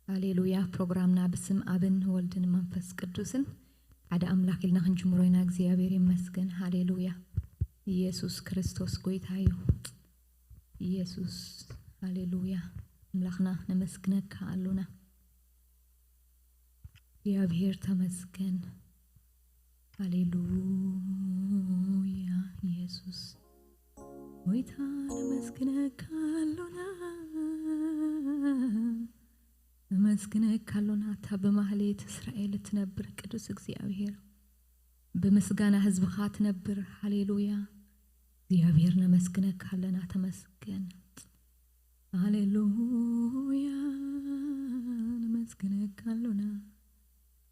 ሃሌሉያ። ፕሮግራምና ብስም ኣብን ወልድን መንፈስ ቅዱስን ሓደ ኣምላኽ ኢልና ክንጅምሮ ኢና። እግዚኣብሔር ይመስገን። ሃሌሉያ። ኢየሱስ ክርስቶስ ጎይታ እዩ። ኢየሱስ፣ ሃሌሉያ። ኣምላኽና ነመስግነካ ኣሎና። እግዚኣብሔር ተመስገን። ሃሌሉያ። ኢየሱስ ጎይታ ነመስግነካ ኣሎና። ነመስግነካ ኣሎና። እታ ብማህሌት እስራኤል እትነብር ቅዱስ እግዚኣብሔር፣ ብምስጋና ህዝብኻ ትነብር። ሃሌሉያ። እግዚኣብሔር ነመስግነካ ኣለና። ተመስገን። ሃሌሉያ። ነመስግነካ ኣሎና።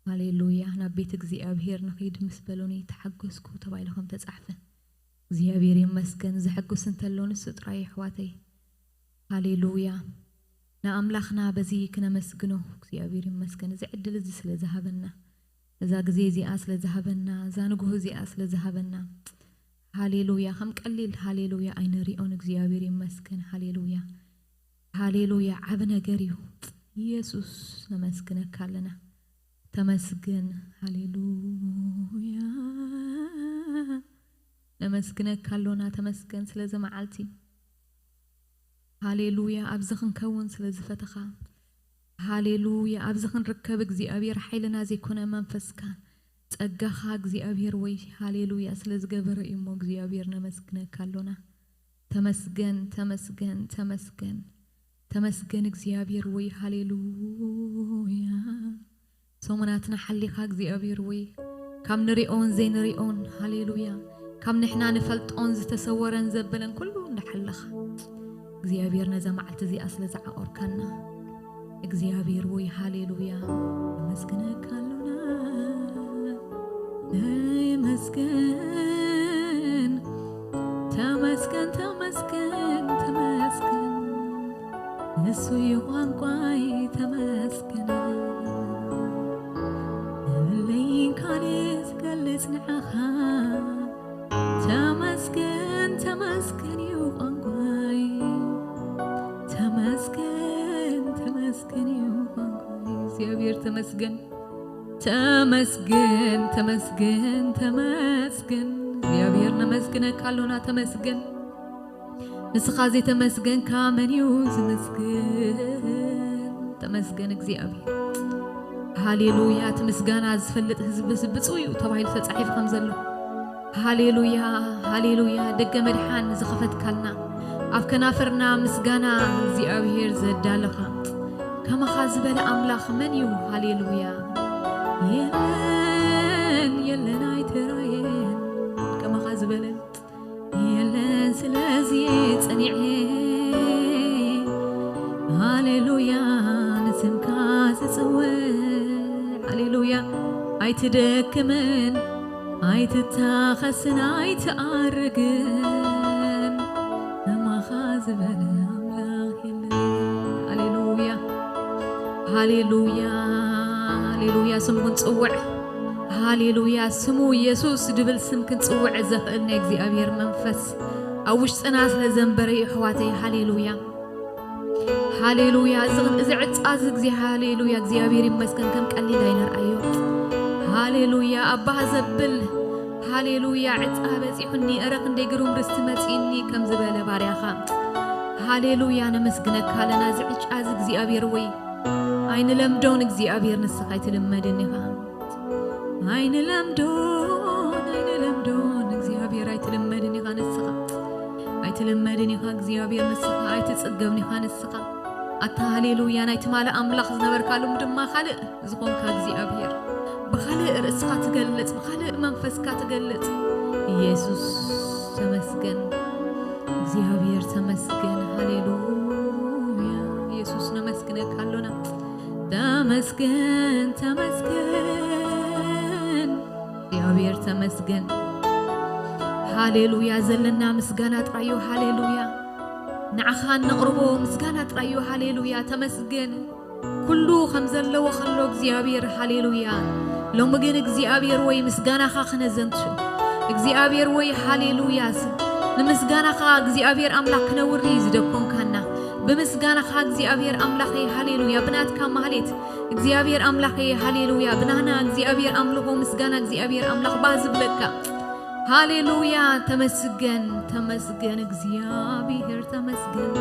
ሃሌሉያ። ናብ ቤት እግዚኣብሔር ንኺድ ምስ በሉኒ ተሓጎስኩ ተባሂሉ ከም ተጻሕፈ፣ እግዚኣብሔር ይመስገን። ዘሐጉስ እንተሎ ንሱ ጥራይ፣ ኣሕዋተይ። ሃሌሉያ። ንኣምላኽና በዚ ክነመስግኖ እግዚኣብሔር ይመስገን። እዚ ዕድል እዚ ስለ ዝሃበና፣ እዛ ግዜ እዚኣ ስለ ዝሃበና፣ እዛ ንጉህ እዚኣ ስለ ዝሃበና፣ ሃሌሉያ። ከም ቀሊል ሃሌሉያ ኣይንሪኦን። እግዚኣብሔር ይመስገን። ሃሌሉያ። ሃሌሉያ። ዓቢ ነገር እዩ። ኢየሱስ ነመስግነካ ኣለና። ተመስገን። ሃሌሉያ። ነመስግነካ ኣሎና። ተመስገን ስለዚ መዓልቲ። ሃሌሉያ። ኣብዚ ክንከውን ስለ ዝፈተኻ። ሃሌሉያ። ኣብዚ ክንርከብ እግዚኣብሔር ሓይልና ዘይኮነ መንፈስካ፣ ጸጋኻ እግዚኣብሔር ወይ፣ ሃሌሉያ፣ ስለ ዝገበረ እዩ እሞ እግዚኣብሔር ነመስግነካ ኣሎና። ተመስገን፣ ተመስገን፣ ተመስገን። ተመስገን እግዚኣብሔር ወይ፣ ሃሌሉያ። ሰሙናትና ሓሊኻ እግዚኣብሔር ወይ፣ ካብ ንሪኦን ዘይንሪኦን፣ ሃሌሉያ፣ ካብ ንሕና ንፈልጦን ዝተሰወረን ዘበለን ኩሉ እንዳሓለኻ እግዚኣብሔር ነዛ መዓልቲ እዚኣ ስለ ዝዓቆርካና እግዚኣብሔር ወይ፣ ሃሌሉያ፣ ነመስግነካ ኣሎና። ተመስገን፣ ተመስገን፣ ተመስገን፣ ተመስገን። ንሱ እዩ ቋንቋይ። ተመስገን። የብለይን ካልእ ዝገልጽ ንዓኻ። ተመስገን፣ ተመስገን እዩ ቋንቋይ። ተመስገን፣ ተመስገን እዩ ቋንቋይ። እግዚኣብሔር ተመስገን። ተመስገን፣ ተመስገን፣ ተመስገን። እግዚኣብሔር ነመስግነካ ኣሎና። ተመስገን። ንስኻ ዘይተመስገንካ መን እዩ ዝምስግን? ተመስገን እግዚኣብሔር። ሃሌሉያ። እቲ ምስጋና ዝፈልጥ ህዝቢ ብፁዕ እዩ ተባሂሉ ተጻሒፉ ከም ዘሎ። ሃሌሉያ፣ ሃሌሉያ። ደገ መድሓን ዝኸፈትካልና፣ ኣብ ከናፍርና ምስጋና እግዚኣብሔር ዘዳለኻ፣ ከማኻ ዝበለ ኣምላኽ መን እዩ? ሃሌሉያ። የለን፣ የለን፣ ኣይተራየን ከማኻ ዝበለ የለን። ስለዚ ጸኒዐ፣ ሃሌሉያ፣ ንስምካ ዝጽውዕ፣ ሃሌሉያ፣ ኣይትደክምን፣ ኣይትታኸስን፣ ኣይትኣርግን፣ ከማኻ ዝበለ ኣምላኽ የለን። ሃሌሉያ፣ ሃሌሉያ፣ ሃሌሉያ። ስሙ ክንጽውዕ፣ ሃሌሉያ። ስሙ ኢየሱስ ድብል ስም ክንጽውዕ ዘኽእል ናይ እግዚኣብሔር መንፈስ ኣብ ውሽጥና ስለ ዘንበረ እዩ፣ ኣሕዋተይ። ሃሌሉያ፣ ሃሌሉያ። እዚ፣ እዚ ዕጻ እዚ ግዜ፣ ሃሌሉያ፣ እግዚኣብሔር ይመስገን፣ ከም ቀሊል ኣይነርኣዮ። ሃሌሉያ፣ ኣባ ዘብል፣ ሃሌሉያ። ዕጻ በጺሑኒ፣ እረ ክንደይ ግሩም ርስቲ መጺእኒ ከም ዝበለ ባርያኻ፣ ሃሌሉያ፣ ነመስግነካ ኣለና። እዚ ዕጫ እዚ እግዚኣብሔር ወይ ኣይንለምዶን፣ እግዚኣብሔር ንስኻ ኣይትልመድን ኢኻ። ኣይንለምዶን፣ ኣይንለምዶን፣ እግዚኣብሔር ኣይትልመድን ኢኻ ንስኻ። ኣይትልመድን ኢኻ እግዚኣብሔር ንስኻ፣ ኣይትጽገብን ኢኻ ንስኻ። ኣታ ሃሌሉያ፣ ናይ ትማሊ ኣምላኽ ዝነበርካሉ ድማ ካልእ ዝኾንካ እግዚኣብሔር፣ ብኻልእ ርእስኻ ትገልጽ፣ ብኻልእ መንፈስካ ትገልጽ። ኢየሱስ ተመስገን፣ እግዚኣብሔር ተመስገን። ሃሌሉያ፣ ኢየሱስ ነመስግነካ ኣሎና። ተመስገን፣ ተመስገን፣ እግዚኣብሔር ተመስገን። ሃሌሉያ፣ ዘለና ምስጋና ጥራዩ። ሃሌሉያ፣ ንዓኻ እነቕርቦ ምስጋና ጥራዩ። ሃሌሉያ፣ ተመስገን። ኩሉ ከም ዘለዎ ከሎ እግዚኣብሔር፣ ሃሌሉያ። ሎሚ ግን እግዚኣብሔር ወይ ምስጋናኻ ክነዘንቱ፣ እግዚኣብሔር ወይ፣ ሃሌሉያ፣ ስ-፣ ንምስጋናኻ እግዚኣብሔር ኣምላኽ ክነውሪ ዝደኮንካና፣ ብምስጋናኻ እግዚኣብሔር ኣምላኸይ፣ ሃሌሉያ። ብናትካ ማህሌት እግዚኣብሔር ኣምላኸይ፣ ሃሌሉያ። ብናህና እግዚኣብሔር ኣምልኾ፣ ምስጋና እግዚኣብሔር ኣምላኽ ባህ ዝብለካ። ሃሌሉያ። ተመስገን፣ ተመስገን፣ እግዚኣብሔር ተመስገን።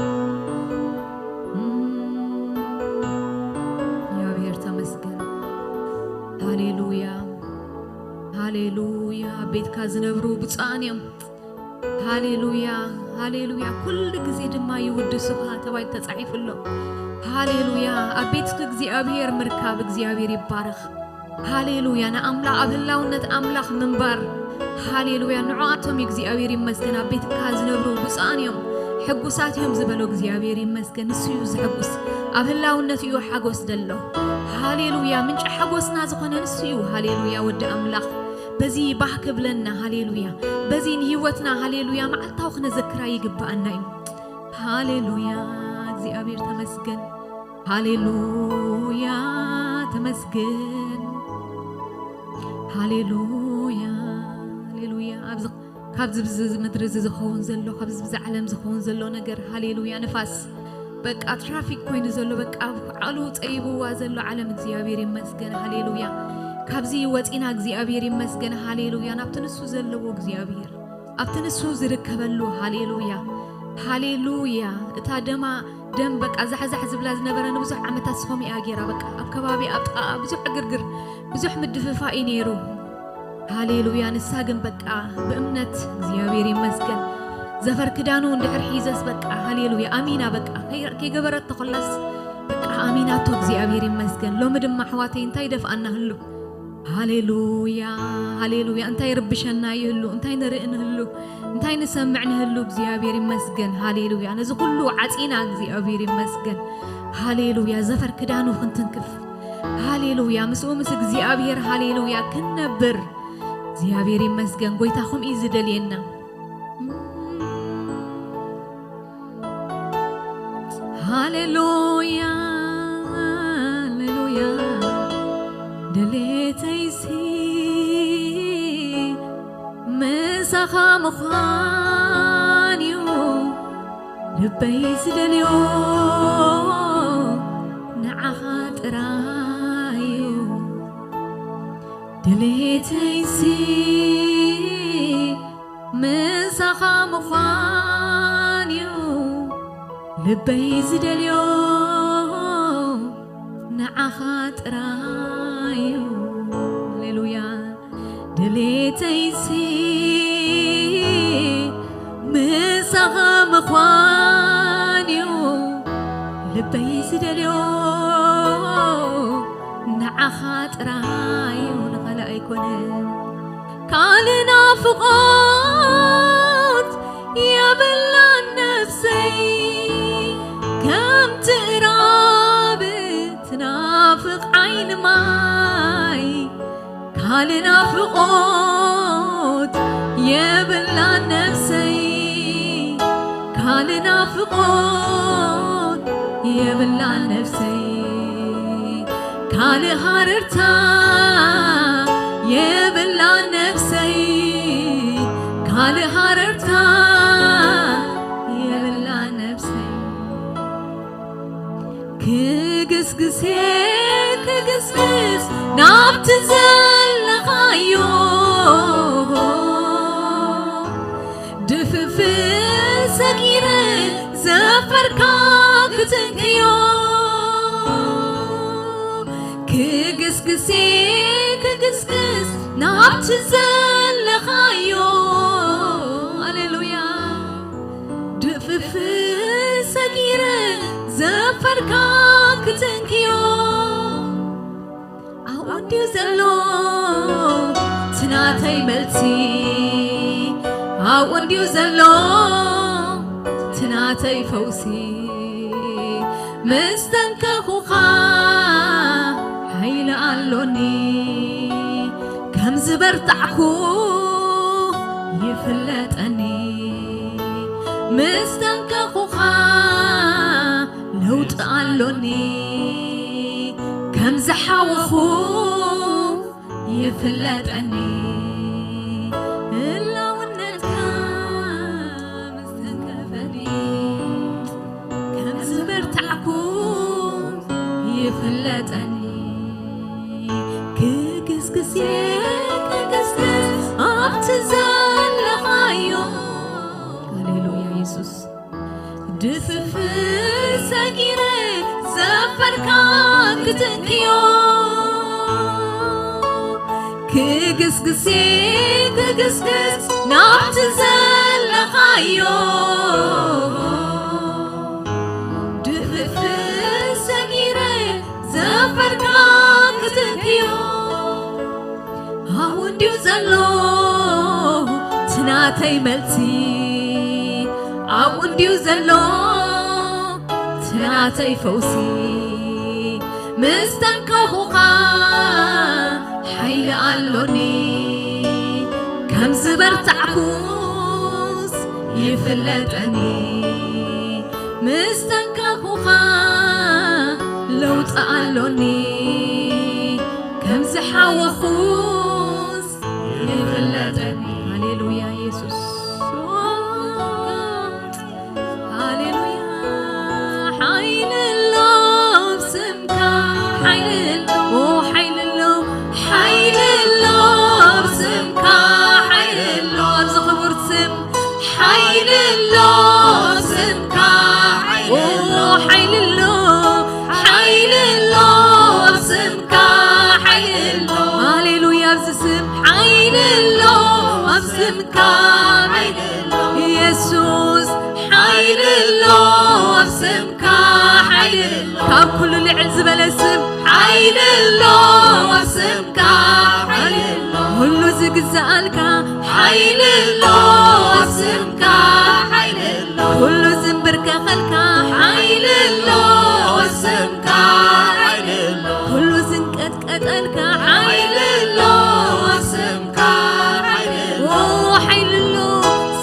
እም፣ እግዚኣብሔር ተመስገን። ሃሌሉያ፣ ሃሌሉያ። ኣብ ቤትካ ዝነብሩ ብፁዓን እዮም። ሃሌሉያ፣ ሃሌሉያ። ኩሉ ግዜ ድማ ይውድሱኻ ተባሂሉ ተጻሒፉ ኣሎ። ሃሌሉያ። ኣብ ቤት እግዚኣብሔር ምርካብ እግዚኣብሔር ይባረኽ። ሃሌሉያ። ንኣምላኽ ኣብ ህላውነት ኣምላኽ ምንባር። ሃሌሉያ። ንዕኣቶም እዩ እግዚኣብሔር ይመስገን። ኣብ ቤትካ ዝነብሩ ብፁዓን እዮም፣ ሕጉሳት እዮም ዝበሎ እግዚኣብሔር ይመስገን። ንሱ እዩ ዝሕጉስ። ኣብ ህላውነት እዩ ሓጎስ ደሎ። ሃሌሉያ። ምንጪ ሓጎስና ዝኾነ ንሱ እዩ። ሃሌሉያ። ወዲ ኣምላኽ በዚ ባህ ክብለና። ሃሌሉያ። በዚ ንህይወትና ሃሌሉያ መዓልታዊ ክነዘክራ ይግብኣና እዩ። ሃሌሉያ። እግዚኣብሔር ተመስገን። ሃሌሉያ። ተመስገን። ሃሌሉያ፣ ሃሌሉያ። ኣብዚ፣ ካብዚ ብዚ ምድሪ እዚ ዝኸውን ዘሎ፣ ካብዚ ብዚ ዓለም ዝኸውን ዘሎ ነገር፣ ሃሌሉያ። ንፋስ በቃ ትራፊክ ኮይኑ ዘሎ፣ በቃ ዓሉ ጸይብዋ ዘሎ ዓለም እግዚኣብሔር ይመስገን። ሃሌሉያ። ካብዚ ወጺና እግዚኣብሔር ይመስገን። ሃሌሉያ። ናብቲ ንሱ ዘለዎ እግዚኣብሔር፣ ኣብቲ ንሱ ዝርከበሉ። ሃሌሉያ፣ ሃሌሉያ። እታ ደማ ደም በቃ ዛሕዛሕ ዝብላ ዝነበረ ንብዙሕ ዓመታት ስኾም እያ ገይራ። በቃ ኣብ ከባቢ ኣብ ጥቓ ብዙሕ ዕግርግር፣ ብዙሕ ምድፍፋእ እዩ ነይሩ። ሃሌሉያ። ንሳ ግን በቃ ብእምነት እግዚኣብሔር ይመስገን። ዘፈር ክዳኑ እንድሕር ሒዘስ በቃ ሃሌሉያ ኣሚና። በቃ ከይ-፣ ከይገበረቶ ከላስ በቃ ኣሚናቶ። እግዚኣብሔር ይመስገን። ሎሚ ድማ ኣሕዋተይ እንታይ ደፍኣና ህሉ? ሃሌሉያ፣ ሃሌሉያ። እንታይ ርብሸና ይህሉ? እንታይ ንርኢ ንህሉ? እንታይ ንሰምዕ ንህሉ? እግዚኣብሔር ይመስገን። ሃሌሉያ። ነዚ ኩሉ ዓጺና እግዚኣብሔር ይመስገን። ሃሌሉያ። ዘፈር ክዳኑ ክንትንክፍ። ሃሌሉያ። ምስኡ ምስ እግዚኣብሔር ሃሌሉያ ክንነብር እግዚኣብሔር ይመስገን። ጎይታ ከምኡ እዩ ዝደልየና። ሃሌሉያ፣ ሃሌሉያ። ድሌተይሲ ምሳኻ ምዃን እዩ ልበይ ዝደልዮ ንዓኻ ጥራይ እዩ። ድሌተይሲ ምሳኻ ምዃን እዩ ልበይ ዝደልዮ ንዓኻ ጥራይ እዩ። ሃሌሉያ። ድሌተይሲ ምሳኻ ምዃን እዩ ልበይ ዝደልዮ ንዓኻ ጥራይ እዩ፣ ንኻልእ ኣይኮነን። ካልእ ናፍቖት የብላን ነፍሰይ፣ ከም ትእራብ ትናፍቕ ዓይኒ ማይ። ካልእ ናፍቖት የብላን ነፍሰይ፣ ካልእ ናፍቖት የብላን ነፍሰይ። ካልእ ሃረርታ የብላን ነፍሰይ፣ ካልእ ሃረርታ የብላን ነፍሰይ። ክግስግስ ክግስግስ ናብቲ ዘለኻዮ፣ ድፍፍ ሰጊረ ዘፈርካ ክትንክዮ። ክግስግስ ክግስግስ ናብቲ ዘለኻዮ፣ ሃሌሉያ። ድፍፍ ሰጊረ ዘፈርካ ክትንክዮ። ኣብኡ እንድዩ ዘሎ ትናተይ መልሲ፣ ኣብኡ እንድዩ ዘሎ ትናተይ ፈውሲ። ምስ ተንከኹኻ ሓይሊ ኣሎኒ፣ ከም ዝበርታዕኩ ይፍለጠኒ። ምስ ተንከኹኻ ለውጢ ኣሎኒ፣ ከም ዝሓወኹ ይፍለጠኒ። ህላውነትካ ምስ ተንከፈኒ፣ ከም ፍለጠኒ። ክግስግስ እየ ክግስግስ ኣብቲ ዘለኻዮ። ሃሌሉያ የሱስ። ድፍፍር ሰጊረ ዘፈርካ ክትንክዮ። ክግስግስ እየ ክግስግስ ናብቲ ዘለኻዮ። ድፍፍር ሰጊረ ዘፈርካ ክትንክዮ። ኣብኡ እንድዩ ዘሎ ትናተይ መልሲ፣ ኣብኡ እንድዩ ዘሎ ትናተይ ፈውሲ። ምስ ተንከኹኻ ሓይሊ ኣሎኒ፣ ከም ዝበርታዕኩስ ይፍለጠኒ። ምስ ተንከኹኻ ለውጢ ኣሎኒ፣ ከም ዝሓወኹስ ይፍለጠኒ። ሃሌሉያ የሱስ። ሃሌሉያ። ሓይሊ ኣሎ ኣብ ስምካ፣ ሓይሊ ኣሎ፣ ኦ፣ ሓይሊ ኣሎ፣ ሓይሊ ኣሎ ኣብ ስምካ፣ ሓይሊ ኣሎ ኣብዚ ክቡር ስም፣ ሓይሊ ኣሎ ኣብ ስምካ፣ ሓይሊ ኣሎ፣ ኦ፣ ሓይሊ ኣሎ፣ ሓይሊ ኣሎ ኣብ ስምካ፣ ሓይሊ ኣሎ። ሃሌሉያ ኣብዚ ስም ሓይሊ ኣሎ ኣብ ስምካ፣ ሓይሊ ኣሎ። የሱስ ሓይሊ ኣሎ ኣብ ስምካ፣ ሓይሊ ኣሎ። ካብ ኩሉ ልዕል ዝበለ ስም ሓይሊ ኣሎ ኣብ ስምካ፣ ሓይሊ ኣሎ። ኩሉ ዝግዛኣልካ ሓይሊ ኣሎ ኣብ ስምካ፣ ሓይሊ ኣሎ። ኩሉ ዝንብርከኸልካ ሓይሊ ኣሎ ኣብ ስምካ፣ ሓይሊ ኣሎ። ኩሉ ዝንቀጥቀጠልካ ሓይሊ ኣሎ ኣብ ስምካ፣ ሓይሊ ኣሎ። ኦ፣ ሓይሊ ኣሎ።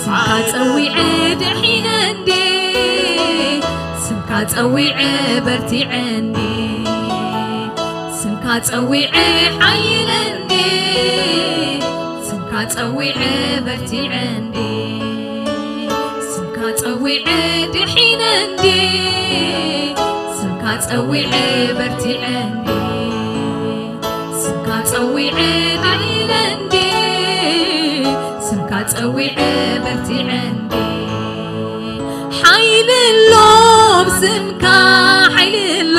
ስምካ ጸዊዐ ድሒነ እንዴ፣ ስምካ ጸዊዐ በርቲዐ እንዴ፣ ስምካ ጸዊዐ ሓይለ እንዴ፣ ስምካ ጸዊዐ በርቲዐ እንዴ፣ ስምካ ጸዊዐ ድሒነ እንዴ፣ ስምካ ጸዊዐ በርቲዐ እንዴ፣ ስምካ ጸዊዐ ድሒነ እንዴ፣ ስምካ ጸዊዐ በርቲዐ እንዴ። ሓይሊ ኣሎ ኣብ ስምካ፣ ሓይሊ ኣሎ፣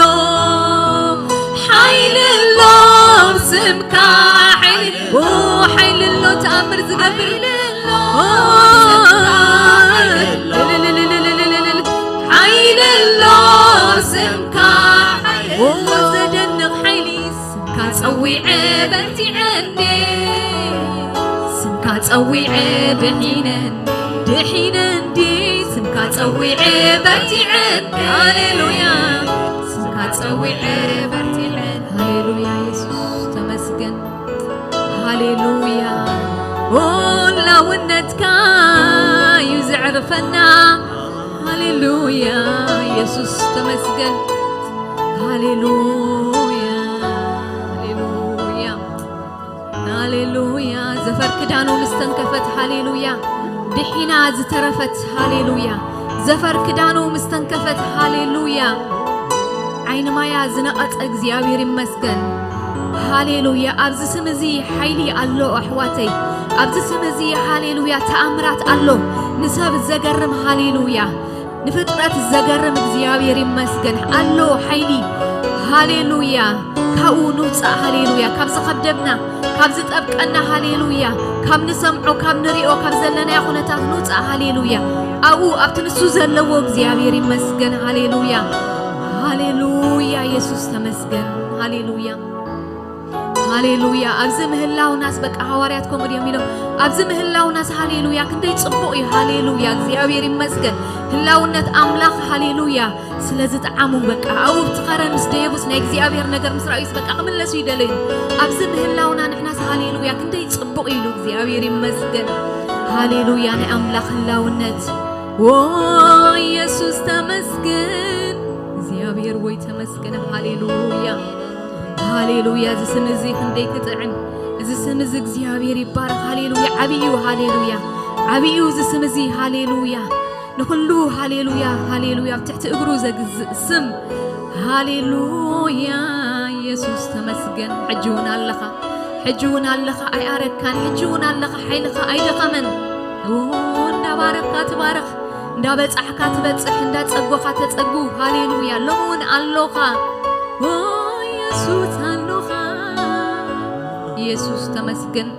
ሓይሊ ኣሎ ኣብ ስምካ፣ ሓይሊ፣ ኦ፣ ሓይሊ ኣሎ ተኣምር ዝገብር። ኦ፣ ሓይሊ ኣሎ ኣብ ስምካ፣ ኦ፣ ዘደንቕ ሓይሊ ስምካ ጸዊዐ በርቲዐ እንዴ፣ ስምካ ጸዊዐ ድሒነ እንዴ፣ ድሒነ እንዴ፣ ስምካ ጸዊዐ በርቲዐ እንዴ። ሃሌሉያ። ስምካ ጸዊዐ በርቲዐ። ሃሌሉያ የሱስ ተመስገን። ሃሌሉያ። ኦ፣ ህላውነትካ እዩ ዘዕርፈና። ሃሌሉያ የሱስ ተመስገን። ሃሌሉያ፣ ሃሌሉያ፣ ሃሌሉያ። ዘፈር ክዳኑ ምስ ተንከፈት፣ ሃሌሉያ፣ ድሒና ዝተረፈት፣ ሃሌሉያ። ዘፈር ክዳኑ ምስ ተንከፈት፣ ሃሌሉያ፣ ዓይኒ ማያ ዝነቐጸ እግዚኣብሔር ይመስገን። ሃሌሉያ። ኣብዚ ስም እዚ ሓይሊ ኣሎ ኣሕዋተይ። ኣብዚ ስም እዚ፣ ሃሌሉያ፣ ተኣምራት ኣሎ። ንሰብ ዘገርም፣ ሃሌሉያ፣ ንፍጥረት ዘገርም እግዚኣብሔር ይመስገን። ኣሎ ሓይሊ። ሃሌሉያ። ካብኡ ንውፃእ። ሃሌሉያ። ካብ ዝኸብደብና፣ ካብ ዝጠብቀና፣ ሃሌሉያ፣ ካብ ንሰምዖ፣ ካብ ንሪኦ፣ ካብ ዘለናዮ ኩነታት ንውፃእ። ሃሌሉያ። ኣብኡ ኣብቲ ንሱ ዘለዎ እግዚኣብሔር ይመስገን። ሃሌሉያ። ሃሌሉያ። የሱስ ተመስገን። ሃሌሉያ። ሃሌሉያ። ኣብዚ ምህላውናስ፣ በቃ፣ ሃዋርያት ከምኡ ድዮም ኢሎም፣ ኣብዚ ምህላውናስ፣ ሃሌሉያ፣ ክንደይ ጽቡቕ እዩ። ሃሌሉያ። እግዚኣብሔር ይመስገን። ህላውነት ኣምላኽ፣ ሃሌሉያ፣ ስለ ዝጠዓሙ፣ በቃ፣ ኣብኡ ኣብቲ ከረን ምስ ደየቡስ ናይ እግዚኣብሔር ነገር ምስ ረኣዩስ፣ በቃ፣ ክምለሱ ይደለዩ። ኣብዚ ምህላውና ንሕናስ፣ ሃሌሉያ፣ ክንደይ ጽቡቕ ኢሉ። እግዚኣብሔር ይመስገን። ሃሌሉያ። ናይ ኣምላኽ ህላውነት፣ ዎ፣ ኢየሱስ ተመስገን። እግዚኣብሔር ወይ ተመስገን። ሃሌሉያ። ሃሌሉያ። እዚ ስም እዚ ክንደይ ክጥዕም። እዚ ስም እዚ እግዚኣብሔር ይባረክ። ሃሌሉያ። ዓብዩ፣ ሃሌሉያ፣ ዓብዩ እዚ ስም እዚ። ሃሌሉያ። ንኩሉ፣ ሃሌሉያ፣ ሃሌሉያ፣ ኣብ ትሕቲ እግሩ ዘግዝእ ስም። ሃሌሉያ ኢየሱስ ተመስገን። ሕጂ እውን ኣለኻ፣ ሕጂ እውን ኣለኻ፣ ኣይኣረካን። ሕጂ እውን ኣለኻ፣ ሓይልኻ ኣይደኸመን። ኦ፣ እንዳባረኽካ ትባረኽ፣ እንዳበጻሕካ ትበጽሕ፣ እንዳጸጎኻ ተጸጉ። ሃሌሉያ። ሎሚ እውን ኣሎኻ። ኦ፣ ኢየሱስ ኣሎኻ። ኢየሱስ ተመስገን።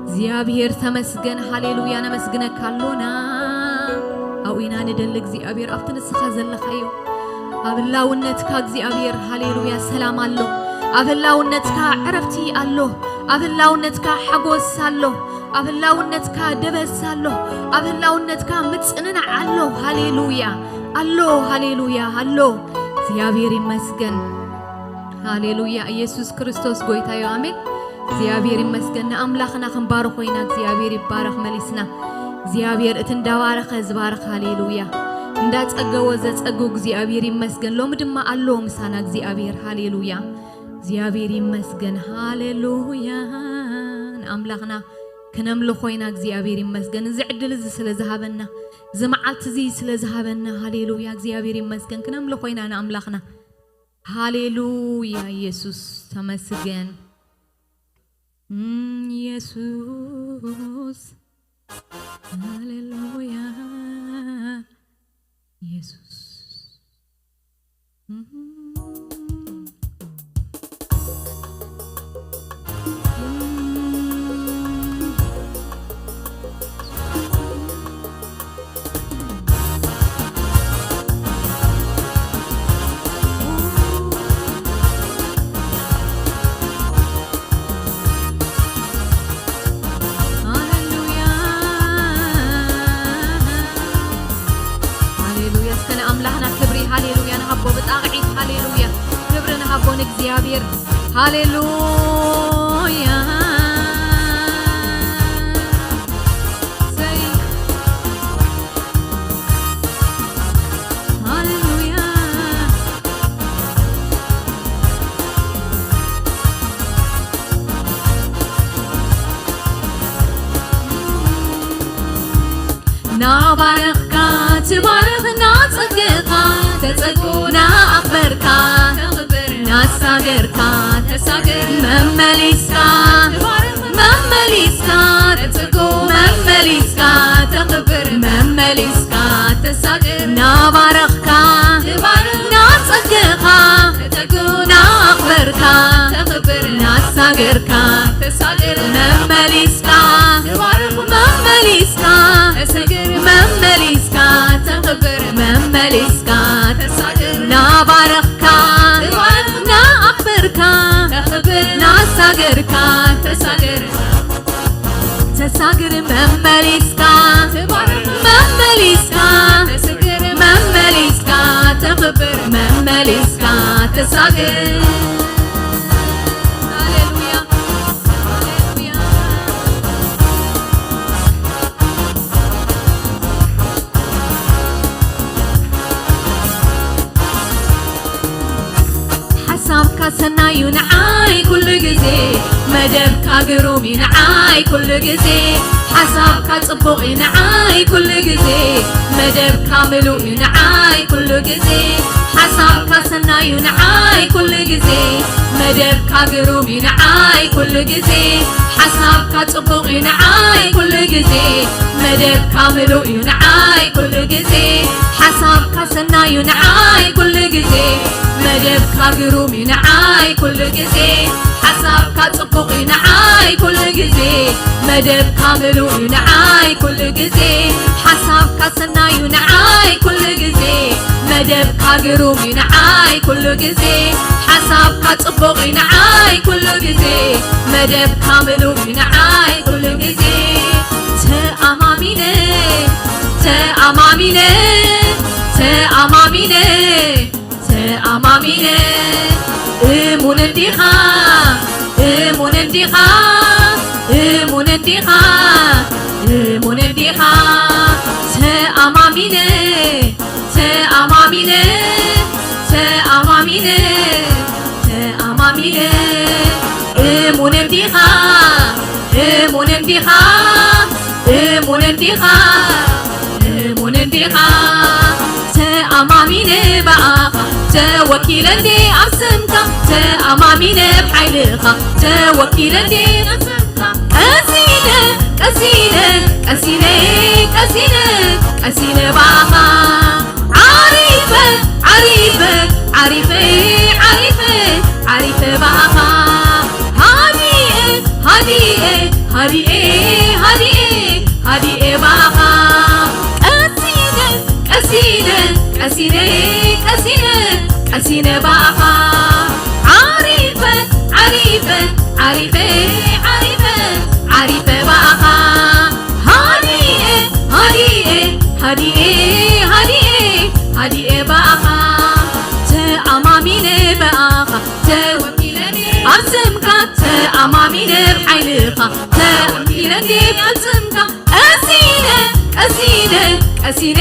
እግዚኣብሔር ተመስገን። ሃሌሉያ። ነመስግነካ ኣሎና። ኣብኡ ኢና ንደሊ እግዚኣብሔር፣ ኣብቲ ንስኻ ዘለኻዮ። ኣብ ህላውነትካ እግዚኣብሔር፣ ሃሌሉያ፣ ሰላም ኣሎ። ኣብ ህላውነትካ ዕረፍቲ ኣሎ። ኣብ ህላውነትካ ሓጎስ ኣሎ። ኣብ ህላውነትካ ደበስ ኣሎ። ኣብ ህላውነትካ ምጽንናዕ ኣሎ። ሃሌሉያ። ኣሎ፣ ሃሌሉያ፣ ኣሎ። እግዚኣብሔር ይመስገን። ሃሌሉያ። ኢየሱስ ክርስቶስ ጎይታ እዩ። ኣሜን። እግዚኣብሔር ይመስገን። ንኣምላኽና ክንባርኾ ኢና። እግዚኣብሔር ይባረኽ መሊስና። እግዚኣብሔር እቲ እንዳባረኸ ዝባርኽ፣ ሃሌሉያ፣ እንዳጸገወ ዘጸጉ እግዚኣብሔር ይመስገን። ሎሚ ድማ ኣሎ ምሳና እግዚኣብሔር። ሃሌሉያ። እግዚኣብሔር ይመስገን። ሃሌሉያ። ንኣምላኽና ክነምልኾ ኢና። እግዚኣብሔር ይመስገን። እዚ ዕድል እዚ ስለ ዝሃበና፣ እዚ መዓልቲ እዚ ስለ ዝሃበና፣ ሃሌሉያ፣ እግዚኣብሔር ይመስገን። ክነምልኾ ኢና ንኣምላኽና። ሃሌሉያ፣ ኢየሱስ ተመስገን። እም፣ ኢየሱስ፣ ሃሌሉያ፣ ኢየሱስ። እም። ሃሌሉያ። ሃሌሉያ። እስከ ንኣምላኽና ክብሪ፣ ሃሌሉያ፣ ንሃቦ ብጣቕዒት። ሃሌሉያ። ክብሪ ንሃቦ ንእግዚኣብሔር። ሃሌሉያ። ሰይ። ሃሌሉያ። ናባረኽካ ትባርኽ፣ ናጸግኻ ተጸግኡ፣ ናኣኽበርካ ተኽብር፣ ናሳገርካ ተሳገር፣ መመሊስካ ትባርኽ፣ መመሊስካ ተጸግኡ፣ መመሊስካ ተኽብር፣ መመሊስካ ተሳገር፣ ናባረኽካ ትባርኽ፣ ናጸግኻ ተጸግኡ፣ ናኣኽበርካ ተኽብር፣ ናሳገርካ ተሳገር፣ መመሊስካ ትባርኽ፣ መመሊስካ ተሰግር፣ መመሊስካ ተኽብር፣ መመሊስካ ተሳገር፣ ናባረኽካ ትባርኽ፣ ናኣኽበርካ ተኽብር፣ ናሳገርካ ተሳገር፣ ተሳግር፣ መመሊስካ ትባርኽ፣ መመሊስካ ተስግር፣ መመሊስካ ተኽብር፣ መመሊስካ ተሳግር። ሃሌሉያ፣ ሃሌሉያ። ሓሳብካ ሰናዩ ንዓይ ኩሉ ግዜ፣ መደብካ ግሩም እዩ ንዓይ ኩሉ ግዜ። ሓሳብካ ጽቡቕ እዩ ንዓይ ኩሉ ግዜ፣ መደብካ ምሉእ እዩ ንዓይ ኩሉ ግዜ። ሓሳብካ ሰናዩ ንዓይ ኩሉ ግዜ፣ መደብካ ግሩም እዩ ንዓይ ኩሉ ግዜ። ሓሳብካ ጽቡቕ እዩ ንዓይ ኩሉ ግዜ፣ መደብካ ምሉእ እዩ ንዓይ ኩሉ ግዜ። ሓሳብካ ሰናዩ ንዓይ ኩሉ ግዜ፣ መደብካ ግሩም እዩ ንዓይ ኩሉ ግዜ። ሓሳብካ ጽቡቕ እዩ ንዓይ ኩሉ ግዜ፣ መደብካ ምሉእ እዩ ንዓይ ኩሉ ግዜ። ሓሳብካ ሰናዩ ንዓይ ኩሉ ግዜ፣ መደብካ ግሩም እዩ ንዓይ ኩሉ ግዜ። ሓሳብካ ጽቡቕ እዩ ንዓይ ኩሉ ግዜ፣ መደብካ ምሉእ እዩ ንዓይ ኩሉ ግዜ። ተኣማሚነ፣ ተኣማሚነ፣ ተኣማሚነ፣ ተኣማሚነ። እሙን እንዲኻ፣ እሙን እንዲኻ፣ እሙን እንዲኻ፣ እሙን እንዲኻ። ተኣማሚነ፣ ተኣማሚነ፣ ተኣማሚነ፣ ተኣማሚነ። እሙን እንዲኻ፣ እሙን እንዲኻ፣ እሙን እንዲኻ፣ እሙን እንዲኻ። ተኣማሚነ ብኣኻ፣ ተወኪለ እንዴ ኣብ ስምካ፣ ተኣማሚነ ኣብ ሓይልኻ፣ ተወኪለ እንዴ ኣብ ስምካ። ቀሲነ፣ ቀሲነ፣ ቀሲነ፣ ቀሲነ፣ ቀሲነ ባኻ። ዓሪፈ፣ ዓሪፈ፣ ዓሪፈ፣ ዓሪፈ፣ ዓሪፈ ባኻ። ሃዲኤ፣ ሃዲኤ፣ ሃዲኤ፣ ሃዲኤ፣ ሃዲኤ ባኻ። ቀሲነ፣ ቀሲነ፣ ቀሲነ፣ ቀሲነ፣ ቀሲነ ባኻ። ዓሪፈ፣ ዓሪፈ፣ ዓሪፈ፣ ዓሪፈ፣ ዓሪፈ ባኻ። ሃዲኤ፣ ሃዲኤ፣ ሃዲኤ፣ ሃዲኤ፣ ሃዲኤ ባኻ። ተኣማሚነ ብኣኻ፣ ተወኪለ ኣብ ስምካ፣ ተኣማሚነ ኣብ ሓይልኻ፣ ተወኪለ ኣብ ስምካ። ቀሲነ፣ ቀሲነ፣ ቀሲነ፣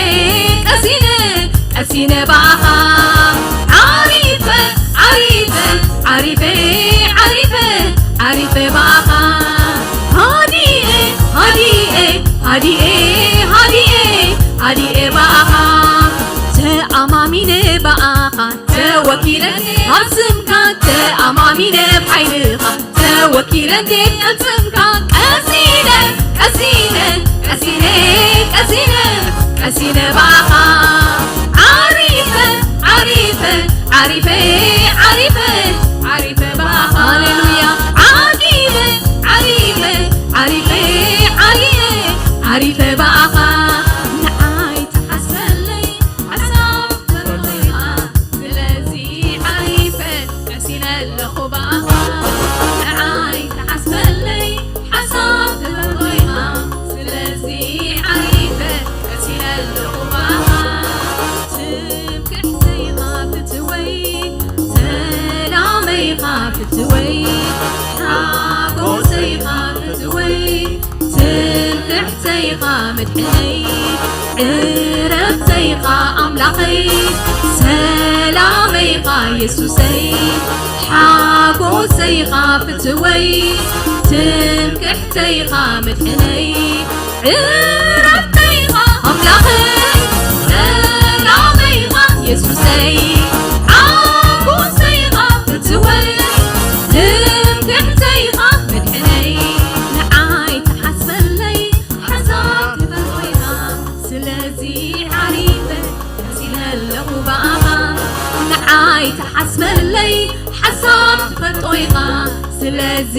ቀሲነ፣ ቀሲነ ባኻ። ዓሪፈ፣ ዓሪፈ፣ ዓሪፈ፣ ዓሪፈ፣ ዓሪፈ ባኻ። ሃዲኤ፣ ሃዲኤ፣ ሃዲኤ፣ ሃዲኤ፣ ሃዲኤ ባኻ። ተኣማሚነ ብኣኻ፣ ተወኪለ ኣብ ስምካ፣ ተኣማሚነ ኣብ ሓይልኻ፣ ተወኪለ እንዴ ኣብ ስምካ። ቀሲነ፣ ቀሲነ፣ ቀሲነ፣ ቀሲነ፣ ቀሲነ ባኻ። ዓሪፈ፣ ዓሪፈ፣ ዓሪፈ፣ ዓሪፈ፣ ዓሪፈ ባኻ። ሃሌሉያ። ዓሪፈ፣ ዓሪፈ፣ ዓሪፈ፣ ዓሪፈ፣ ዓሪፈ ባኻ። ንዓይ ትሓስበለይ ሓሳብ ትፈልጦ ኢኻ፣ ስለዚ ዓሪፈ ቀሲነ ኣለኹ ብኣኻ። ንዓይ ትሓስበለይ ሓሳብ ትፈልጦ ኢኻ፣ ስለዚ ዓሪፈ ቀሲነ ኣለኹ ብኣኻ። ትምክሕተይ ኢኻ ፍትወይ፣ ሰላመይ ኢኻ ፍትወይ፣ ሓጎሰይ ኢኻ ፍትወይ፣ ትምክሕተይ ኢኻ መድሕነይ፣ ዕረፍተይ ኢኻ ኣምላኸይ፣ ሰላመይ ኢኻ የሱሰይ፣ ሓጎሰይ ኢኻ ፍትወይ፣ ትምክሕተይ ኢኻ መድሕነይ፣ ዕረፍተይ ኢኻ ኣምላኸይ፣ ሰላመይ ኢኻ የሱሰይ፣ ሓጎሰይ ኢኻ ፍትወይ፣ ትምክሕተይ ኢኻ መድሕነይ፣ ንዓይ ትሓስበለይ ሓሳብ ትፈልጦ ኢኻ፣ ስለዚ ዓሪፈ ቀሲነ ኣለኹ ብኣኻ። ንዓይ ትሓስበለይ ሓሳብ ትፈልጦ ኢኻ፣ ስለዚ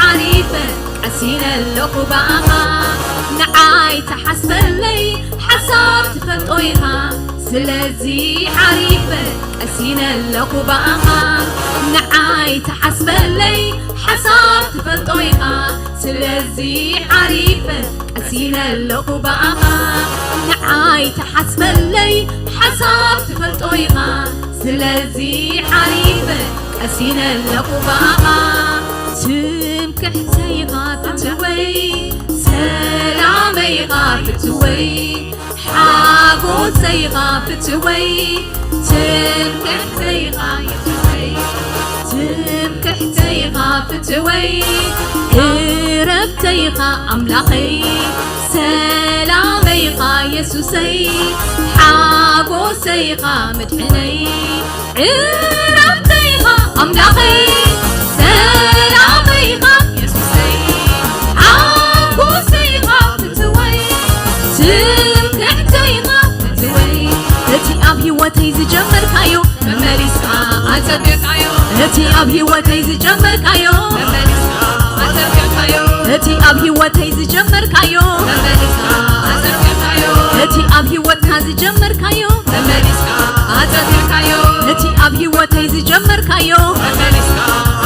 ዓሪፈ ቀሲነ ኣለኹ ብኣኻ። ንዓይ ትሓስበለይ ሓሳብ ትፈልጦ ኢኻ፣ ስለዚ ዓሪፈ ቀሲነ ኣለኹ ብኣኻ። ንዓይ ትሓስበለይ ሓሳብ ትፈልጦ ኢኻ፣ ስለዚ ዓሪፈ ቀሲነ ኣለኹ ብኣኻ። ንዓይ ትሓስበለይ ሓሳብ ትፈልጦ ኢኻ፣ ስለዚ ዓሪፈ ቀሲነ ኣለኹ ብኣኻ። ትምክሕተይ ኢኻ ፍትወይ፣ ሰላመይ ኢኻ ፍትወይ፣ ሓጎሰይ ኢኻ ፍትወይ፣ ትምክሕተይ ኢኻ ፍትወይ፣ ትምክሕተይ ኢኻ ፍትወይ፣ ዕረፍተይ ኢኻ ኣምላኸይ፣ ሰላመይ ኢኻ የሱሰይ፣ ሓጎሰይ ኢኻ መድሕነይ፣ ዕረፍተይ ኢኻ ኣምላኸይ፣ ሰላመይ ኢኻ የሱሰይ፣ ሓጎሰይ ኢኻ ፍትወይ፣ ትምክሕተይ ኢኻ ፍትወይ። እቲ ኣብ ህይወተይ ዝጀመርካዮ መመሊስካ ኣጸቢቕካዮ። እቲ ኣብ ህይወተይ ዝጀመርካዮ መመሊስካ ኣጸቢቕካዮ። እቲ ኣብ ህይወተይ ዝጀመርካዮ መመሊስካ ኣጸቢቕካዮ። እቲ ኣብ ህይወትና ዝጀመርካዮ መመሊስካ ኣጸቢቕካዮ። እቲ ኣብ ህይወተይ ዝጀመርካዮ መመሊስካ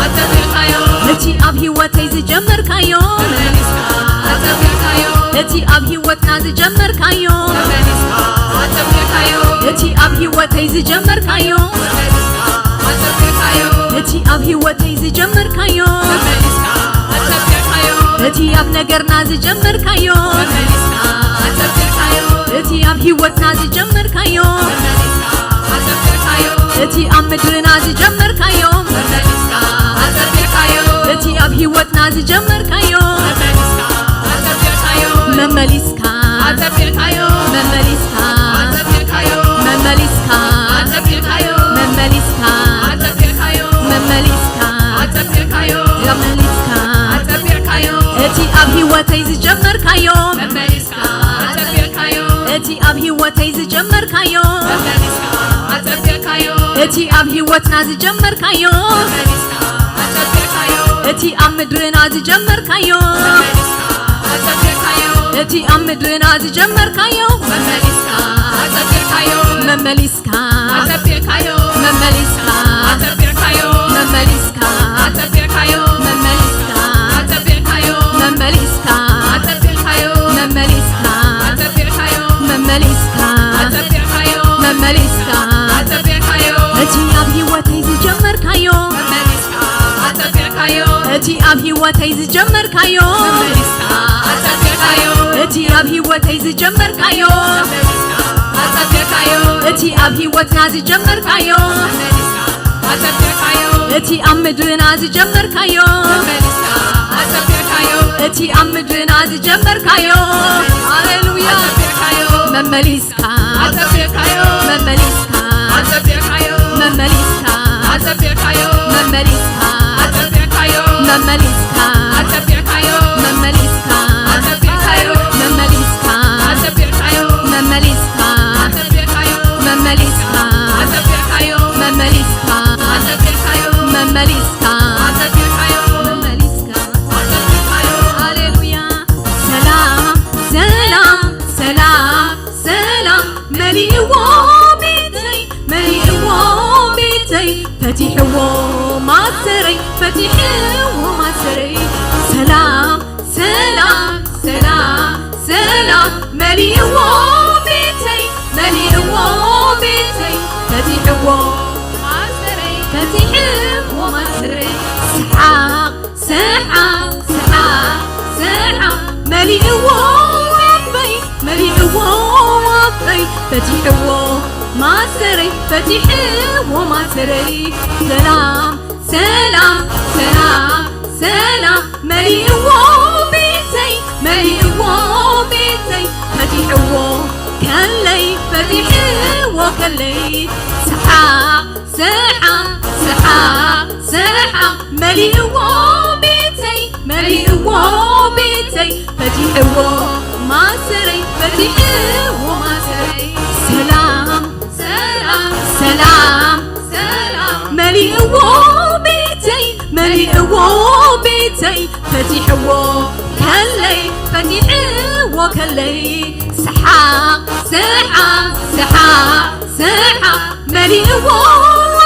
ኣጸቢቕካዮ። እቲ ኣብ ህይወተይ ዝጀመርካዮ መመሊስካ ኣጸቢቕካዮ። እቲ ኣብ ህይወትና ዝጀመርካዮ መመሊስካ ኣጸቢቕካዮ። እቲ ኣብ ህይወተይ ዝጀመርካዮ መመሊስካ ኣጸቢቕካዮ። እቲ ኣብ ህይወተይ ዝጀመርካዮ መመሊስካ ኣጸቢቕካዮ። እቲ ኣብ ነገርና ዝጀመርካዮ መመሊስካ ኣጸቢቕካዮ። እቲ ኣብ ህይወትና ዝጀመርካዮ መመሊስካ ኣጸቢቕካዮ። እቲ ኣብ ምድርና ዝጀመርካዮ መመሊስካ ኣጸቢቕካዮ። እቲ ኣብ ህይወትና ዝጀመርካዮ መመሊስካ ኣጸቢቕካዮ። መመሊስካ ኣጸቢቕካዮ። መመሊስካ ኣጸቢቕካዮ። መመሊስካ ኣጸቢቕካዮ። መመሊስካ ህይወተይ ዝጀመርካዮ መመሊስካ ኣጸቢቕካዮ። እቲ ኣብ ህይወተይ ዝጀመርካዮ መመሊስካ ኣጸቢቕካዮ። እቲ ኣብ ህይወትና ዝጀመርካዮ መመሊስካ ኣጸቢቕካዮ። እቲ ኣብ ምድርና ዝጀመርካዮ መመሊስካ ኣጸቢቕካዮ። እቲ ኣብ ምድርና ዝጀመርካዮ መመሊስካ ኣጸቢቕካዮ። መመሊስካ ኣጸቢቕካዮ። መመሊስካ ኣጸቢቕካዮ። መመሊስካ ኣጸቢቕካዮ። መመሊስካ ኣጸቢቕካዮ። መመሊስካ ኣጸቢቕካዮ። መመሊስካ ኣጸቢቕካዮ። መመሊስካ ኣጸቢቕካዮ። መመሊስካ ኣጸቢቕካዮ። እቲ ኣብ ህይወተይ ዝጀመርካዮ መመሊስካ ኣጸቢቕካዮ። እቲ ኣብ ህይወተይ ዝጀመርካዮ መመሊስካ ኣጸቢቕካዮ። እቲ ኣብ ህይወተይ ዝጀመርካዮ መመሊስካ ኣጸቢቕካዮ። እቲ ኣብ ህይወትና ዝጀመርካዮ መመሊስካ ኣጸቢቕካዮ። እቲ ኣብ ምድርና ዝጀመርካዮ መመሊስካ ኣጸቢቕካዮ። እቲ ኣብ ምድርና ዝጀመርካዮ ሃሌሉያ ኣጸቢቕካዮ። መመሊስካ ኣጸቢቕካዮ። መመሊስካ ኣጸቢቕካዮ። መመሊስካ ኣጸቢቕካዮ። መመሊስካ ኣጸቢቕካዮ። መመሊስካ ኣጸቢቕካዮ። መመሊስካ ኣጸቢቕካዮ። መመሊስካ ኣጸቢቕካዮ። መመሊስካ ኣጸቢቕካዮ። መመሊስካ ኣጸቢቕካዮ። መመሊስካ ኣጸቢቕካዮ። መመሊስካ ኣጸቢቕካዮ። መመሊስካ ኣጸቢቕካዮ። ሃሌሉያ ሰላም ሰላም ሰላም ሰላም መሊእዎ ቤተይ መሊእዎ ቤተይ ፈቲሕዎ ማሰረይ ፈቲሕዎ ማሰረይ ሰላም ሰላም ሰላም ሰላም መሊእዎ ቤተይ መሊእዎ ቤተይ ፈቲሕዎ ማሰረይ ፈቲሕዎ ማሰረይ ሰሓቕ ሰሓቕ ሰሓቕ ሰሓቕ መሊእዎ ኣፈይ መሊእዎ ኣፈይ ፈቲሕዎ ማሰረይ ፈቲሕዎ ማሰረይ ሰላም ሰላም ሰላም ሰላም መሊእዎ ቤተይ መሊእዎ ቤተይ ፈቲሕዎ ከለይ ፈቲሕዎ ከለይ ሰሓቕ ሰሓቕ ሰሓቕ ሰሓቕ መሊእዎ ቤተይ መሊእዎ ቤተይ ፈቲሕዎ ማሰረይ ፈቲሕዎ ማሰረይ ሰላም ሰላም ሰላም ሰላም መሊእዎ ቤተይ መሊእዎ ቤተይ ፈቲሕዎ ከለይ ፈቲሕዎ ከለይ ሰሓቕ ሰሓቕ ሰሓቕ ሰሓቕ መሊእዎ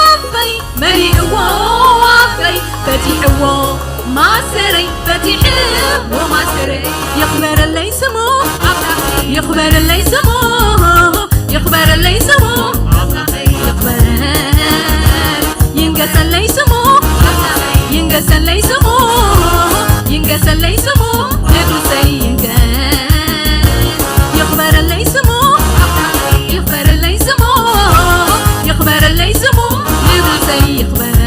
ኣፈይ መሊእዎ ኣፈይ ፈቲሕዎ ማሰረይ ፈቲሕዎ ማሰረይ ይኽበረለይ ስሙ ይኽበረለይ ስሙ ይኽበረለይ ስሙ ይኽበር ይንገሰለይ ስሙ ይንገሰለይ ስሙ ይንገሰለይ ስሙ ንጉሰይ ይንገስ ይኽበረለይ ስሙ ይኽበረለይ ስሙ ይኽበረለይ ስሙ ንጉሰይ ይኽበር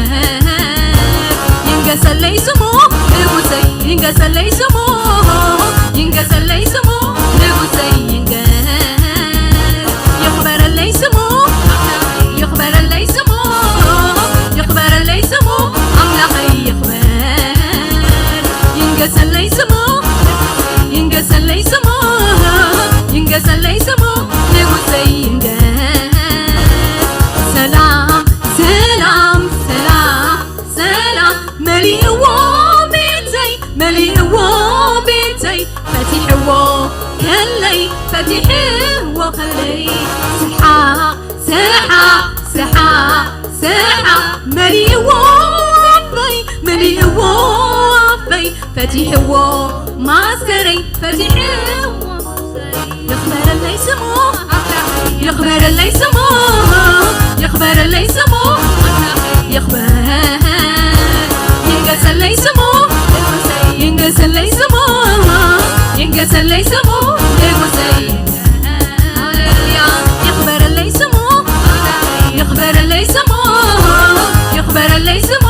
ይንገሰለይ ስሙ ንጉሰይ ይንገሰለይ ስሙ ይንገሰለይ ስሙ ንጉሰይ ይንገስ ይኽበረለይ ስሙ ይኽበረለይ ስሙ ይኽበረለይ ስሙ ኣምላኸይ ይኽበር ይንገሰለይ ስሙ ይንገሰለይ ስሙ ይንገሰለይ ስሙ ንጉሰይ ይንገስ ሰላም ሰላም ሰላም ሰላም መሊእዎ ቤተይ መሊእዎ ቤተይ ፈቲሕዎ ከለይ ፈቲሕዎ ከለይ ሰሓቕ ሰሓቕ ሰሓቕ ሰሓቕ መሊእዎ ኣፈይ መሊእዎ ኣፈይ ፈቲሕዎ ማሰረይ ፈቲሕዎ ይኽበረለይ ስሙ ይኽበረለይ ስሙ ይኽበረለይ ስሙ ይኽበር ይንገሰለይ ስሙ ይንገሰለይ ስሙ ይንገሰለይ ስሙ ንጉሰይ ሃሌሉያ ይኽበረለይ ስሙ ይኽበረለይ ስሙ ይኽበረለይ ስሙ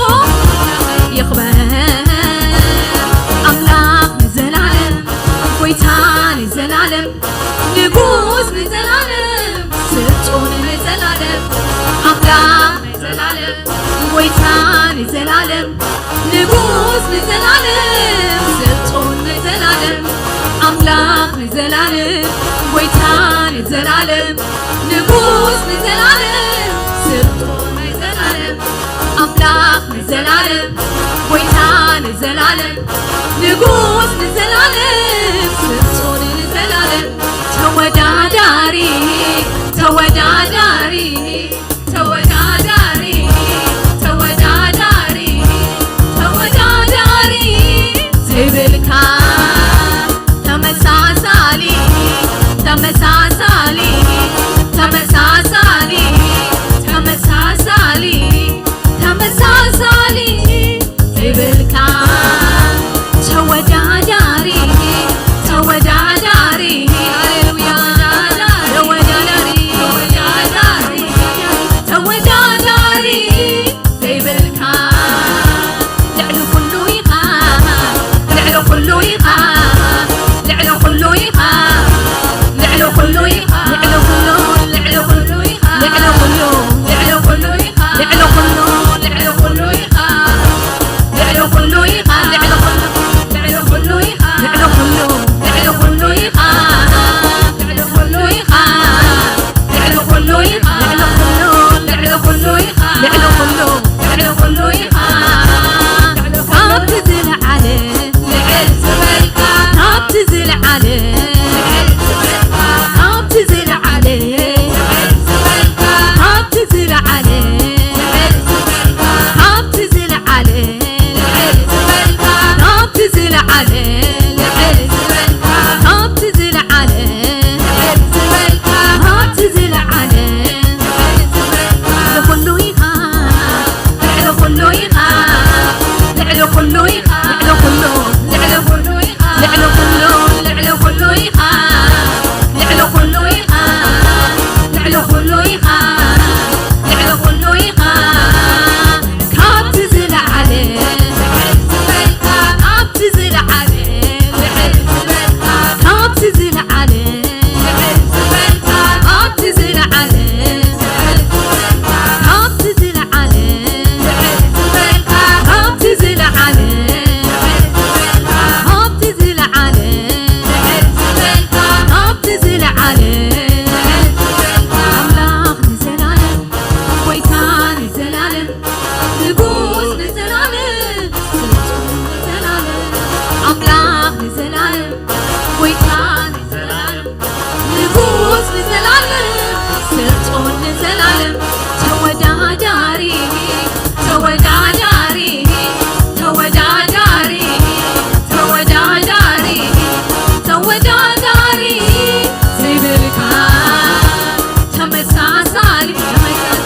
ይኽበር ኣምላኽ ንዘላለም ጎይታ ንዘላለም ንጉስ ንዘላለም ስልጡን ንዘላለም ኣምላኽ ንዘላለም ጎይታ ንዘላለም ንጉስ ንዘላለም ስልጡን ንዘላለም ንጉስ ንዘላለም፣ ስልጣን ንዘላለም፣ ኣምላኽ ንዘላለም፣ ጎይታ ንዘላለም፣ ንጉስ ንዘላለም፣ ስልጣን ንዘላለም፣ ተወዳዳሪ፣ ተወዳዳሪ፣ ተወዳዳሪ፣ ተወዳዳሪ፣ ተወዳዳሪ ዘይብልካ፣ ተመሳሳሊ፣ ተመሳሳሊ፣ ተመሳሳሊ፣ ተመሳሳሊ፣ ተመሳሳሊ ዘይብልካ፣ ተወዳዳሪ፣ ተወዳዳሪ፣ ሃሌሉያ፣ ተወዳዳሪ፣ ተወዳዳሪ፣ ተወዳዳሪ ዘይብልካ፣ ልዕሊ ኩሉ ኢኻ፣ ልዕሊ ኩሉ ኢኻ፣ ልዕሊ ኩሉ ኢኻ፣ ልዕሊ ኩሉ ኢኻ፣ ልዕሊ ኩሉ፣ ልዕሊ ኩሉ ኢኻ፣ ልዕሊ ኩሉ፣ ልዕሊ ኩሉ ኢኻ፣ ልዕሊ ኩሉ፣ ልዕሊ ኩሉ ኢኻ፣ ልዕሊ ኩሉ ኢኻ፣ ልዕሊ ኩሉ፣ ልዕሊ ኩሉ ኢኻ፣ ልዕሊ ኩሉ፣ ልዕሊ ኩሉ ኢኻ፣ ልዕሊ ኩሉ ኢኻ። ልዕሊ ኩሉ ኢኻ፣ ልዕሊ ኩሉ፣ ልዕሊ ኩሉ ኢኻ፣ ልዕሊ ኩሉ፣ ልዕሊ ኩሉ ኢኻ። ካብቲ ዝለዓለ፣ ልዕል ዝበልካ፣ ካብቲ ዝለዓለ፣ ልዕል ዝበልካ፣ ካብቲ ዝለዓለ፣ ልዕል ዝበልካ፣ ካብቲ ዝለዓለ፣ ልዕል ዝበልካ፣ ካብቲ ዝለዓለ፣ ልዕል ዝበልካ፣ ካብቲ ዝለዓለ፣ ልዕል ዝበልካ፣ ካብቲ ዝለዓለ፣ ልዕል ዝበልካ፣ ካብቲ ዝለዓለ፣ ልዕሊ ኩሉ ኢኻ፣ ልዕሊ ኩሉ ኢኻ፣ ልዕሊ ኩሉ ኢኻ፣ ልዕሊ ኩሉ፣ ልዕሊ ኩሉ ኢኻ፣ ልዕሊ ኩሉ፣ ልዕሊ ኩሉ ኢኻ፣ ልዕሊ ኩሉ ኢኻ፣ ልዕሊ ኩሉ ኢኻ፣ ልዕሊ ኩሉ ኢኻ። ካብቲ ዝለዓለ፣ ልዕል ዝበልካ፣ ካብቲ ዝለዓለ፣ ልዕል ዝበልካ፣ ካብቲ ዝለዓለ፣ ልዕል ዝበልካ፣ ካብቲ ዝለዓለ፣ ልዕል ዝበልካ፣ ካብቲ ዝለዓለ፣ ልዕል ዝበልካ፣ ካብቲ ዝለዓለ፣ ልዕል ዝበልካ፣ ካብቲ ዝለዓለ፣ ልዕል ዝበልካ፣ ካብቲ ዝለዓለ፣ ልዕል ዝበልካ፣ ኣምላኽ ንዘላለም፣ ጎይታ ንዘላለም፣ ንጉስ ንዘላለም፣ ፍጹም ንዘላለም፣ ኣምላኽ ንዘላለም፣ ጎይታ ንዘላለም፣ ንጉስ ንዘላለም፣ ፍጹም ንዘላለም፣ ተወዳዳሪ፣ ተወዳዳሪ፣ ተወዳዳሪ፣ ተወዳዳሪ፣ ተወዳዳሪ ዘይብልካ፣ ተመሳሳሊ፣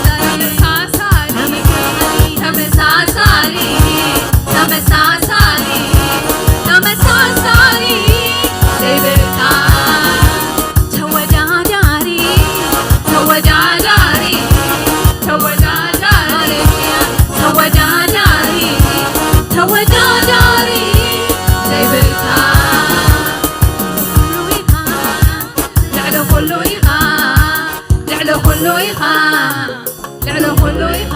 ተመሳሳሊ፣ ተመሳሳሊ፣ ተመሳሳሊ፣ ተመሳሳሊ፣ ተመሳሳሊ ዘይብልካ፣ ተወዳዳሪ፣ ተወዳዳሪ፣ ተወዳዳሪ፣ ተወዳዳሪ፣ ተወዳዳሪ ዘይብልካ፣ ልዕሊ ኩሉ ኢኻ፣ ልዕሊ ኩሉ ኢኻ፣ ልዕሊ ኩሉ ኢኻ፣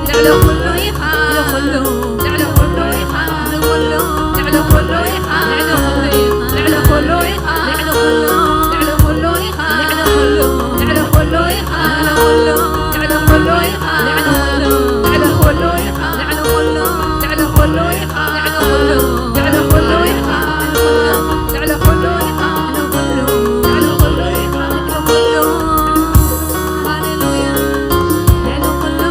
ልዕሊ ኩሉ ኢኻ፣ ልዕሊ ኩሉ ኢኻ፣ ልዕሊ ኩሉ ኢኻ፣ ልዕሊ ኩሉ፣ ልዕሊ ኩሉ ኢኻ፣ ልዕሊ ኩሉ ኢኻ፣ ልዕሊ ኩሉ ኢኻ፣ ልዕሊ ኩሉ ኢኻ፣ ልዕሊ ኩሉ ኢኻ፣ ልዕሊ ኩሉ ኢኻ፣ ልዕሊ ኩሉ ኢኻ፣ ልዕሊ ኩሉ ኢኻ፣ ልዕሊ ኩሉ ኢኻ፣ ልዕሊ ኩሉ ኢኻ፣ ልዕሊ ኩሉ ኢኻ፣ ልዕሊ ኩሉ ኢኻ፣ ልዕሊ ኩሉ ኢኻ፣ ልዕሊ ኩሉ ኢኻ፣ ልዕሊ ኩሉ ኢኻ፣ ልዕሊ ኩሉ ኢኻ፣ ልዕሊ ኩሉ፣ ሃሌሉያ፣ ልዕሊ ኩሉ፣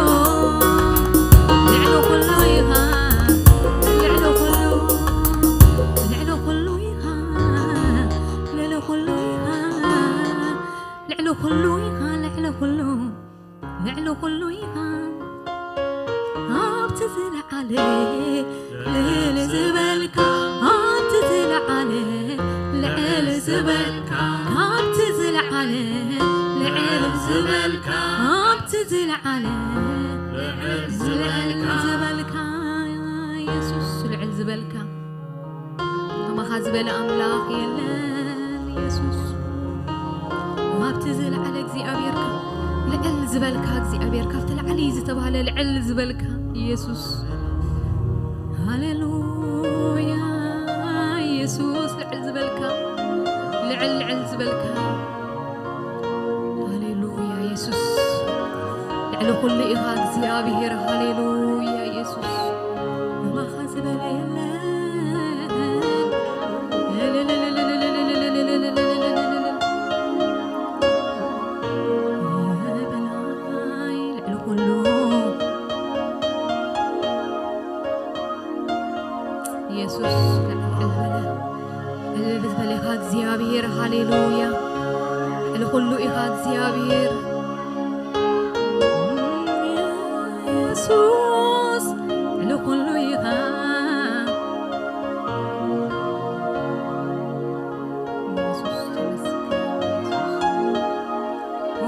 ልዕሊ ኩሉ ኢኻ፣ ልዕሊ ኩሉ፣ ልዕሊ ኩሉ ኢኻ፣ ልዕሊ ኩሉ ኢኻ፣ ልዕሊ ኩሉ ኢኻ፣ ልዕሊ ኩሉ፣ ልዕሊ ኩሉ ኢኻ። ኣብቲ ዝለዓለ ልዕል ዝበልካ፣ ኣብቲ ዝለዓለ ልዕል ዝበልካ፣ ካብቲ ዝለዓለ ልዕል ዝበልካ፣ ኣብቲ ዝለዓለ ልዕል ዝበልካ፣ ልዕል ዝበልካ፣ የሱስ ልዕል ዝበልካ። ከማኻ ዝበለ ኣምላኽ የለን የሱስ። ኣብቲ ዝለዓለ እግዚኣብሔር፣ ልዕል ዝበልካ እግዚኣብሔር፣ ካብቲ ላዕሊ ዝተባህለ ልዕል ዝበልካ የሱስ። ሃሌሉያ የሱስ፣ ልዕል ዝበልካ፣ ልዕል፣ ልዕል ዝበልካ። ኩሉ ኢኻ እግዚኣብሔር። ሃሌሉያ ኢየሱስ፣ ከማኻ ዝበለ የለን። የበላይ ልዕሊ ኩሉ ኢየሱስ፣ ልዕሊ ኩሉ በለ። እልል ዝበለ ኢኻ እግዚኣብሔር። ሃሌሉያ፣ ልዕሊ ኩሉ ኢኻ እግዚኣብሔር። ኢየሱስ፣ ልዕሊ ኩሉ ኢኻ። ኢየሱስ፣ ተመስገን። ኦ፣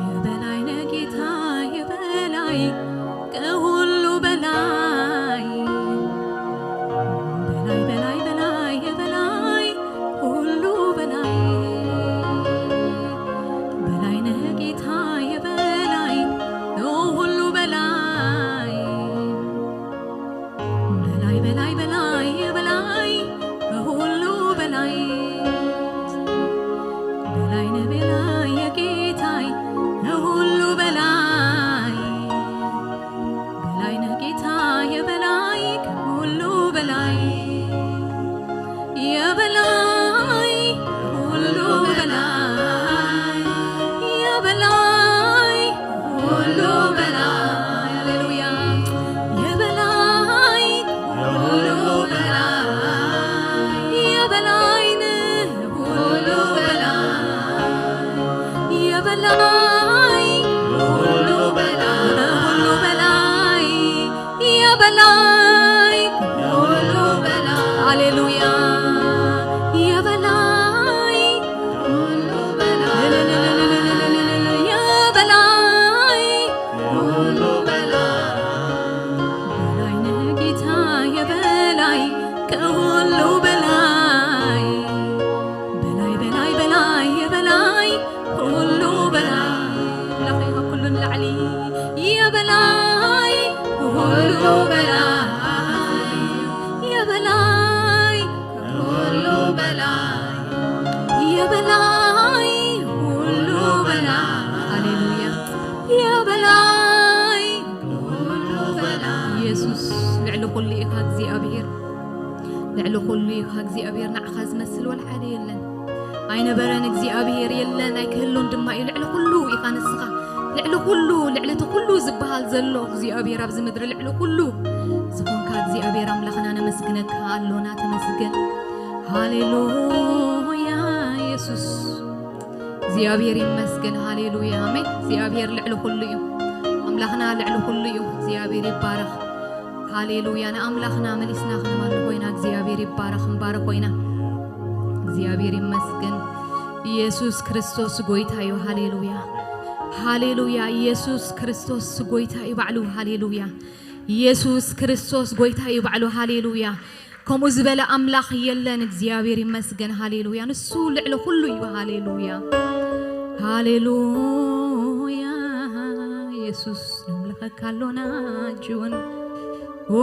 የበላይ ነህ ጌታ፣ የበላይ፣ ከሁሉ በላይ። በላይ፣ በላይ፣ በላይ፣ የበላይ፣ ሁሉ በላይ። በላይ ነህ ጌታ፣ የበላይ፣ ከሁሉ በላይ። በላይ፣ በላይ፣ በላይ፣ የበላይ፣ ከሁሉ በላይ። በላይ ነህ በላይ፣ የጌታይ፣ ከሁሉ በላይ። በላይ ነህ ጌታ፣ የበላይ፣ ከሁሉ በላይ። የበላይ፣ ሁሉ በላይ። የበላይ፣ ሁሉ በላይ። ሃሌሉያ። የበላይ፣ ሁሉ በላይ። የበላይ ነህ፣ ሁሉ በላይ። የበላይ፣ ሁሉ በላይ። የበላይ፣ ሁሉ በላይ። ሃሌሉያ። የበላይ፣ ሁሉ በላይ። የበላይ፣ ሁሉ በላይ። በላይ ነህ ጌታ፣ የበላይ፣ ከሁሉ በላይ። በላይ፣ በላይ፣ በላይ፣ የበላይ፣ ሁሉ በላይ። ኣምላኸይ፣ ካብ ኩሉ ንላዕሊ። የበላይ፣ ሁሉ በላይ። የበላይ፣ ሁሉ በላይ። የበላይ፣ ሁሉ በላይ። ሃሌሉያ። የበላይ፣ ሁሉ በላይ። ኢየሱስ፣ ልዕሊ ኩሉ ኢኻ እግዚኣብሔር። ልዕሊ ኩሉ ኢኻ እግዚኣብሔር፣ ንዓኻ ዝመስል ወላ ሓደ የለን። ኣይነበረን እግዚኣብሔር፣ የለን፣ ኣይክህሉን ድማ እዩ። ልዕሊ ኩሉ ኢኻ ንስኻ። ልዕሊ ኩሉ፣ ልዕሊ እቲ ኩሉ ዝበሃል ዘሎ እግዚኣብሔር ኣብዚ ምድሪ ልዕሊ ኩሉ ዝኾንካ እግዚኣብሔር ኣምላኽና ነመስግነካ ኣሎና። ተመስገን። ሃሌሉያ ኢየሱስ። እግዚኣብሔር ይመስገን። ሃሌሉያ። ኣሜን። እግዚኣብሔር ልዕሊ ኩሉ እዩ። ኣምላኽና ልዕሊ ኩሉ እዩ። እግዚኣብሔር ይባረኽ። ሃሌሉያ። ንኣምላኽና መሊስና ክንመልኾ ኢና። እግዚኣብሔር ይባረኽ። ክንባርኾ ኢና። እግዚኣብሔር ይመስገን። ኢየሱስ ክርስቶስ ጎይታ እዩ። ሃሌሉያ። ሃሌሉያ። ኢየሱስ ክርስቶስ ጎይታ እዩ ባዕሉ። ሃሌሉያ። ኢየሱስ ክርስቶስ ጎይታ እዩ ባዕሉ። ሃሌሉያ። ከምኡ ዝበለ ኣምላኽ የለን። እግዚኣብሔር ይመስገን። ሃሌሉያ። ንሱ ልዕሊ ኩሉ እዩ። ሃሌሉያ። ሃሌሉያ። ኢየሱስ ነምልኸካ ኣሎና እጅውን። ኦ፣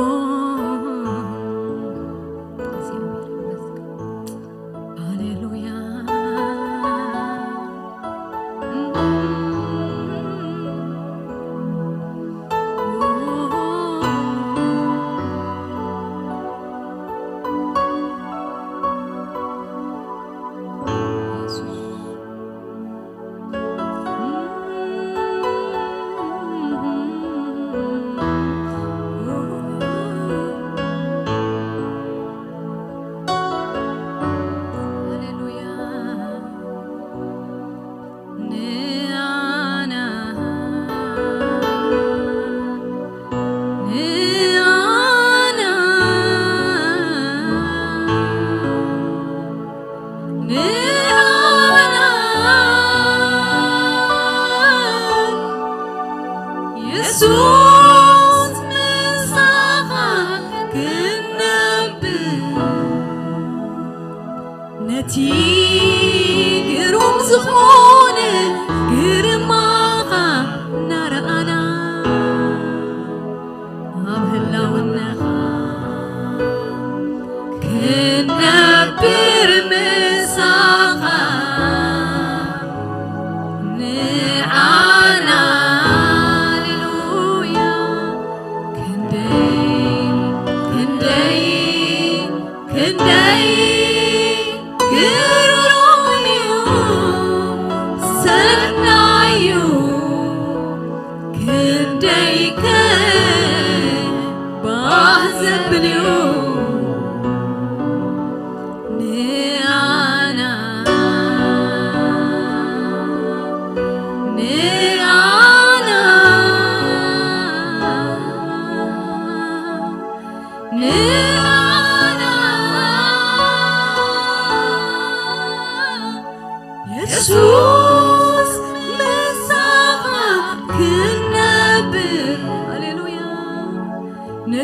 እግዚኣብሔር ይመስገን። ሃሌሉያ።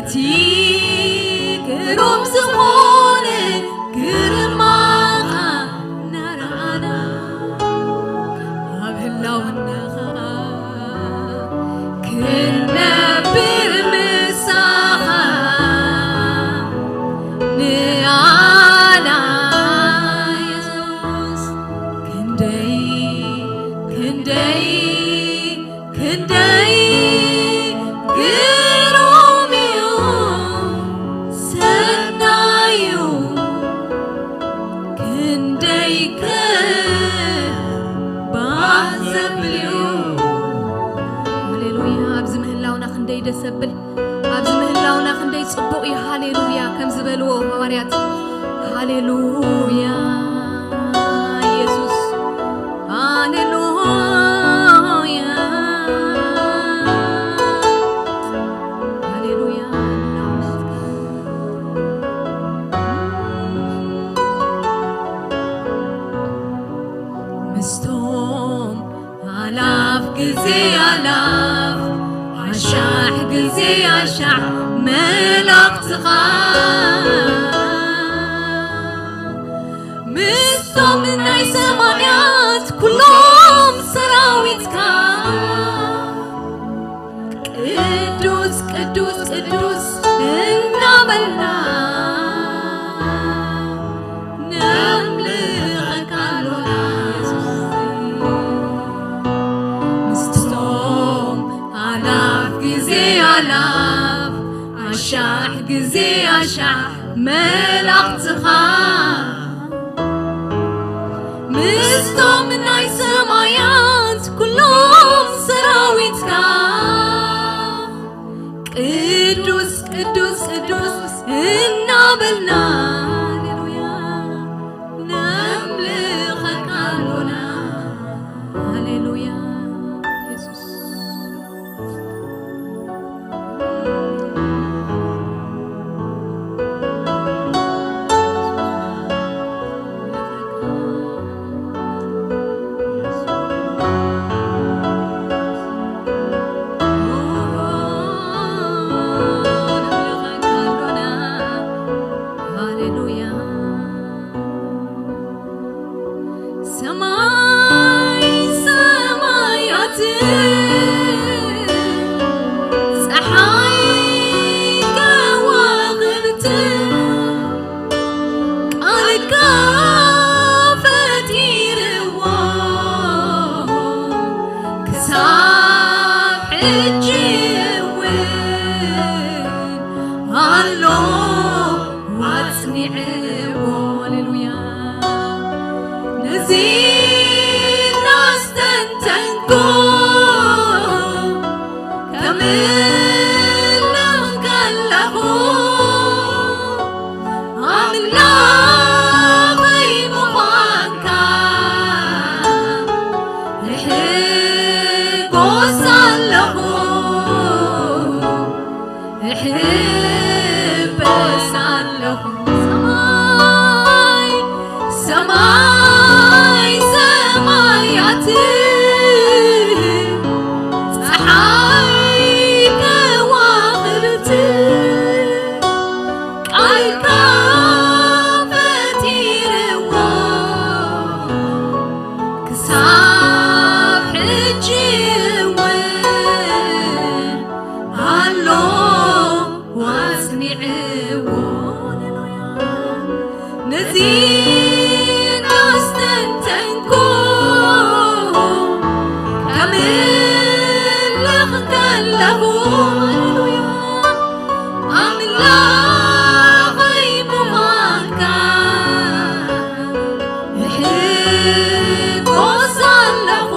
እቲ ግሩም ዝኾነ ግርማኻ እናረኣና፣ ኣብ ህላውናኻ ክንነብር ምሳኻ ንኣና የሱስ ክንደይ ክንደይ ክንደይ ግሩም እዩ ሰናዩ፣ ክንደይ ከ ባህ ዘብል እዩ። ሃሌሉያ። ኣብዚ ምህላውና ክንደይ ደስ ዘብል፣ ኣብዚ ምህላውና ክንደይ ጽቡቕ እዩ። ሃሌሉያ። ከም ዝበልዎ ሃዋርያት፣ ሃሌሉያ ኢየሱስ፣ ሃሌሉያ፣ ሃሌሉያ። ምስቶም ኣላፍ ግዜ ኣላፍ፣ ኣሻሕ ግዜ ኣሻሕ መላእኽትኻ፣ ምስቶም ናይ ሰማያት ኩሎም ሰራዊትካ፣ ቅዱስ ቅዱስ ቅዱስ እናበልና ነምልኸካ ኣሎና። ምስቶም ኣላፍ ግዜ ኣላፍ፣ ኣሻሕ ግዜ ኣሻሕ መላእኽትኻ፣ ምስቶም ናይ ሰማያት ኩሎም ሰራዊትካ፣ ቅዱስ ቅዱስ ቅዱስ እናበልና፣ ሃሌሉያ፣ ነምልኸካ ኣሎና። ሃሌሉያ የሱስ። ሃሌሉያ። ሰማይ ሰማያት፣ ጸሓይ ከዋኽብት ቃልካ ፈጢርዎ፣ ክሳብ ሕጂ እውን ኣሎ ኣጽኒዕዎ። ሃሌሉያ። ነዚ እናስተንተንኩ ከምልኽ ከለኹ፣ ኣምላኸይ ምዃንካ እሕጎስ ኣለኹ። እሕበስ ኣለኹ። ሰማይ ሰማይ ሰማያት፣ ጸሓይ ከዋኽብት ቃልካ ፈጢርዎ፣ ክሳብ ሕጂ እውን ኣሎ ኣጽኒዕዎ። ነዚ እናስተንተንኩ ከምልኽ ከለኹ፣ ኣምላኸይ ምዃንካ እሕጎስ ኣለኹ።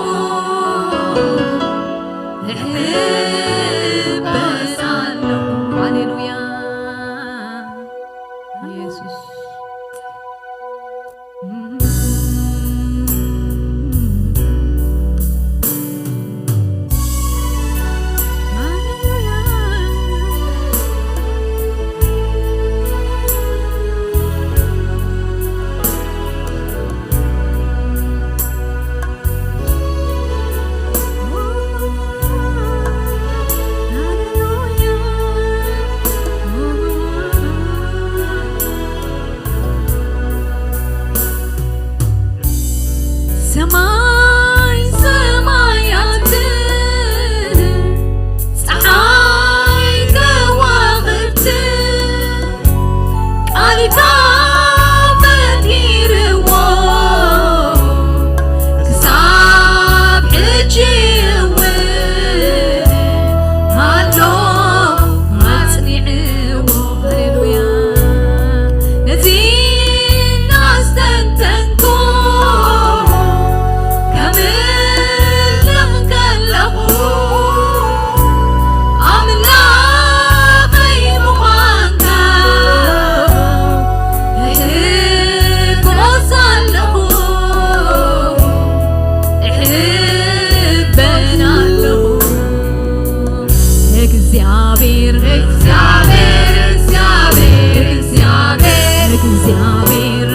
ማይ ሰማያት፣ ጸሓይ ከዋኽብቲ፣ ቃልካ ፈጢርዎ፣ ክሳብ ሕጂ እውን ኣሎ ኣጽኒዕዎ። ሃሌሉያ። ነዚ እናስተንተንኩ ከምልኽ ከለኹ፣ ኣምላኸይ ምዃንካ እሕጎስ ኣለኹ፣ እሕበን ኣለኹ። እግዚኣብሔር፣ እግዚኣብሔር፣ እግዚኣብሔር፣ እግዚኣብሔር፣ እግዚኣብሔር፣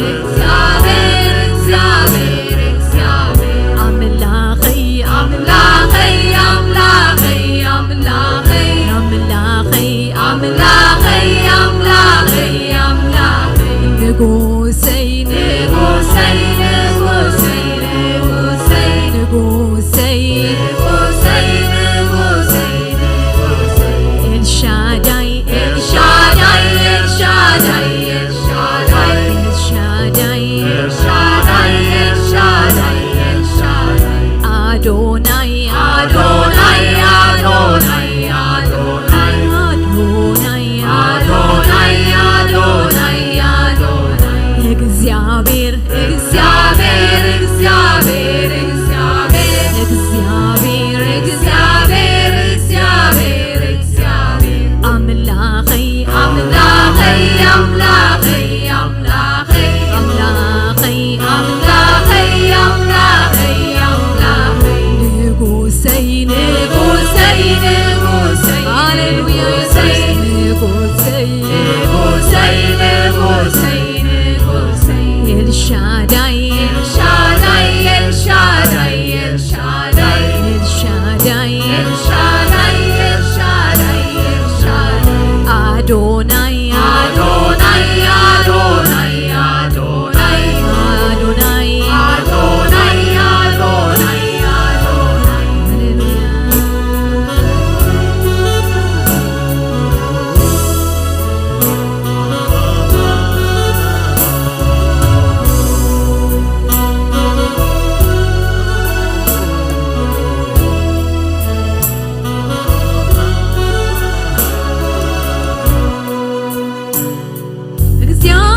እግዚኣብሔር፣ እግዚኣብሔር፣ ኣምላኸይ፣ ኣምላኸይ፣ ኣምላኸይ፣ ኣምላኸይ፣ ኣምላኸይ፣ ኣምላኸይ፣ ኣምላኸይ፣ ኣምላኸይ፣ ንጉሰይ፣ ንጉሰይ፣ ንጉሰይ፣ ንጉሰይ፣ ንጉሰይ፣ ንጉሰይ፣ ንጉሰይ፣ ንጉሰይ፣ ኤልሻዳይ፣ ኤልሻዳይ፣ ኤልሻዳይ፣ ኤልሻዳይ፣ ኤልሻዳይ፣ ኤልሻዳይ፣ ኤልሻዳይ፣ ኤልሻዳይ፣ ኣዶናይ፣ ኣዶናይ፣ ኣዶናይ፣ ኣዶናይ፣ ኣዶናይ፣ ኣዶናይ፣ ኣዶናይ፣ ኣዶናይ፣ እግዚኣብሔር፣ እግዚኣብሔር፣ እግዚኣብሔር፣ እግዚኣብሔር፣ እግዚኣብሔር፣ እግዚኣብሔር፣ እግዚኣብሔር፣ እግዚኣብሔር፣ ኣምላኸይ፣ ኣምላኸይ፣ ኣምላኸይ፣ ኣምላኸይ፣ ኣምላኸይ፣ ኣምላኸይ፣ ኣምላኸይ፣ ኣምላኸይ፣ ንጉሰይ፣ ንጉሰይ፣ ንጉሰይ፣ ሃሌሉያ፣ ንጉሰይ፣ ንጉሰይ፣ ንጉሰይ፣ ንጉሰይ፣ ንጉሰይ፣ ኤልሻዳይ፣ ኤልሻዳይ፣ ኤልሻዳይ፣ ኤልሻዳይ፣ ኤልሻዳይ፣ ኤልሻዳይ፣ ኤልሻዳይ፣ ኤልሻዳይ፣ ኣዶናይ፣ ኣዶናይ፣ ኣዶናይ፣ ኣዶናይ፣ ኣዶናይ፣ ኣዶናይ፣ ኣዶናይ፣ ኣዶናይ፣ ሃሌሉያ።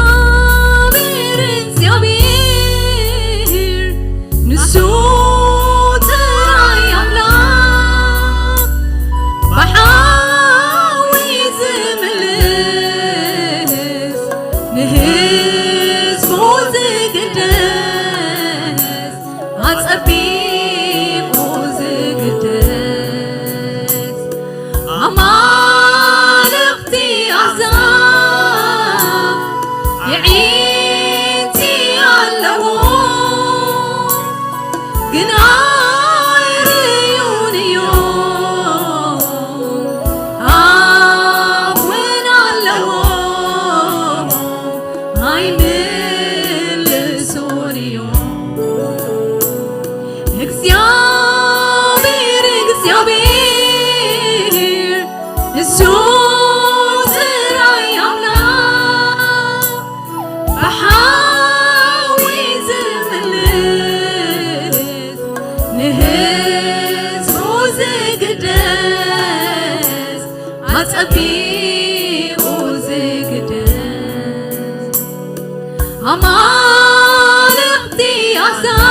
እግዚኣብሔር፣ እግዚኣብሔር፣ ንሱ ጥራይ ኣምላኽ፣ ብሓዊ ዝምልስ፣ ንህዝቡ ዝግደስ፣ ኣጸቢቑ ዝግደስ፣ ኣማልኽቲ ኣሕዛብ የዒንቲ ኣለዎ፣ ግን ኣይርእዩን እዮም፣ ኣፍ እውን ኣለዎ፣ ኣይምልሱን እዮም። እግዚኣብሔር፣ እግዚኣብሔር፣ ንሱ ጥራይ ኣምላኽ፣ ብሓዊ ዝምልስ፣ ንህዝቡ ዝግደስ፣ ኣጸቢቑ ዝግደስ፣ ኣማልኽቲ ኣሕዛብ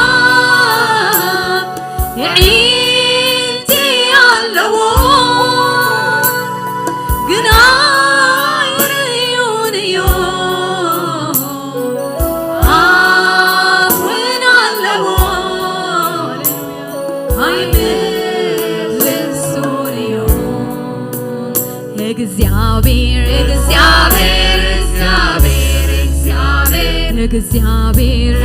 የዒንቲ ኣለዎ፣ ግን ኣይርእዩን እዮም፣ ኣፍ እውን ኣለዎ፣ ኣይምልሱን እዮም። እግዚኣብሔር፣ እግዚኣብሔር፣ እግዚኣብሔር፣ እግዚኣብሔር፣ እግዚኣብሔር፣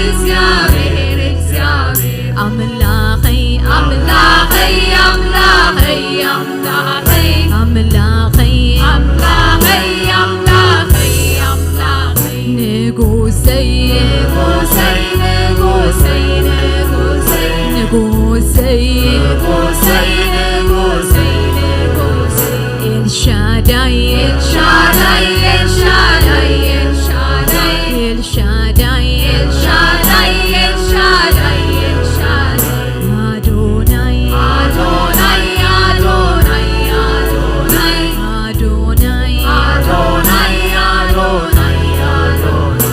እግዚኣብሔር፣ እግዚኣብሔር፣ ኣምላኸይ፣ ኣምላኸይ፣ ኣምላኸይ፣ ኣምላኸይ፣ ኣምላኸይ፣ ኣምላኸይ፣ ኣምላኸይ፣ ኣምላኸይ፣ ንጉሰይ፣ ንጉሰይ፣ ንጉሰይ፣ ንጉሰይ፣ ንጉሰይ፣ ንጉሰይ፣ ንጉሰይ። ኤልሻዳይ፣ ኤልሻዳይ፣ ኤልሻዳይ፣ ኤልሻዳይ። ኤልሻዳይ፣ ኤልሻዳይ፣ ኤልሻዳይ፣ ኤልሻዳይ። ኣዶናይ፣ ኣዶናይ፣ ኣዶናይ፣ ኣዶናይ። ኣዶናይ፣ ኣዶናይ፣ ኣዶናይ፣ ኣዶናይ።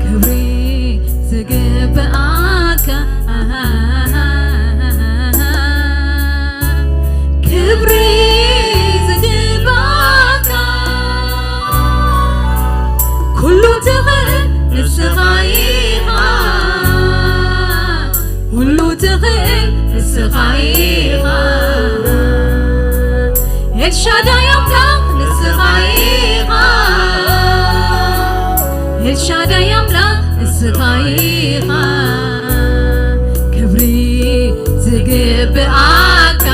ክብሪ ዝግብኣካ፣ ክብሪ ዝግብኣካ፣ ኩሉ ትኽእል ንስኻ ኢኻ፣ ኩሉ ትኽእል ንስኻ ኢኻ። ኤልሻዳይ ኣምላኽ ንስኻ ኢኻ፣ ኤልሻዳይ ኣምላኽ ንስኻ ኢኻ። ክብሪ ዝግብኣካ፣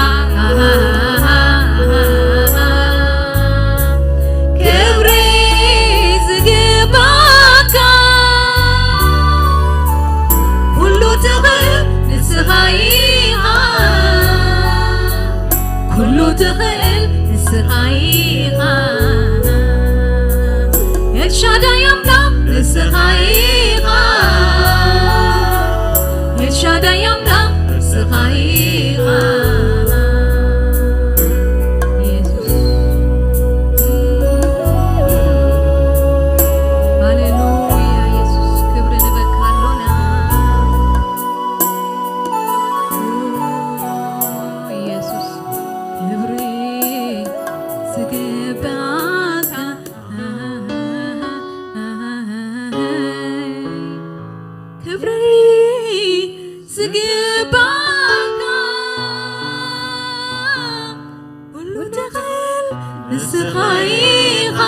ክብሪ ዝግብኣካ፣ ኩሉ ትኽእል ንስኻ ኢኻ፣ ኩሉ ትኽእል ንስኻ ኢኻ። ኤልሻዳይ ኣምላኽ ንስኻ ኢኻ፣ ኤልሻዳይ ኣምላኽ ንስኻ ኢኻ። ኢየሱስ። ሃሌሉያ ኢየሱስ፣ ክብሪ ንበካ ኣሎና። ኢየሱስ፣ ክብሪ ዝግባካ፣ ክብሪ ዝግባካ፣ ኩሉ ትኽእል ንስኻ ኢኻ፣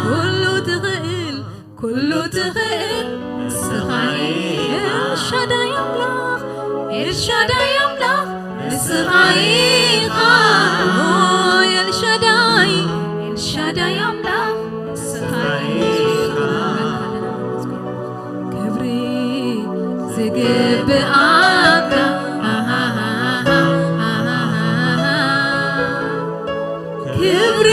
ኩሉ ትኽእል፣ ኩሉ ትኽእል ንስኻ ኢኻ። ኤልሻዳይ ኣምላኽ፣ ኤልሻዳይ ኣምላኽ ንስኻ ኢኻ። ኦ ኤልሻዳይ፣ ኤልሻዳይ ኣምላኽ ንስኻ ኢኻ። ክብሪ ዝግብኣካ፣ ክብሪ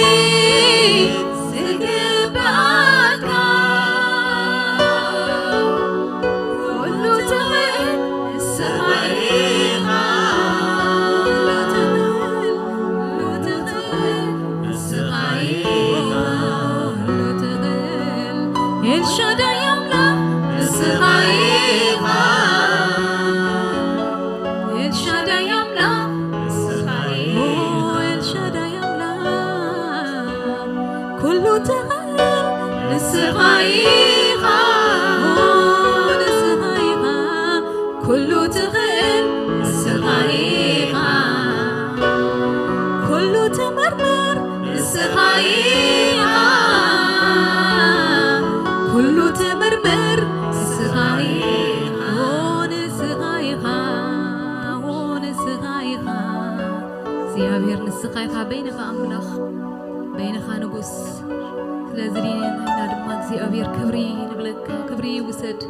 ዝግብኣካ፣ ኩሉ ትኽእል ንስኻ ኢኻ። ኩሉ ትኽእል፣ ኩሉ ትኽእል ንስኻ ኢኻ። ኩሉ ትኽእል ኤልሻዳይ ኣምላኽ ንስኻ ኢኻ። ኤልሻዳይ ኣምላኽ ንስኻ ኢኻ። ኦ ኤልሻዳይ ኣምላኽ ኩሉ ትኽእል ንስኻ ኢኻ። ኦ ንስኻ ኢኻ። ኩሉ ትኽእል ንስኻ ኢኻ። ኩሉ ትምርምር ንስኻ ኢኻ። ኩሉ ትምርምር ንስኻ ኢኻ። ኦ ንስኻ ኢኻ። ኦ ንስኻ ኢኻ። እግዚኣብሔር ንስኻ ኢኻ በይንኻ ኣምላኽ፣ በይንኻ ንጉስ። ስለዚ ንሕና ድማ እግዚኣብሔር ክብሪ ንብለካ፣ ክብሪ ይውሰድ።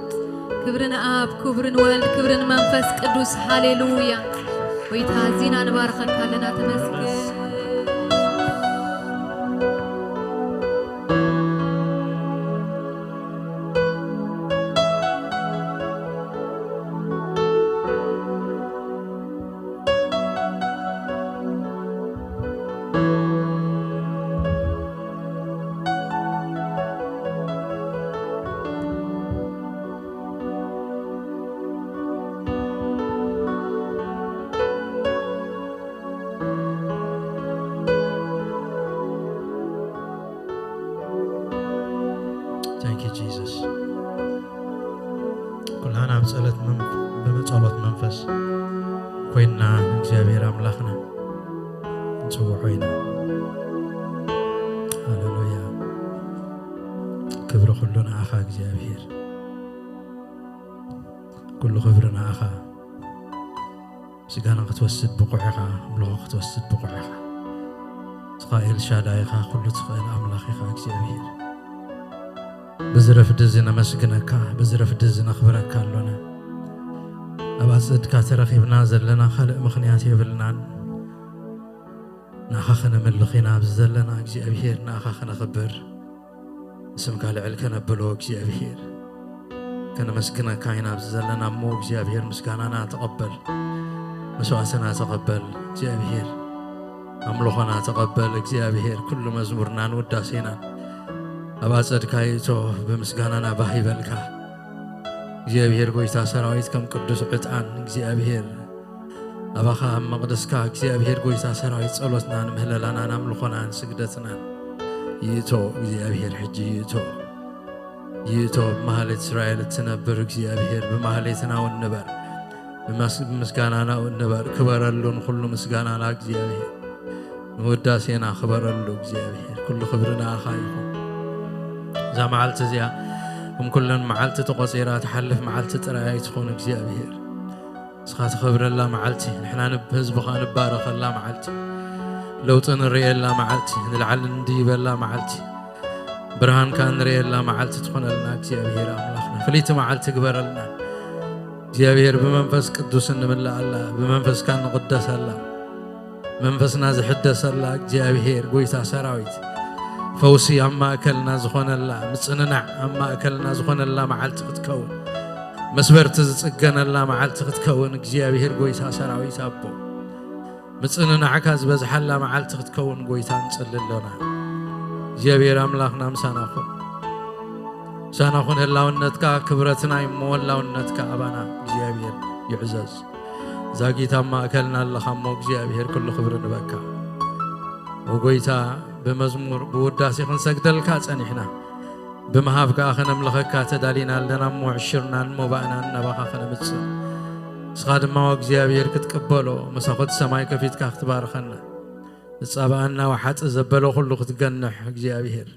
ክብሪ ንኣብ፣ ክብሪ ንወልድ፣ ክብሪ ንመንፈስ ቅዱስ። ሃሌሉያ። ጎይታ ኣዚና ንባርኸካ ኣለና። ተመስገን። Thank you, Jesus. ኩላና ብጸሎት መን-፣ ብመጸሎት መንፈስ ኮይንና እግዚኣብሔር ኣምላኽና ንጽውዖ ኢና። ሃሌሉያ። ክብሪ ኩሉ ንኣኻ እግዚኣብሔር፣ ኩሉ ክብሪ ንኣኻ። ምስጋና ክትወስድ ብቑዕ ኢኻ፣ ኣምልኾ ክትወስድ ብቑዕ ኢኻ። እስኻ ኤልሻዳይ ኢኻ፣ ኩሉ ትኽእል ኣምላኽ ኢኻ እግዚኣብሔር። በዚ ረፍዲ እዚ ነመስግነካ፣ በዚ ረፍዲ እዚ ነኽብረካ ኣሎና። ኣብ ኣጽድካ ተረኺብና ዘለና ካልእ ምኽንያት የብልናን። ንኣኻ ኸነምልኽ ኢና ኣብዚ ዘለና እግዚኣብሔር፣ ንኣኻ ኸነኽብር፣ ስምካ ልዕል ከነብሎ እግዚኣብሔር። ከነመስግነካ ኢና ኣብዚ ዘለና እሞ እግዚኣብሔር፣ ምስጋናና ተቐበል፣ መስዋእትና ተቐበል እግዚኣብሔር፣ ኣምልኾና ተቐበል እግዚኣብሔር። ኩሉ መዝሙርናን ውዳሴናን ኣብ ኣጸድካ ይእቶ፣ ብምስጋናና ባህ ይበልካ እግዚኣብሔር። ጎይታ ሰራዊት ከም ቅዱስ ዕጣን እግዚኣብሔር ኣባኻ ኣብ መቕደስካ እግዚኣብሔር ጎይታ ሰራዊት ጸሎትናን ምህለላናን ኣምልኾናን ስግደትናን ይእቶ እግዚኣብሔር፣ ሕጂ ይእቶ፣ ይእቶ። ብማህሌት እስራኤል እትነብር እግዚኣብሔር ብማህሌትና እውን ንበር፣ ብመስ-፣ ብምስጋናና እውን ንበር። ክበረሉ ንኹሉ ምስጋናና እግዚኣብሔር፣ ንውዳሴና ክበረሉ እግዚኣብሔር። ኩሉ ክብሪ ንኣኻ ይኹን። እዛ መዓልቲ እዚኣ ከም ኩለን መዓልቲ ተቖጺራ ትሓልፍ መዓልቲ ጥራይ ኣይትኹን እግዚኣብሔር። ንስኻ ትኸብረላ መዓልቲ፣ ንሕና ንብ-፣ ህዝብኻ ንባረኸላ መዓልቲ፣ ለውጢ ንርእየላ መዓልቲ፣ ንላዕሊ ንድይበላ መዓልቲ፣ ብርሃንካ ንርእየላ መዓልቲ ትኾነልና እግዚኣብሔር ኣምላኽና። ፍልይቲ መዓልቲ ግበረልና እግዚኣብሔር፣ ብመንፈስ ቅዱስ እንምልኣላ፣ ብመንፈስካ ንቕደሰላ፣ መንፈስና ዝሕደሰላ እግዚኣብሔር ጎይታ ሰራዊት፣ ፈውሲ ኣብ ማእከልና ዝኾነላ፣ ምጽንናዕ ኣብ ማእከልና ዝኾነላ መዓልቲ ክትከውን፣ መስበርቲ ዝጽገነላ መዓልቲ ክትከውን እግዚኣብሔር ጎይታ ሰራዊት ኣቦ፣ ምጽንናዕካ ዝበዝሓላ መዓልቲ ክትከውን ጎይታ ንጽሊ ኣሎና። እግዚኣብሔር ኣምላኽና ምሳና ኩን። ምሳና ኩን። ህላውነትካ ክብረትና እዩ እሞ ህላውነትካ ኣባና እግዚኣብሔር ይዕዘዝ። ዛጊት ኣብ ማእከልና ኣለኻ እሞ እግዚኣብሔር ኩሉ ክብሪ ንበካ። ወጎይታ ብመዝሙር ብውዳሴ ክንሰግደልካ ጸኒሕና፣ ብምሃብ ከኣ ከነምልኸካ ተዳሊና ኣለና እሞ ዕሽርናን ሞባእናን ናባኻ ከነምጽእ። ንስኻ ድማ ወእግዚኣብሔር ክትቅበሎ፣ መሳኹቲ ሰማይ ከፊትካ ክትባርኸና፣ ዝጻባኣና ወሓጢ ዘበለ ኩሉ ክትገንሕ እግዚኣብሔር፣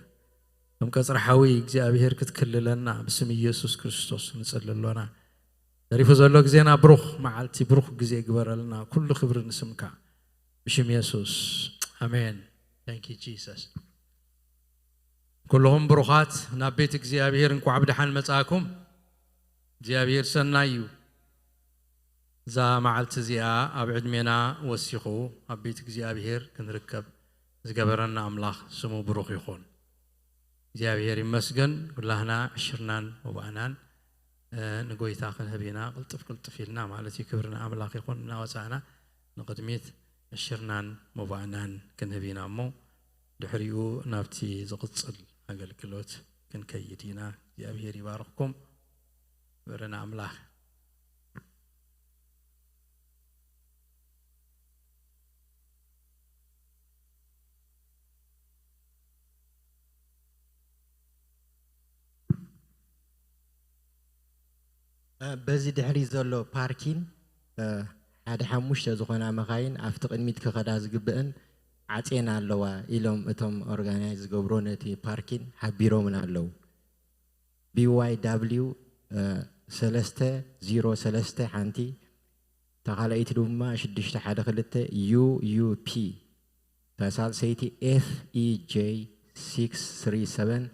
ከም ቀጽሪ ሓዊ እግዚኣብሔር ክትክልለና ብስም ኢየሱስ ክርስቶስ ንጽሊ ኣሎና። ተሪፉ ዘሎ ግዜና ብሩኽ መዓልቲ፣ ብሩኽ ግዜ ግበረልና። ኩሉ ክብሪ ንስምካ። ብሽም የሱስ። ኣሜን። Thank you, Jesus። ኩልኹም ብሩኻት ናብ ቤት እግዚኣብሔር እንቋዕ ብደሓን መጻእኩም። እግዚኣብሔር ሰናይ እዩ። እዛ መዓልቲ እዚኣ ኣብ ዕድሜና ወሲኹ ኣብ ቤት እግዚኣብሔር ክንርከብ ዝገበረና ኣምላኽ ስሙ ብሩኽ ይኹን። እግዚኣብሔር ይመስገን። ኩላህና ዕሽርናን መባእናን፣ እ፣ ንጎይታ ክንህብ ኢና። ቅልጥፍ ቅልጥፍ ኢልና ማለት እዩ። ክብሪ ንኣምላኽ ይኹን። እናወጻእና ንቕድሚት ዕሽርናን መባእናን ክንህብ ኢና እሞ፣ ድሕሪኡ ናብቲ ዝቕጽል ኣገልግሎት ክንከይድ ኢና። እግዚኣብሔር ይባርኽኩም። ክብሪ ንኣምላኽ። እ፣ በዚ ድሕሪት ዘሎ ፓርኪን፣ እ፣ ሓደ ሓሙሽተ ዝኾና መኻይን ኣብቲ ቅድሚት ክኸዳ ዝግብእን ዓጽየን ኣለዋ ኢሎም እቶም ኦርጋናይዝ ዝገብሩ ነቲ ፓርኪን ሓቢሮምን ኣለዉ። ቢ ዋይ ዳብሊው፣ እ፣ ሰለስተ ዜሮ ሰለስተ ሓንቲ፣ እታ ካልኣይቲ ድማ ሽዱሽተ ሓደ ክልተ ዩ ዩ ፒ፣ እታ ሳልሰይቲ ኤፍ ኢ ጄ ሲክስ ስሪ ሰቨን፣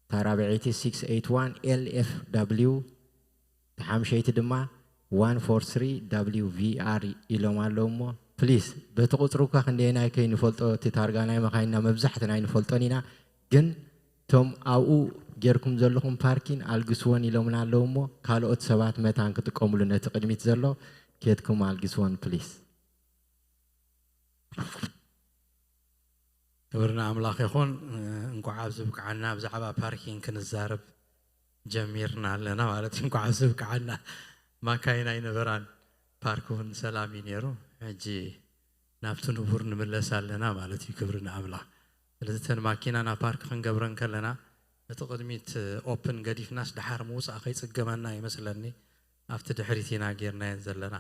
እታ ራብዐይቲ ሲክስ ኤይት ዋን ኤል ኤፍ ዳብሊው፣ እታ ሓምሸይቲ ድማ ዋን ፎር ስሪ ዳብሊው ቪ ኣር ኢሎም ኣለዉ እሞ፣ ፕሊስ፣ በቲ ቁጽሪ እኳ ክንደየናይ ከይንፈልጦ፣ እቲ ታርጋ ናይ መኻይንና መብዛሕትና ኣይንፈልጦን ኢና፣ ግን እቶም ኣብኡ ጌርኩም ዘለኹም ፓርኪን ኣልግስወን ኢሎምና ኣለዉ እሞ፣ ካልኦት ሰባት መታን ክጥቀሙሉ ነቲ ቅድሚት ዘሎ ኬድኩም ኣልግስወን ፕሊስ። ክብሪ ንኣምላኽ ይኹን። እንኳዕ ኣብዚ ብቅዓና። ብዛዕባ ፓርኪንግ ክንዛረብ ጀሚርና ኣለና ማለት እዩ። እንኳዕ ኣብዚ ብቅዓና። ማካይን ኣይነበራን፣ ፓርክ እውን ሰላም እዩ ነይሩ። ሕጂ ናብቲ ንቡር ንምለስ ኣለና ማለት እዩ። ክብሪ ንኣምላኽ። ስለዚ እተን ማኪናና ፓርክ ክንገብረን ከለና፣ እቲ ቅድሚት ኦፕን ገዲፍናስ ደሓር ምውጻእ ከይጽገመና ይመስለኒ፣ ኣብቲ ድሕሪት ኢና ጌርናየን ዘለና።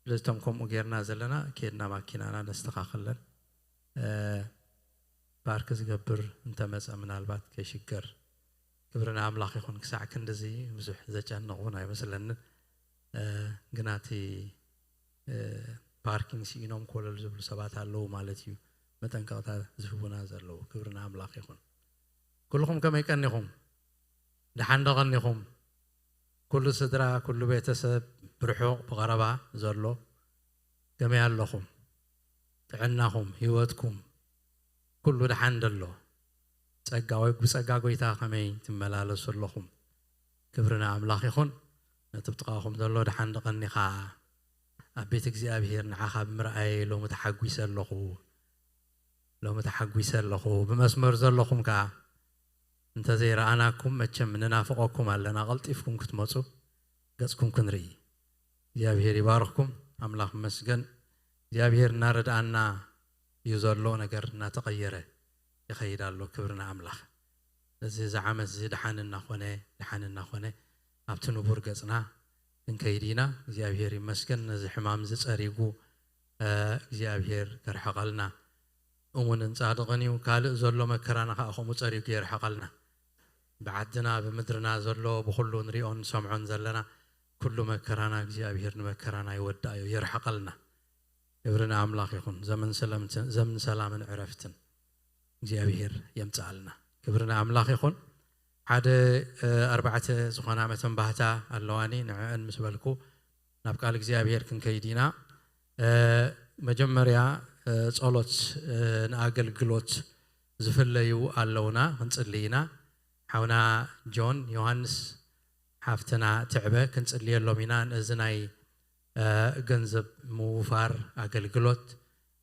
ስለዚ እቶም ከምኡ ጌርና ዘለና፣ ኬድና ማኪናና ነስተኻኽለን። እ፣ ፓርክ ዝገብር እንተመጸ ምናልባት ከይሽገር። ክብሪ ንኣምላኽ ይኹን። ክሳዕ ክንድዚ ብዙሕ ዘጨንቕ እውን ኣይመስለንን። እ፣ ግና እቲ፣ እ፣ ፓርኪንግ ስኢኖም ኮለል ዝብሉ ሰባት ኣለዉ ማለት እዩ፣ መጠንቀቕታ ዝህቡና ዘለዉ። ክብሪ ንኣምላኽ ይኹን። ኩልኹም ከመይ ቀኒኹም? ደሓን ዶ ቀኒኹም? ኩሉ ስድራ፣ ኩሉ ቤተሰብ፣ ብርሑቕ ብቐረባ ዘሎ ከመይ ኣለኹም? ጥዕናኹም፣ ህይወትኩም፣ ኩሉ ደሓን ደሎ? ጸጋ ወይ ብጸጋ ጎይታ ከመይ ትመላለሱ ኣለኹም? ክብሪ ንኣምላኽ ይኹን። ነቲ ብጥቓኹም ዘሎ ደሓን ዶ ቀኒኻ? ኣብ ቤት እግዚኣብሔር ንዓኻ ብምርኣየይ ሎሚ ተሓጒሰ ኣለኹ። ሎሚ ተሓጒሰ ኣለኹ። ብመስመር ዘለኹም ከኣ እንተዘይረኣናኩም መቸም ንናፍቐኩም ኣለና። ቀልጢፍኩም ክትመጹ ገጽኩም ክንርኢ። እግዚኣብሔር ይባርኽኩም። ኣምላኽ ይመስገን። እግዚኣብሔር እናረድኣና እዩ ዘሎ፣ ነገር እናተቐየረ ይኸይድ ኣሎ። ክብሪ ንኣምላኽ። እዚ፣ እዚ ዓመት እዚ ደሓን እናኾነ፣ ደሓን እናኾነ ኣብቲ ንቡር ገጽና ክንከይድ ኢና። እግዚኣብሔር ይመስገን። ነዚ ሕማም እዚ ጸሪጉ፣ እ፣ እግዚኣብሔር ከርሕቐልና። እሙንን ጻድቕን እዩ። ካልእ ዘሎ መከራና ኸኣ ከምኡ ጸሪጉ የርሕቐልና። ብዓድና፣ ብምድርና ዘሎ፣ ብኹሉ ንሪኦን ንሰምዖን ዘለና፣ ኩሉ መከራና እግዚኣብሔር ንመከራና ይወድኣዮ፣ የርሕቐልና። ክብሪ ንኣምላኽ ይኹን። ዘመን ሰላምትን፣ ዘመን ሰላምን ዕረፍትን እግዚኣብሔር የምጽኣልና። ክብሪ ንኣምላኽ ይኹን። ሓደ፣ እ፣ ኣርባዕተ ዝኾና መተንባህታ ኣለዋኒ፣ ንዕአን ምስ በልኩ ናብ ቃል እግዚኣብሔር ክንከይድ ኢና። እ፣ መጀመርያ፣ እ፣ ጸሎት፣ እ፣ ንኣገልግሎት ዝፍለዩ ኣለውና፣ ክንጽሊ ኢና። ሓውና ጆን፣ ዮሃንስ፣ ሓፍትና ትዕበ ክንጽልየሎም ኢና። ነዚ ናይ፣ እ፣ ገንዘብ ምውፋር ኣገልግሎት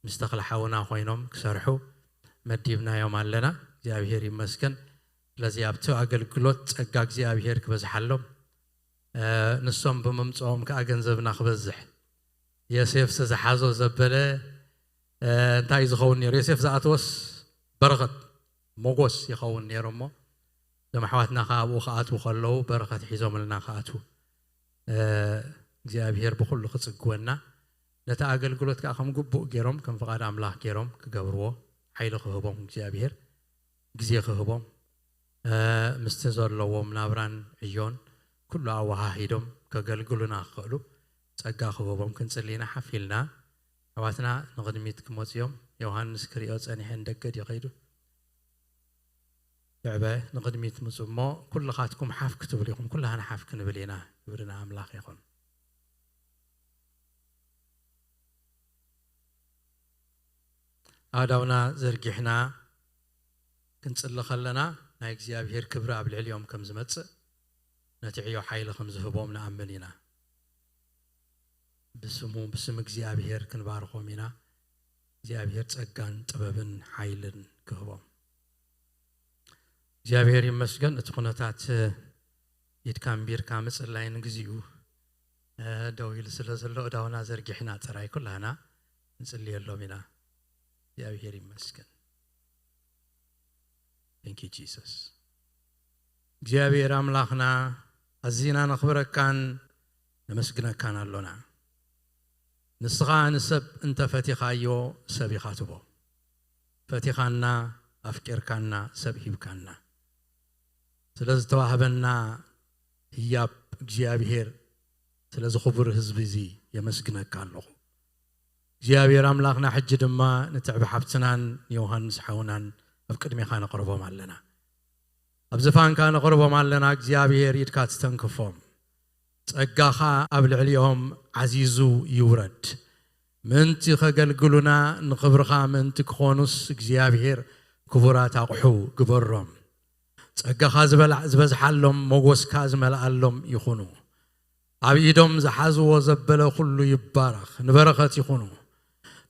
ምስ ተኽለ ሓውና ኮይኖም ክሰርሑ መዲብናዮም ኣለና። እግዚኣብሔር ይመስገን። ስለዚ ኣብቲ ኣገልግሎት ጸጋ እግዚኣብሔር ክበዝሓሎም፣ እ፣ ንሶም ብምምጽኦም ከኣ ገንዘብና ክበዝሕ። ዮሴፍ ዝሓዞ ዘበለ፣ እ፣ እንታይ ዝኸውን ነይሩ? ዮሴፍ ዝኣተወስ በረኸት፣ ሞጎስ ይኸውን ነይሩ እሞ፣ እዞም ኣሕዋትና ከኣ ኣብኡ ክኣትዉ ከለዉ በረኸት ሒዞምልና ክኣትዉ፣ እ፣ እግዚኣብሔር ብኹሉ ክጽግወና፣ ነቲ ኣገልግሎት ከኣ ከም ግቡእ ገይሮም፣ ከም ፍቓድ ኣምላኽ ገይሮም ክገብርዎ ሓይሊ ክህቦም እግዚኣብሔር፣ ግዜ ክህቦም፣ እ፣ ምስቲ ዘለዎም ናብራን ዕዮን ኩሉ ኣወሃሂዶም ከገልግሉና ክኽእሉ ጸጋ ክህቦም ክንጽሊ ኢና ሓፍ ኢልና። ኣሕዋትና ንቕድሚት ክመጹ እዮም። ዮሃንስ ክርእዮ ጸኒሐ ንደገ ድዩ ከይዱ? ትዕበ ንቕድሚት ምጹ እሞ ኩልኻትኩም ሓፍ ክትብሉ ኢኹም። ኩላህና ሓፍ ክንብል ኢና። ክብሪ ንኣምላኽ ይኹን። ኣእዳውና ዘርጊሕና ክንጽሊ ከለና ናይ እግዚኣብሔር ክብሪ ኣብ ልዕሊኦም ከም ዝመጽእ ነቲ ዕዮ ሓይሊ ከም ዝህቦም ንኣምን ኢና። ብስሙ፣ ብስም እግዚኣብሔር ክንባርኾም ኢና። እግዚኣብሔር ጸጋን ጥበብን ሓይልን ክህቦም። እግዚኣብሔር ይመስገን። እቲ ኩነታት፣ እ፣ ኢድካ ኣንቢርካ ምጽላይ ንግዚኡ፣ እ፣ ደው ኢሉ ስለ ዘሎ፣ እዳውና ዘርጊሕና ጥራይ ኩላህና ንጽልየሎም ኢና። እግዚኣብሔር ይመስገን። Thank you, Jesus። እግዚኣብሔር ኣምላኽና፣ ኣዚና ነኽብረካን ነመስግነካን ኣሎና። ንስኻ ንሰብ እንተ ፈቲኻዮ፣ ሰብ ኢኻ ትቦ። ፈቲኻና፣ ኣፍቂርካና፣ ሰብ ሂብካና። ስለ ዝተዋህበና ህያብ እግዚኣብሔር፣ ስለዚ ክቡር ህዝቢ እዚ የመስግነካ ኣለኹ። እግዚኣብሔር ኣምላኽና፣ ሕጂ ድማ ንትዕቢ ሓብትናን ንዮሃንስ ሓውናን ኣብ ቅድሜኻ ነቕርቦም ኣለና። ኣብ ዝፋንካ ነቕርቦም ኣለና። እግዚኣብሔር፣ ኢድካ ትተንክፎም፣ ጸጋኻ ኣብ ልዕሊኦም ዓዚዙ ይውረድ። ምእንቲ ከገልግሉና፣ ንኽብርኻ ምእንቲ ክኾኑስ፣ እግዚኣብሔር፣ ክቡራት ኣቑሑ ግበሮም። ጸጋኻ ዝበላ-፣ ዝበዝሓሎም፣ ሞጎስካ ዝመልኣሎም ይኹኑ። ኣብ ኢዶም ዝሓዝዎ ዘበለ ኩሉ ይባረኽ፣ ንበረኸት ይኹኑ።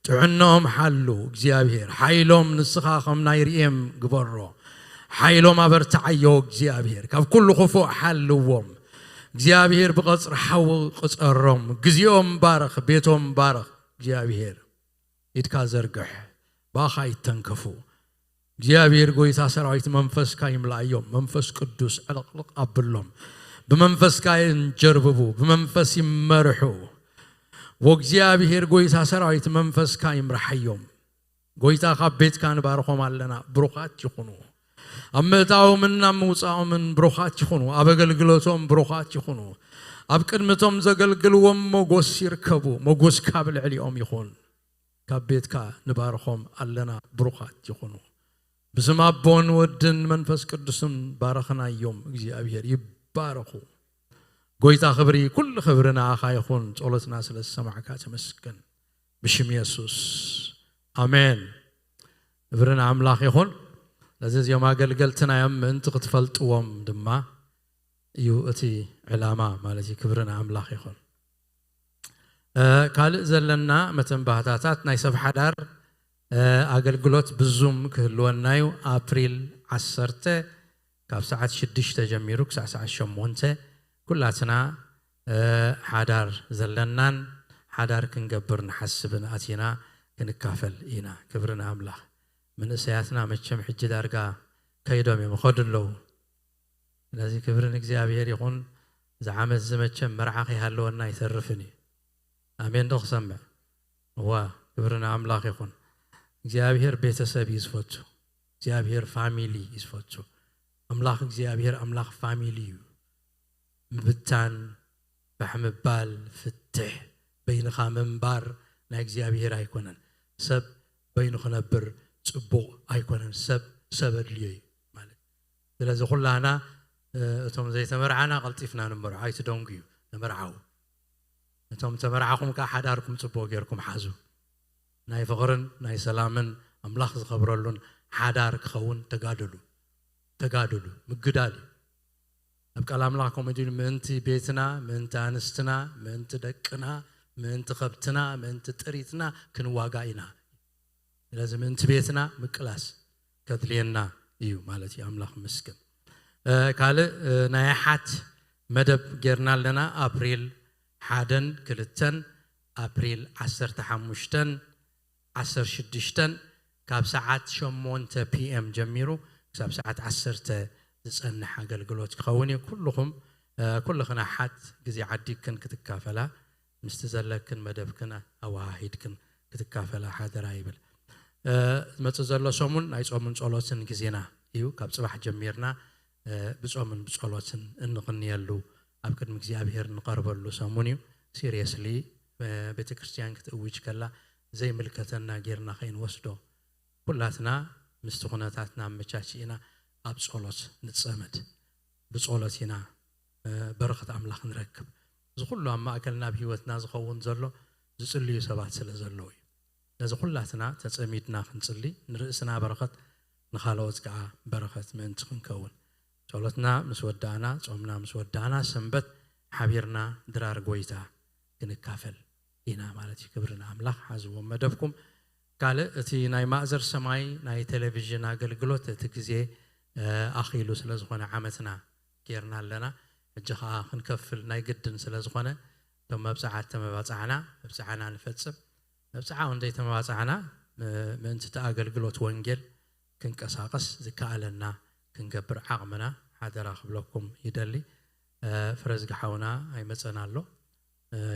ጥዕናኦም ሓሉ እግዚኣብሔር፣ ሓይሎም ንስኻ ከም ናይ ርኤም ግበሮ። ሓይሎም ኣበርትዓዮ እግዚኣብሔር፣ ካብ ኩሉ ክፉእ ሓልዎም። እግዚኣብሔር ብቐጽሪ ሓዊ ቅጸሮም። ግዜኦም ባርኽ፣ ቤቶም ባርኽ እግዚኣብሔር። ኢድካ ዘርግሕ፣ ብኣኻ ይተንከፉ። እግዚኣብሔር ጎይታ ሰራዊት መንፈስካ ይምልኣዮም። መንፈስ ቅዱስ ዕልቕልቕ ኣብሎም። ብመንፈስካ ይንጀርብቡ፣ ብመንፈስ ይመርሑ። ወእግዚኣብሔር ጎይታ ሰራዊት መንፈስካ ይምርሓዮም። ጎይታ ካብ ቤትካ ንባርኾም ኣለና። ብሩኻት ይኹኑ። ኣብ ምእታዎምን ኣብ ምውፃኦምን ብሩኻት ይኹኑ። ኣብ ኣገልግሎቶም ብሩኻት ይኹኑ። ኣብ ቅድሚቶም ዘገልግልዎም ሞጎስ ይርከቡ። ሞጎስ ካብ ልዕሊኦም ይኹን። ካብ ቤትካ ንባርኾም ኣለና። ብሩኻት ይኹኑ። ብስም ኣቦን ወድን መንፈስ ቅዱስን ባረኽናዮም። እግዚኣብሔር ይባረኹ። ጎይታ ክብሪ፣ ኩሉ ክብሪ ንኣኻ ይኹን። ጸሎትና ስለ ዝሰማዕካ ተመስገን። ብሽም የሱስ ኣሜን። ክብሪ ንኣምላኽ ይኹን። ስለዚ እዚኦም ኣገልገልትና እዮም፣ ምእንቲ ክትፈልጥዎም ድማ እዩ እቲ ዕላማ ማለት እዩ። ክብሪ ንኣምላኽ ይኹን። ካልእ ዘለና መተንባህታታት ናይ ሰብ ሓዳር ኣገልግሎት ብዙም ክህልወና እዩ። ኣፕሪል ዓሰርተ ካብ ሰዓት ሽዱሽተ ጀሚሩ ክሳዕ ሰዓት ሸሞንተ ኩላትና ሓዳር ዘለናን ሓዳር ክንገብር ንሓስብን ኣቲና ክንካፈል ኢና። ክብሪ ንኣምላኽ። መንእሰያትና መቸም ሕጂ ዳርጋ ከይዶም እዮም፣ ይኸዱ ኣለዉ። ስለዚ ክብሪ ንእግዚኣብሔር ይኹን። እዚ ዓመት እዚ መቸም መርዓ ከይሃለወና ኣይተርፍን እዩ። ኣሜን ዶ ክሰምዕ? እዋ፣ ክብሪ ንኣምላኽ ይኹን። እግዚኣብሔር ቤተሰብ እዩ ዝፈቱ። እግዚኣብሔር ፋሚሊ እዩ ዝፈቱ። ኣምላኽ እግዚኣብሔር ኣምላኽ ፋሚሊ እዩ። ምብታን፣ ባሕ ምባል፣ ፍትሕ፣ በይንኻ ምንባር ናይ እግዚኣብሔር ኣይኮነን። ሰብ በይኑ ክነብር ጽቡቕ ኣይኮነን። ሰብ ሰብ ኣድልዮ እዩ ማለት። ስለዚ ኩላና እቶም ዘይተመርዓና ቀልጢፍና ንመርዖ፣ ኣይትደንጉዩ፣ ተመርዓው። እቶም ተመርዓኹም ከኣ ሓዳርኩም ጽቡቕ ጌርኩም ሓዙ። ናይ ፍቕርን ናይ ሰላምን ኣምላኽ ዝኸብረሉን ሓዳር ክኸውን ተጋደሉ። ተጋደሉ። ምግዳል እዩ። ኣብ ቃል ኣምላኽ ከምኡ ኢሉ፣ ምእንቲ ቤትና፣ ምእንቲ ኣንስትና፣ ምእንቲ ደቅና፣ ምእንቲ ከብትና፣ ምእንቲ ጥሪትና ክንዋጋ ኢና። ስለዚ ምእንቲ ቤትና ምቅላስ ከድልየና እዩ ማለት እዩ። ኣምላኽ ይመስገን። ካልእ ናይ ኣሓት መደብ ጌርና ኣለና። ኣፕሪል ሓደን ክልተን፣ ኣፕሪል ዓሰርተ ሓሙሽተን፣ ዓሰርተ ሽዱሽተን፣ ካብ ሰዓት ሸሞንተ ፒኤም ጀሚሩ ክሳብ ሰዓት ዓሰርተ ዝጸንሕ ኣገልግሎት ክኸውን እዩ። ኩልኹም ኩልኽን ኣሓት ግዜ ዓዲግክን ክትካፈላ፣ ምስቲ ዘለክን መደብክን ኣወሃሂድክን ክትካፈላ ሓደራ ይብል። ዝመጽእ ዘሎ ሰሙን ናይ ጾምን ጸሎትን ግዜና እዩ። ካብ ጽባሕ ጀሚርና ብጾምን ብጸሎትን እንቕንየሉ፣ ኣብ ቅድሚ እግዚኣብሔር እንቐርበሉ ሰሙን እዩ። ሲሪየስሊ ቤተ ክርስቲያን ክትእውጅ ከላ ዘይምልከተና ጌርና ከይንወስዶ፣ ኩላትና ምስቲ ኩነታትና ኣመቻችእና ኣብ ጸሎት ንጸመድ። ብጸሎት ኢና በረኸት ኣምላኽ ንረክብ። እዚ ኩሉ ኣብ ማእከልና ኣብ ህይወትና ዝኸውን ዘሎ ዝጽልዩ ሰባት ስለ ዘለዉ እዩ። ነዚ ኩላትና ተጸሚድና ክንጽሊ፣ ንርእስና በረኸት፣ ንኻልኦት ከኣ በረኸት ምእንቲ ክንከውን። ጸሎትና ምስ ወዳእና፣ ጾምና ምስ ወዳእና፣ ሰንበት ሓቢርና ድራር ጎይታ ክንካፈል ኢና ማለት እዩ። ክብሪ ንኣምላኽ። ሓዝዎም መደብኩም። ካልእ እቲ ናይ ማእዘር ሰማይ ናይ ቴሌቪዥን ኣገልግሎት እቲ ግዜ ኣኺሉ ስለ ዝኾነ ዓመትና ጌርና ኣለና። ሕጂ ኸኣ ክንከፍል ናይ ግድን ስለ ዝኾነ፣ እቶም መብጽዓት ተመባጻዕና፣ መብጽዓና ንፈጽም። መብጽዓ እውን ዘይተመባጻዕና፣ ምእንቲ እቲ ኣገልግሎት ወንጌል ክንቀሳቐስ ዝከኣለና ክንገብር ዓቕምና ሓደራ ክብለኩም ይደሊ። ፍረዝጊ ሓውና ኣይመጸን ኣሎ።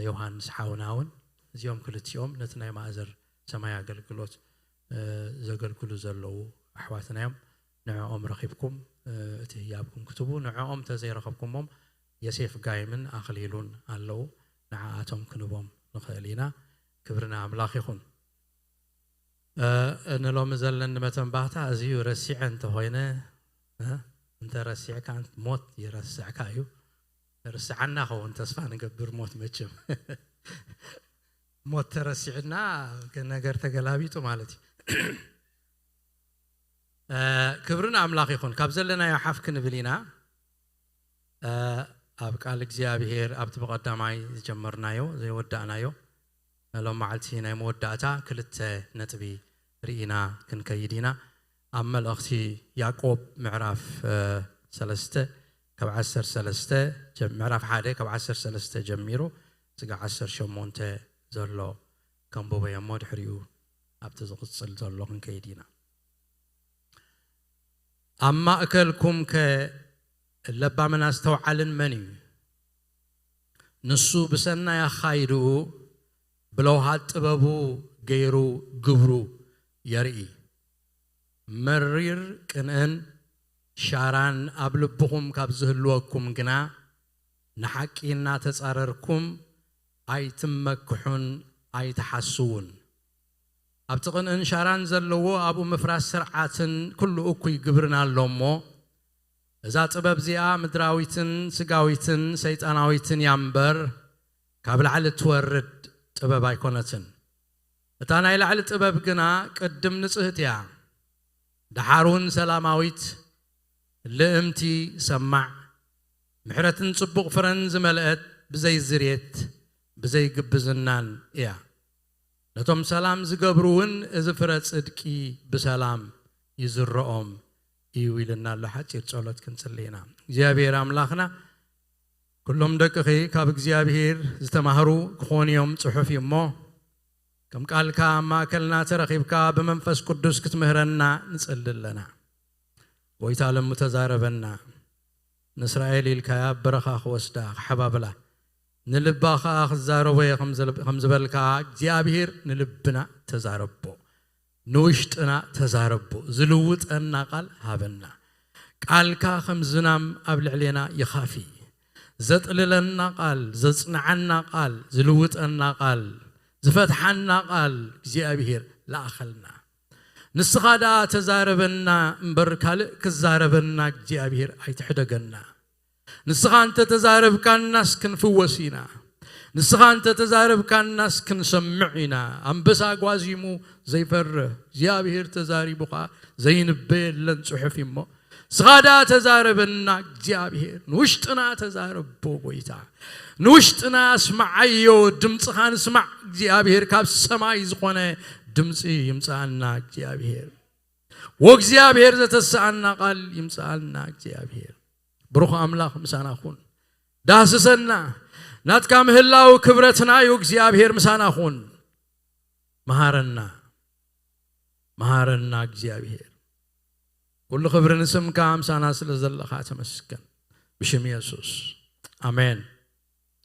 ዮሃንስ ሓውና እውን፣ እዚኦም ክልቲኦም ነቲ ናይ ማእዘር ሰማይ ኣገልግሎት ዘገልግሉ ዘለዉ ኣሕዋትና እዮም። ንዕኦም ረኺብኩም እቲ ህያብኩም ክትቡ። ንዕኦም ተዘይረኸብኩሞም፣ የሴፍ ጋይምን ኣኽሊሉን ኣለዉ። ንዓኣቶም ክንቦም ንኽእል ኢና። ክብሪ ንኣምላኽ ይኹን። ንሎሚ ዘለኒ መተንባህታ እዚዩ። ረሲዐ እንተኾይነ፣ እንተ ረሲዕካ፣ ሞት ይረስዕካ እዩ። ርስዓና ኸውን ተስፋ ንገብር። ሞት መቸም ሞት ተረሲዕና፣ ነገር ተገላቢጡ ማለት እዩ። ክብሪ ንኣምላኽ ይኹን። ካብ ዘለናዮ ሓፍ ክንብል ኢና። ኣብ ቃል እግዚኣብሔር፣ ኣብቲ ብቐዳማይ ዝጀመርናዮ ዘይወዳእናዮ፣ ሎም መዓልቲ ናይ መወዳእታ ክልተ ነጥቢ ርኢና ክንከይድ ኢና። ኣብ መልእኽቲ ያዕቆብ ምዕራፍ ሰለስተ ካብ ዓሰርተ ሰለስተ፣ ምዕራፍ ሓደ ካብ ዓሰርተ ሰለስተ ጀሚሩ ስጋ ዓሰርተ ሸሞንተ ዘሎ ከንብቦ እየ እሞ፣ ድሕሪኡ ኣብቲ ዝቕጽል ዘሎ ክንከይድ ኢና። ኣብ ማእከልኩምከ ለባምን ኣስተውዓልን መን እዩ? ንሱ ብሰናይ ኣኻይድኡ ብለውሃት ጥበቡ ገይሩ ግብሩ የርኢ። መሪር ቅንእን ሻራን ኣብ ልብኹም ካብ ዝህልወኩም ግና፣ ንሓቂ እናተጻረርኩም ኣይትመክሑን ኣይትሓስዉን። ኣብቲ ቅንእን ሻራን ዘለዎ ኣብኡ ምፍራስ ስርዓትን ኩሉ እኩይ ግብርን ኣሎ እሞ፣ እዛ ጥበብ እዚኣ ምድራዊትን ስጋዊትን ሰይጣናዊትን እያ እምበር፣ ካብ ላዕሊ እትወርድ ጥበብ ኣይኮነትን። እታ ናይ ላዕሊ ጥበብ ግና ቅድም ንጽህት እያ፣ ደሓር እውን ሰላማዊት፣ ልእምቲ፣ ሰማዕ፣ ምሕረትን ጽቡቕ ፍረን ዝመልአት፣ ብዘይ ዝሬት፣ ብዘይ ግብዝናን እያ። ነቶም ሰላም ዝገብሩ እውን እዚ ፍረ ጽድቂ ብሰላም ይዝረኦም እዩ ኢልና ኣሎ። ሓጺር ጸሎት ክንጽሊ ኢና። እግዚኣብሔር ኣምላኽና፣ ኩሎም ደቅኺ ካብ እግዚኣብሔር ዝተማህሩ ክኾኑ እዮም ጽሑፍ እዩ እሞ፣ ከም ቃልካ ኣብ ማእከልና ተረኺብካ ብመንፈስ ቅዱስ ክትምህረና ንጽሊ ኣለና። ጎይታ ለሙ ተዛረበና። ንእስራኤል ኢልካያ ኣብ በረኻ ክወስዳ ክሓባብላ፣ ንልባ ኸኣ ክዛረቦ እየ ከም ዘል-፣ ከም ዝበልካ እግዚኣብሔር ንልብና ተዛረቦ፣ ንውሽጥና ተዛረቦ፣ ዝልውጠና ቃል ሃበና። ቃልካ ከም ዝናም ኣብ ልዕሌና ይኻፊ። ዘጥልለና ቃል፣ ዘጽንዓና ቃል፣ ዝልውጠና ቃል፣ ዝፈትሓና ቃል እግዚኣብሔር ለኣኸልና። ንስኻ ደኣ ተዛረበና እምበር ካልእ ክዛረበና እግዚኣብሔር ኣይትሕደገና። ንስኻ እንተ ተዛረብካናስ ክንፍወስ ኢና። ንስኻ እንተ ተዛረብካናስ ክንሰምዕ ኢና። ኣንበሳ ጓዚሙ ዘይፈርህ እግዚኣብሔር ተዛሪቡ ኸኣ ዘይንበ የለን ጽሑፍ እዩ እሞ፣ ንስኻ ደኣ ተዛረበና እግዚኣብሔር። ንውሽጥና ተዛረቦ ጎይታ። ንውሽጥና ኣስምዓዮ፣ ድምፅኻ ንስማዕ እግዚኣብሔር። ካብ ሰማይ ዝኾነ ድምፂ ይምፅኣና እግዚኣብሔር። ወእግዚኣብሔር ዘተስኣና ቃል ይምጽኣልና እግዚኣብሔር። ብሩኽ ኣምላኽ ምሳና ኩን። ዳህስሰና። ናትካ ምህላው ክብረትና እዩ እግዚኣብሔር ምሳና ኩን። መሃረና። መሃረና እግዚኣብሔር። ኩሉ ክብሪ ንስምካ ምሳና ስለ ዘለኻ ተመስገን። ብሽም የሱስ። ኣሜን።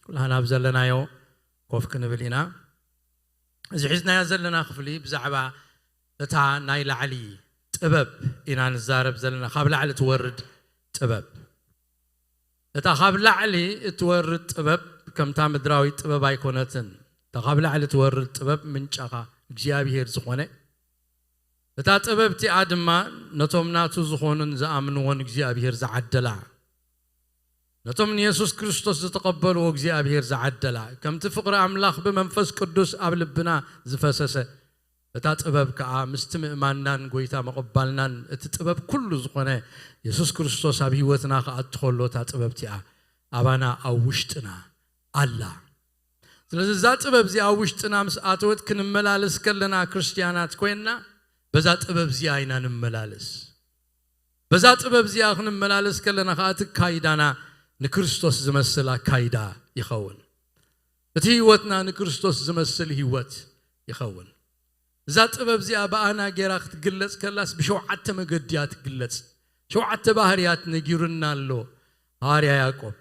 ኩላህና ኣብ ዘለናዮ ኮፍ ክንብል ኢና። እዚ ሒዝናዮ ዘለና ክፍሊ ብዛዕባ እታ ናይ ላዕሊ ጥበብ ኢና ንዛረብ ዘለና፣ ካብ ላዕሊ ትወርድ ጥበብ። እታ ካብ ላዕሊ እትወርድ ጥበብ ከምታ ምድራዊት ጥበብ ኣይኮነትን። እታ ካብ ላዕሊ እትወርድ ጥበብ ምንጫኻ እግዚኣብሔር ዝኾነ፣ እታ ጥበብ እቲኣ ድማ ነቶም ናቱ ዝኾኑን ዝኣምንዎን እግዚኣብሔር ዝዓደላ፣ ነቶም ንየሱስ ክርስቶስ ዝተቐበልዎ እግዚኣብሔር ዝዓደላ፣ ከምቲ ፍቕሪ ኣምላኽ ብመንፈስ ቅዱስ ኣብ ልብና ዝፈሰሰ፣ እታ ጥበብ ከኣ ምስቲ ምእማንናን ጐይታ ምቕባልናን እቲ ጥበብ ኩሉ ዝኾነ የሱስ ክርስቶስ ኣብ ህይወትና ክኣቱ ከሎ እታ ጥበብ እቲኣ ኣባና ኣብ ውሽጥና ኣላ። ስለዚ እዛ ጥበብ እዚኣ ኣብ ውሽጥና ምስ ኣተወት ክንመላለስ ከለና ክርስትያናት ኮይንና በዛ ጥበብ እዚኣ ኢና ንመላለስ። በዛ ጥበብ እዚኣ ክንመላለስ ከለና ከኣ እቲ ኣካይዳና ንክርስቶስ ዝመስል ኣካይዳ ይኸውን። እቲ ህይወትና ንክርስቶስ ዝመስል ህይወት ይኸውን። እዛ ጥበብ እዚኣ ብኣና ጌራ ክትግለጽ ከላስ ብሸውዓተ መገዲ እያ ትግለጽ። ሸውዓተ ባህርያት ነጊሩና ኣሎ ሃዋርያ ያዕቆብ።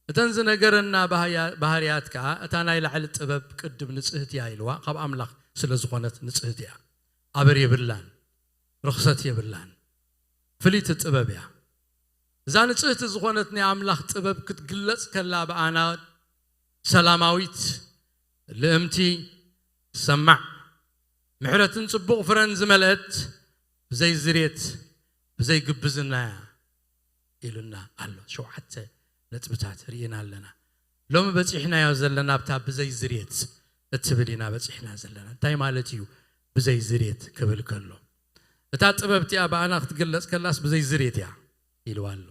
እተን ዝነገረና ባህያ-፣ ባህርያት ከኣ እታ ናይ ላዕሊ ጥበብ ቅድም ንጽህቲ እያ ኢልዋ፣ ካብ ኣምላኽ ስለ ዝኾነት ንጽህቲ እያ። ኣበር የብላን፣ ርኽሰት የብላን። ፍልይቲ ጥበብ እያ። እዛ ንጽህቲ ዝኾነት ናይ ኣምላኽ ጥበብ ክትግለጽ ከላ ብኣና ሰላማዊት፣ ልእምቲ፣ ሰማዕ፣ ምሕረትን ጽቡቕ ፍረን ዝመልአት፣ ብዘይ ዝሬት፣ ብዘይ ግብዝና እያ ኢሉና ኣሎ። ሸውዓተ ነጥብታት ርኢና ኣለና። ሎሚ በጺሕናዮ ዘለና ኣብታ ብዘይ ዝሬት እትብል ኢና በጺሕና ዘለና። እንታይ ማለት እዩ ብዘይ ዝሬት ክብል ከሎ? እታ ጥበብ እቲኣ ብኣና ክትግለጽ ከላስ ብዘይ ዝሬት እያ ኢልዋ ኣሎ።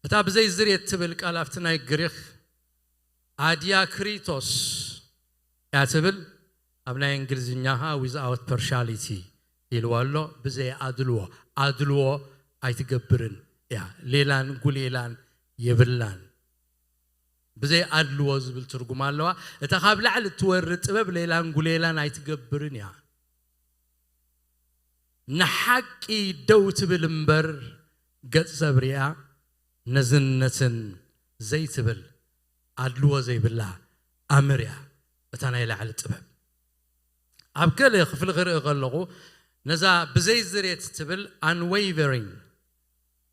እታ ብዘይ ዝሬት ትብል ቃል ኣብቲ ናይ ግሪኽ ኣድያክሪቶስ እያ ትብል፣ ኣብ ናይ እንግሊዝኛ ኸዓ without partiality ኢልዋ ኣሎ። ብዘይ ኣድልዎ፣ ኣድልዎ ኣይትገብርን እያ። ሌላን ጉሌላን የብላን። ብዘይ ኣድልዎ ዝብል ትርጉም ኣለዋ። እታ ካብ ላዕሊ እትወርድ ጥበብ ሌላን ጉሌላን ኣይትገብርን እያ። ንሓቂ ደው ትብል እምበር ገጽ ሰብ ሪኣ ነዝነትን ዘይትብል ኣድልዎ ዘይብላ ኣምር እያ እታ ናይ ላዕሊ ጥበብ። ኣብ ገለ ክፍሊ ክርኢ ከለኹ ነዛ ብዘይ ዝሬት ትብል፣ ኣንዌቨሪንግ፣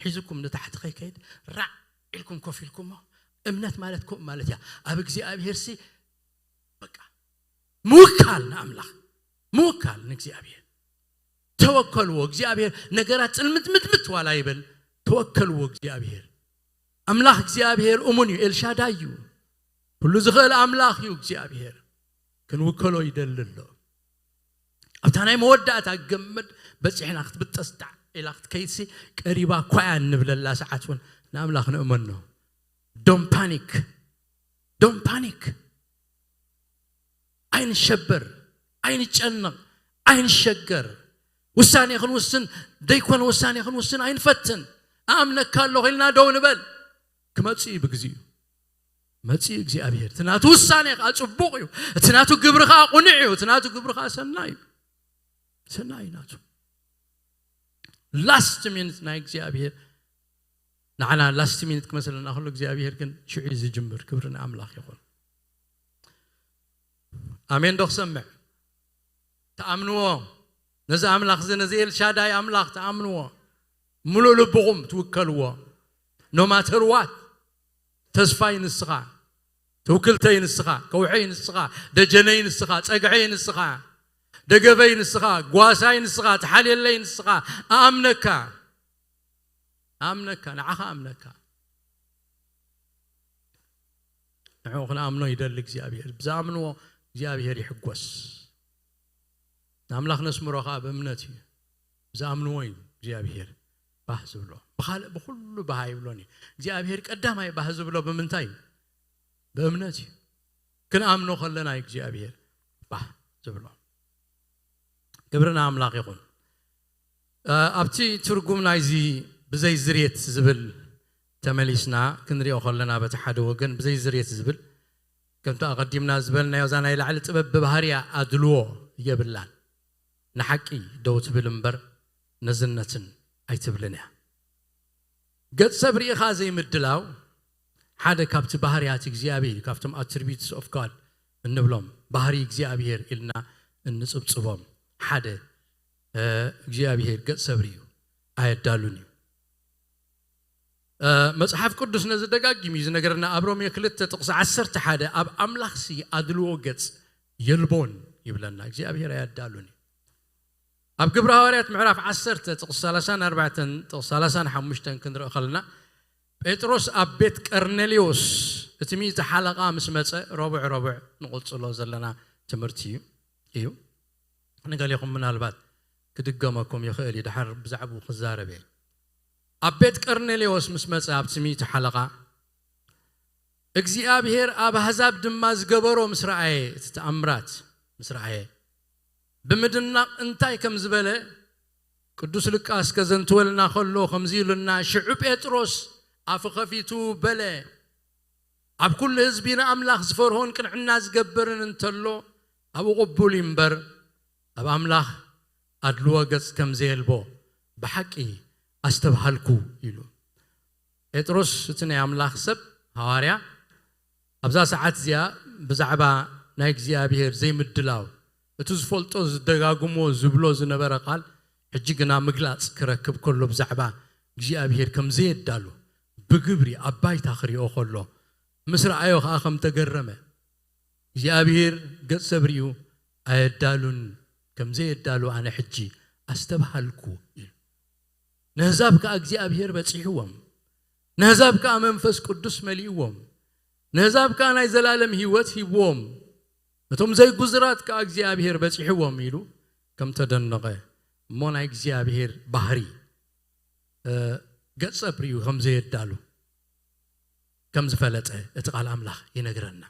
ሒዙኩም ንታሕቲ ከይከይድ ራዕ ኢልኩም ኮፍ ኢልኩሞ። እምነት ማለት ከምኡ ማለት እያ። ኣብ እግዚኣብሔር ሲ በቃ ምውካል ንኣምላኽ፣ ምውካል ንእግዚኣብሔር። ተወከልዎ እግዚኣብሔር። ነገራት ጽልምትምትምት ዋላ ይበል፣ ተወከልዎ እግዚኣብሔር። ኣምላኽ እግዚኣብሔር እሙን እዩ፣ ኤልሻዳይ እዩ፣ ኩሉ ዝኽእል ኣምላኽ እዩ እግዚኣብሔር። ክንውከሎ ይደሊ ኣሎ። ኣብታ ናይ መወዳእታ ገመድ በጺሕና ክትብጠስ ዳዕ ኢላ ክትከይድሲ ቀሪባ እኳ እያ እንብለላ ሰዓት እውን ንኣምላኽ ንእመኖ። Don't panic, don't panic። ኣይንሸበር፣ ኣይንጨነቕ፣ ኣይንሸገር። ውሳኔ ክንውስን ደይኮነ ውሳኔ ክንውስን ኣይንፈትን። ኣኣምነካ ኣለኹ ኢልና ደው ንበል። ክመጽእ እዩ ብግዚኡ። መጽእ እግዚኣብሔር። እቲ ናቱ ውሳኔ ከዓ ጽቡቕ እዩ። እቲ ናቱ ግብሪ ከዓ ቁኑዕ እዩ። እቲ ናቱ ግብሪ ከዓ ሰናይ እዩ። ሰናይ እዩ ናቱ። ላስት ሚኒት ናይ እግዚኣብሔር ንዓና ላስት ሚኒት ክመስለና ከሎ እግዚኣብሔር ግን ሽዑ እዩ ዝጅምር። ክብሪ ንኣምላኽ ይኹን። ኣሜን ዶ ክሰምዕ? ተኣምንዎ። ነዚ ኣምላኽ እዚ፣ ነዚ ኤልሻዳይ ኣምላኽ ተኣምንዎ። ምሉእ ልብኹም ትውከልዎ። ኖ ማተር ዋት። ተስፋይ ንስኻ፣ ትውክልተይ ንስኻ፣ ከውሐይ ንስኻ፣ ደጀነይ ንስኻ፣ ጸግዐይ ንስኻ፣ ደገፈይ ንስኻ፣ ጓሳይ ንስኻ፣ ተሓልየለይ ንስኻ። ኣኣምነካ፣ ኣምነካ፣ ንዓኻ ኣምነካ። ንዕኡ ክንኣምኖ ይደሊ እግዚኣብሔር። ብዝኣምንዎ እግዚኣብሔር ይሕጎስ። ንኣምላኽ ነስምሮ ኸኣ ብእምነት እዩ። ብዝኣምንዎ እዩ እግዚኣብሔር ባህ ዝብሎ። ብኻልእ ብኹሉ ባህ ኣይብሎን እዩ። እግዚኣብሔር ቀዳማይ ባህ ዝብሎ ብምንታይ እዩ? ብእምነት እዩ። ክንኣምኖ ከለና እዩ እግዚኣብሔር ባህ ዝብሎ። ክብሪ ንኣምላኽ ይኹን። እ፣ ኣብቲ ትርጉም ናይዚ ብዘይ ዝርየት ዝብል ተመሊስና ክንሪኦ ከለና፣ በቲ ሓደ ወገን ብዘይ ዝርየት ዝብል፣ ከምቲ ኣቐዲምና ዝበልናዮ፣ እዛ ናይ ላዕሊ ጥበብ ብባህርያ ኣድልዎ የብላን። ንሓቂ ደው ትብል እምበር ነዝነትን ኣይትብልን እያ። ገጽ ሰብ ርኢኻ ዘይምድላው ሓደ ካብቲ ባህርያት እግዚኣብሔር እዩ። ካብቶም attributes of God እንብሎም፣ ባህሪ እግዚኣብሔር ኢልና እንጽብጽቦም ሓደ፣ እ፣ እግዚኣብሔር ገጽ ሰብ ርእዩ ኣየዳሉን እዩ። እ፣ መጽሓፍ ቅዱስ ነዚ ደጋጊሙ እዩ ዝነገረና። ኣብ ሮሜ ክልተ ጥቕሲ ዓሰርተ ሓደ፣ ኣብ ኣምላኽሲ ኣድልዎ ገጽ የልቦን ይብለና። እግዚኣብሔር ኣየዳሉን እዩ። ኣብ ግብሪ ሃዋርያት ምዕራፍ ዓሰርተ ጥቕሲ ሰላሳን ኣርባዕተን ጥቕሲ ሰላሳን ሓሙሽተን ክንርኢ ከለና፣ ጴጥሮስ ኣብ ቤት ቀርኔሌዎስ እቲ ሚእቲ ሓለቓ ምስ መጸ፣ ረቡዕ ረቡዕ ንቕጽሎ ዘለና ትምህርቲ እዩ፣ እዩ። ንገሌኹም ምናልባት ክድገመኩም ይኽእል እዩ፣ ድሓር ብዛዕባኡ ክዛረብ እየ። ኣብ ቤት ቀርኔሌዎስ ምስ መጸ፣ ኣብቲ ሚእቲ ሓለቓ፣ እግዚኣብሔር ኣብ ኣህዛብ ድማ ዝገበሮ ምስ ረኣየ፣ እቲ ተኣምራት ምስ ረኣየ፣ ብምድናቕ እንታይ ከም ዝበለ ቅዱስ ሉቃስ ከዘንትወልና ከሎ ከምዚ ኢሉና፣ ሽዑ ጴጥሮስ ኣፉ ኸፊቱ በለ፣ ኣብ ኩሉ ህዝቢ ንኣምላኽ ዝፈርሆን ቅንዕና ዝገብርን እንተሎ፣ ኣብኡ ቅቡል እዩ እምበር፣ ኣብ ኣምላኽ ኣድልዎ ገጽ ከም ዘየልቦ ብሓቂ ኣስተብሃልኩ ኢሉ። ጴጥሮስ እቲ ናይ ኣምላኽ ሰብ ሃዋርያ ኣብዛ ሰዓት እዚኣ ብዛዕባ ናይ እግዚኣብሔር ዘይምድላው፣ እቲ ዝፈልጦ ዝደጋግሞ ዝብሎ ዝነበረ ቃል፣ ሕጂ ግና ምግላጽ ክረክብ ከሎ ብዛዕባ እግዚኣብሔር ከም ዘየዳሉ ብግብሪ ኣብ ባይታ ክሪኦ ከሎ፣ ምስ ረኣዮ ኸኣ ከም ተገረመ፣ እግዚኣብሔር ገጽ ሰብ ርእዩ ኣየዳሉን ከም ዘየዳሉ ኣነ ሕጂ ኣስተብሃልኩ ኢሉ። ነህዛብ ከኣ እግዚኣብሔር በጺሕዎም፣ ነህዛብ ከኣ መንፈስ ቅዱስ መሊእዎም፣ ነህዛብ ከኣ ናይ ዘላለም ህይወት ሂብዎም፣ ነቶም ዘይጉዝራት ከኣ እግዚኣብሔር በጺሕዎም ኢሉ ከም ተደነቐ እሞ ናይ እግዚኣብሔር ባህሪ፣ እ፣ ገጸ ብርኡ ከም ዘየዳሉ ከም ዝፈለጠ እቲ ቃል ኣምላኽ ይነግረና።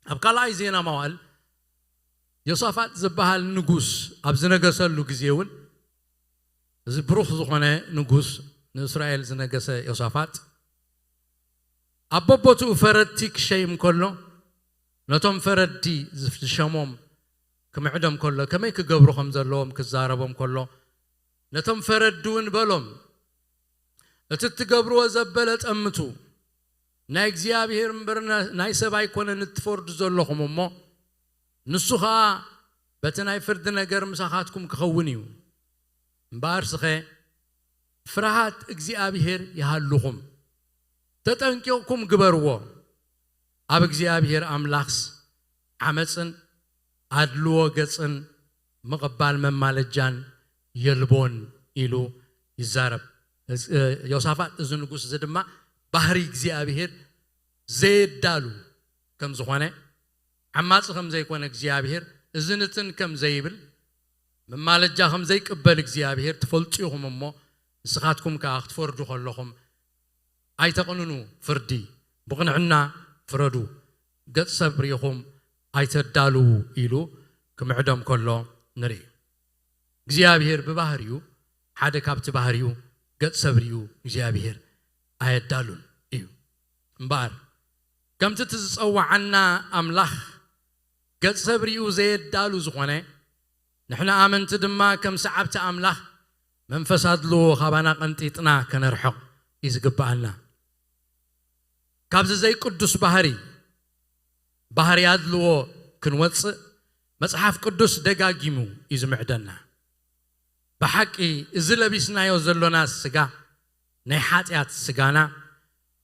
ኣብ ካልኣይ ዜና መዋዕል ዮሳፋጥ ዝበሃል ንጉስ ኣብ ዝነገሰሉ ግዜ እውን፣ እዚ ብሩኽ ዝኾነ ንጉስ፣ ንእስራኤል ዝነገሰ ዮሳፋጥ፣ ኣብ በቦትኡ ፈረድቲ ክሸይም ከሎ፣ ነቶም ፈረድቲ ዝሸሞም ክምዕዶም ከሎ፣ ከመይ ክገብሩ ከም ዘለዎም ክዛረቦም ከሎ፣ ነቶም ፈረድቲ እውን በሎም፣ እቲ እትገብርዎ ዘበለ ጠምቱ፣ ናይ እግዚኣብሔር እምበር ና-፣ ናይ ሰብ ኣይኮነን እትፈርዱ ዘለኹም እሞ፣ ንሱ ኸኣ በቲ ናይ ፍርዲ ነገር ምሳኻትኩም ክኸውን እዩ። እምበኣርስኸ ፍርሃት እግዚኣብሔር ይሃልኹም፣ ተጠንቂቕኩም ግበርዎ። ኣብ እግዚኣብሔር ኣምላኽስ ዓመፅን ኣድልዎ ገፅን ምቕባል መማለጃን የልቦን ኢሉ ይዛረብ። ዮሳፋጥ እዚ ንጉስ እዚ ድማ ባህሪ እግዚኣብሔር ዘየዳሉ ከም ዝኾነ፣ ዓማፂ ከም ዘይኮነ እግዚኣብሔር፣ እዚ ንትን ከም ዘይብል፣ መማለጃ ከም ዘይቅበል እግዚኣብሔር ትፈልጡ ኢኹም እሞ፣ ንስኻትኩም ከኣ ክትፈርዱ ከለኹም ኣይተቕንኑ፣ ፍርዲ ብቕንዕና ፍረዱ፣ ገጽ ሰብ ርኢኹም ኣይተዳልዉ ኢሉ ክምዕዶም ከሎ ንርኢ። እግዚኣብሔር ብባህሪኡ ሓደ ካብቲ ባህሪኡ ገጽ ሰብ ርኢዩ እግዚኣብሔር ኣየዳሉን እዩ። እምበኣር ከምቲ እቲ ዝጸዋዓና ኣምላኽ ገጽ ሰብ ርኢዩ ዘየዳሉ ዝኾነ፣ ንሕና ኣመንቲ ድማ ከም ሰዓብቲ ኣምላኽ መንፈስ ኣድልዎ ካባና ቀንጢጥና ከነርሕቕ እዩ ዝግብኣና። ካብዚ ዘይቅዱስ ባህሪ፣ ባህሪ ኣድልዎ ክንወጽእ መጽሓፍ ቅዱስ ደጋጊሙ እዩ ዝምዕደና። ብሓቂ እዚ ለቢስናዮ ዘሎና ስጋ፣ ናይ ሓጢኣት ስጋና፣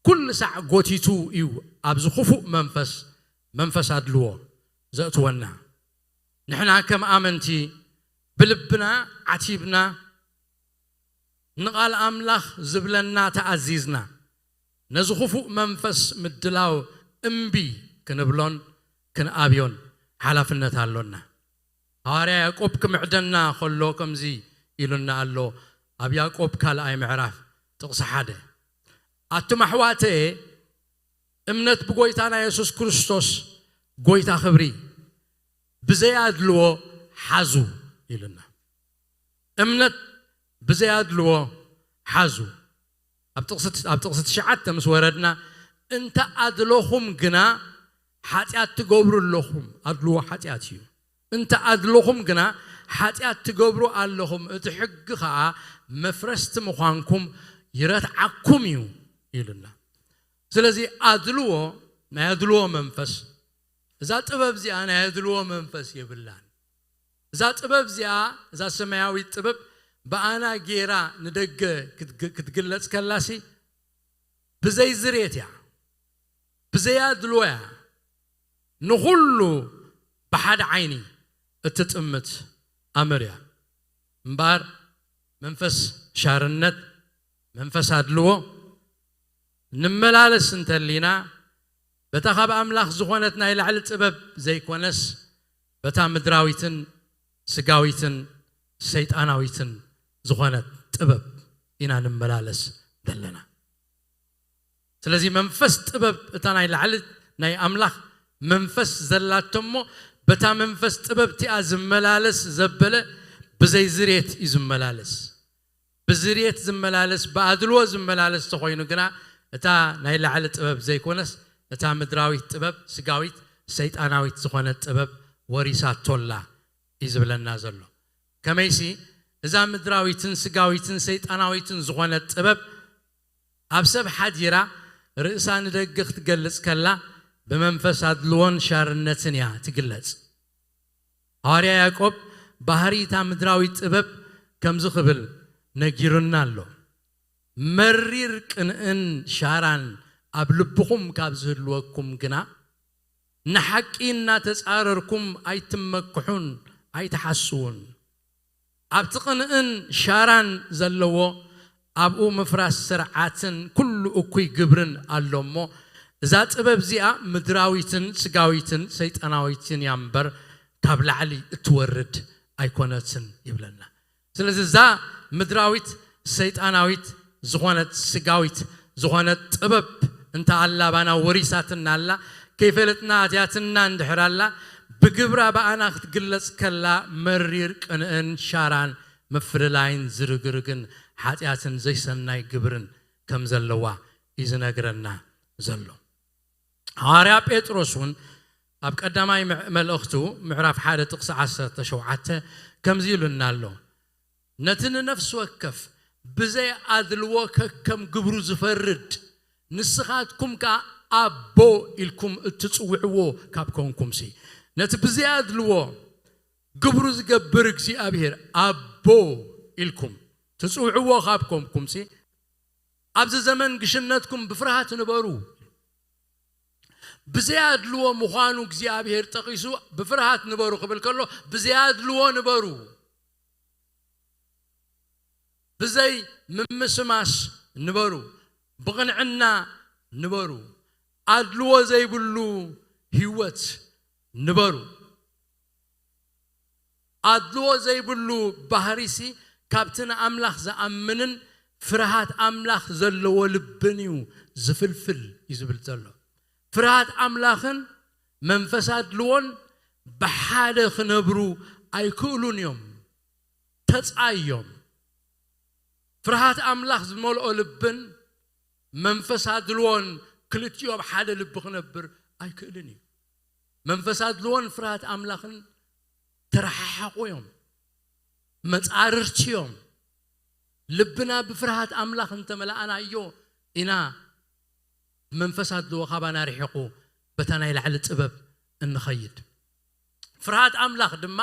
ኩሉ ሳዕ ጎቲቱ እዩ ኣብዚ ክፉእ መንፈስ፣ መንፈስ ኣድልዎ ዘእትወና። ንሕና ከም ኣመንቲ ብልብና ዓቲብና ንቓል ኣምላኽ ዝብለና ተኣዚዝና፣ ነዚ ክፉእ መንፈስ ምድላው እምቢ ክንብሎን ክንኣብዮን ሓላፍነት ኣሎና። ሃዋርያ ያዕቆብ ክምዕደና ከሎ ከምዚ ኢሉና ኣሎ፣ ኣብ ያዕቆብ ካልኣይ ምዕራፍ ጥቕሲ ሓደ፣ ኣቱም ኣሕዋተየ፣ እምነት ብጎይታና የሱስ ክርስቶስ ጎይታ ክብሪ ብዘይ ኣድልዎ ሓዙ ኢሉና። እምነት ብዘይ ኣድልዎ ሓዙ። ኣብ ጥቕሲ፣ ኣብ ጥቕሲ ትሽዓተ ምስ ወረድና፣ እንተ ኣድለኹም ግና ሓጢኣት ትገብሩ ኣለኹም። ኣድልዎ ሓጢኣት እዩ። እንተ ኣድለኹም ግና ሓጢኣት ትገብሩ ኣለኹም፣ እቲ ሕጊ ኸኣ መፍረስቲ ምዃንኩም ይረትዓኩም እዩ ኢሉና። ስለዚ ኣድልዎ፣ ናይ ኣድልዎ መንፈስ፣ እዛ ጥበብ እዚኣ ናይ ኣድልዎ መንፈስ የብላን። እዛ ጥበብ እዚኣ፣ እዛ ሰማያዊት ጥበብ ብኣና ጌራ ንደገ ክትግ-፣ ክትግለጽ ከላሲ ብዘይ ዝሬት እያ፣ ብዘይ ኣድልዎ እያ፣ ንኹሉ ብሓደ ዓይኒ እትጥምት ኣምር እያ። እምበኣር መንፈስ ሻርነት፣ መንፈስ ኣድልዎ ንመላለስ እንተሊና፣ በታ ካብ ኣምላኽ ዝኾነት ናይ ላዕሊ ጥበብ ዘይኮነስ፣ በታ ምድራዊትን ስጋዊትን ሰይጣናዊትን ዝኾነት ጥበብ ኢና ንመላለስ ዘለና። ስለዚ መንፈስ ጥበብ፣ እታ ናይ ላዕሊ ናይ ኣምላኽ መንፈስ ዘላቶ እሞ፣ በታ መንፈስ ጥበብ እቲኣ ዝመላለስ ዘበለ ብዘይ ዝሬት እዩ ዝመላለስ። ብዝሬት ዝመላለስ፣ ብኣድልዎ ዝመላለስ ተኾይኑ ግና፣ እታ ናይ ላዕሊ ጥበብ ዘይኮነስ፣ እታ ምድራዊት ጥበብ፣ ስጋዊት፣ ሰይጣናዊት ዝኾነት ጥበብ ወሪሳቶላ እዩ ዝብለና ዘሎ። ከመይሲ፣ እዛ ምድራዊትን ስጋዊትን ሰይጣናዊትን ዝኾነት ጥበብ ኣብ ሰብ ሓዲራ ርእሳ ንደገ ክትገልጽ ከላ፣ ብመንፈስ ኣድልዎን ሻርነትን እያ ትግለጽ። ሃዋርያ ያዕቆብ ባህሪ እታ ምድራዊት ጥበብ ከምዚ ክብል ነጊሩና ኣሎ፣ "መሪር ቅንእን ሻራን ኣብ ልብኹም ካብ ዝህልወኩም ግና፣ ንሓቂ እናተጻረርኩም ኣይትመክሑን ኣይትሓስዉን። ኣብቲ ቅንእን ሻራን ዘለዎ ኣብኡ ምፍራስ ስርዓትን ኩሉ እኩይ ግብርን ኣሎ እሞ፣ እዛ ጥበብ እዚኣ ምድራዊትን ስጋዊትን ሰይጣናዊትን እያ እምበር፣ ካብ ላዕሊ እትወርድ ኣይኮነትን" ይብለና። ስለዚ እዛ ምድራዊት ሰይጣናዊት ዝኾነት ስጋዊት ዝኾነት ጥበብ እንተ ኣላ ባና ወሪሳትና ኣላ፣ ከይፈለጥና ኣትያትና እንድሕር ኣላ፣ ብግብራ ብኣና ክትግለጽ ከላ መሪር ቅንእን ሻራን ምፍልላይን ዝርግርግን ሓጢኣትን ዘይሰናይ ግብርን ከም ዘለዋ እዩ ዝነግረና ዘሎ። ሃዋርያ ጴጥሮስ እውን ኣብ ቀዳማይ ምዕ-፣ መልእኽቱ ምዕራፍ ሓደ ጥቕሲ ዓሰርተ ሸውዓተ ከምዚ ኢሉና ኣሎ፣ "ነቲ ንነፍሲ ወከፍ ብዘይ ኣድልዎ ከከም ግብሩ ዝፈርድ፣ ንስኻትኩም ከኣ ኣቦ ኢልኩም እትጽውዕዎ ካብ ኮንኩምሲ፣ ነቲ ብዘይ ኣድልዎ ግብሩ ዝገብር እግዚኣብሔር ኣቦ ኢልኩም ትጽውዕዎ ካብ ኮንኩምሲ፣ ኣብዚ ዘመን ግሽነትኩም ብፍርሃት ንበሩ። ብዘይ ኣድልዎ ምዃኑ እግዚኣብሔር ጠቒሱ ብፍርሃት ንበሩ ክብል ከሎ፣ ብዘይ ኣድልዎ ንበሩ። ብዘይ ምምስማስ ንበሩ። ብቕንዕና ንበሩ። ኣድልዎ ዘይብሉ ህይወት ንበሩ። ኣድልዎ ዘይብሉ ባህሪሲ ካብቲ ንኣምላኽ ዝኣምንን ፍርሃት ኣምላኽ ዘለዎ ልብን እዩ ዝፍልፍል እዩ ዝብል ዘሎ። ፍርሃት ኣምላኽን መንፈስ ኣድልዎን ብሓደ ክነብሩ ኣይክእሉን እዮም። ተጻዮም። ፍርሃት ኣምላኽ ዝመልኦ ልብን መንፈስ ኣድልዎን ክልቲኦም ሓደ ልቢ ክነብር ኣይክእልን እዩ። መንፈስ ኣድልዎን ፍርሃት ኣምላኽን ተረሓሓቑ እዮም። መጻርርቲ እዮም። ልብና ብፍርሃት ኣምላኽ እንተመላእናዮ ኢና ብመንፈስ ኣድልዎ ካባና ርሒቑ በታ ናይ ላዕሊ ጥበብ እንኸይድ። ፍርሃት ኣምላኽ ድማ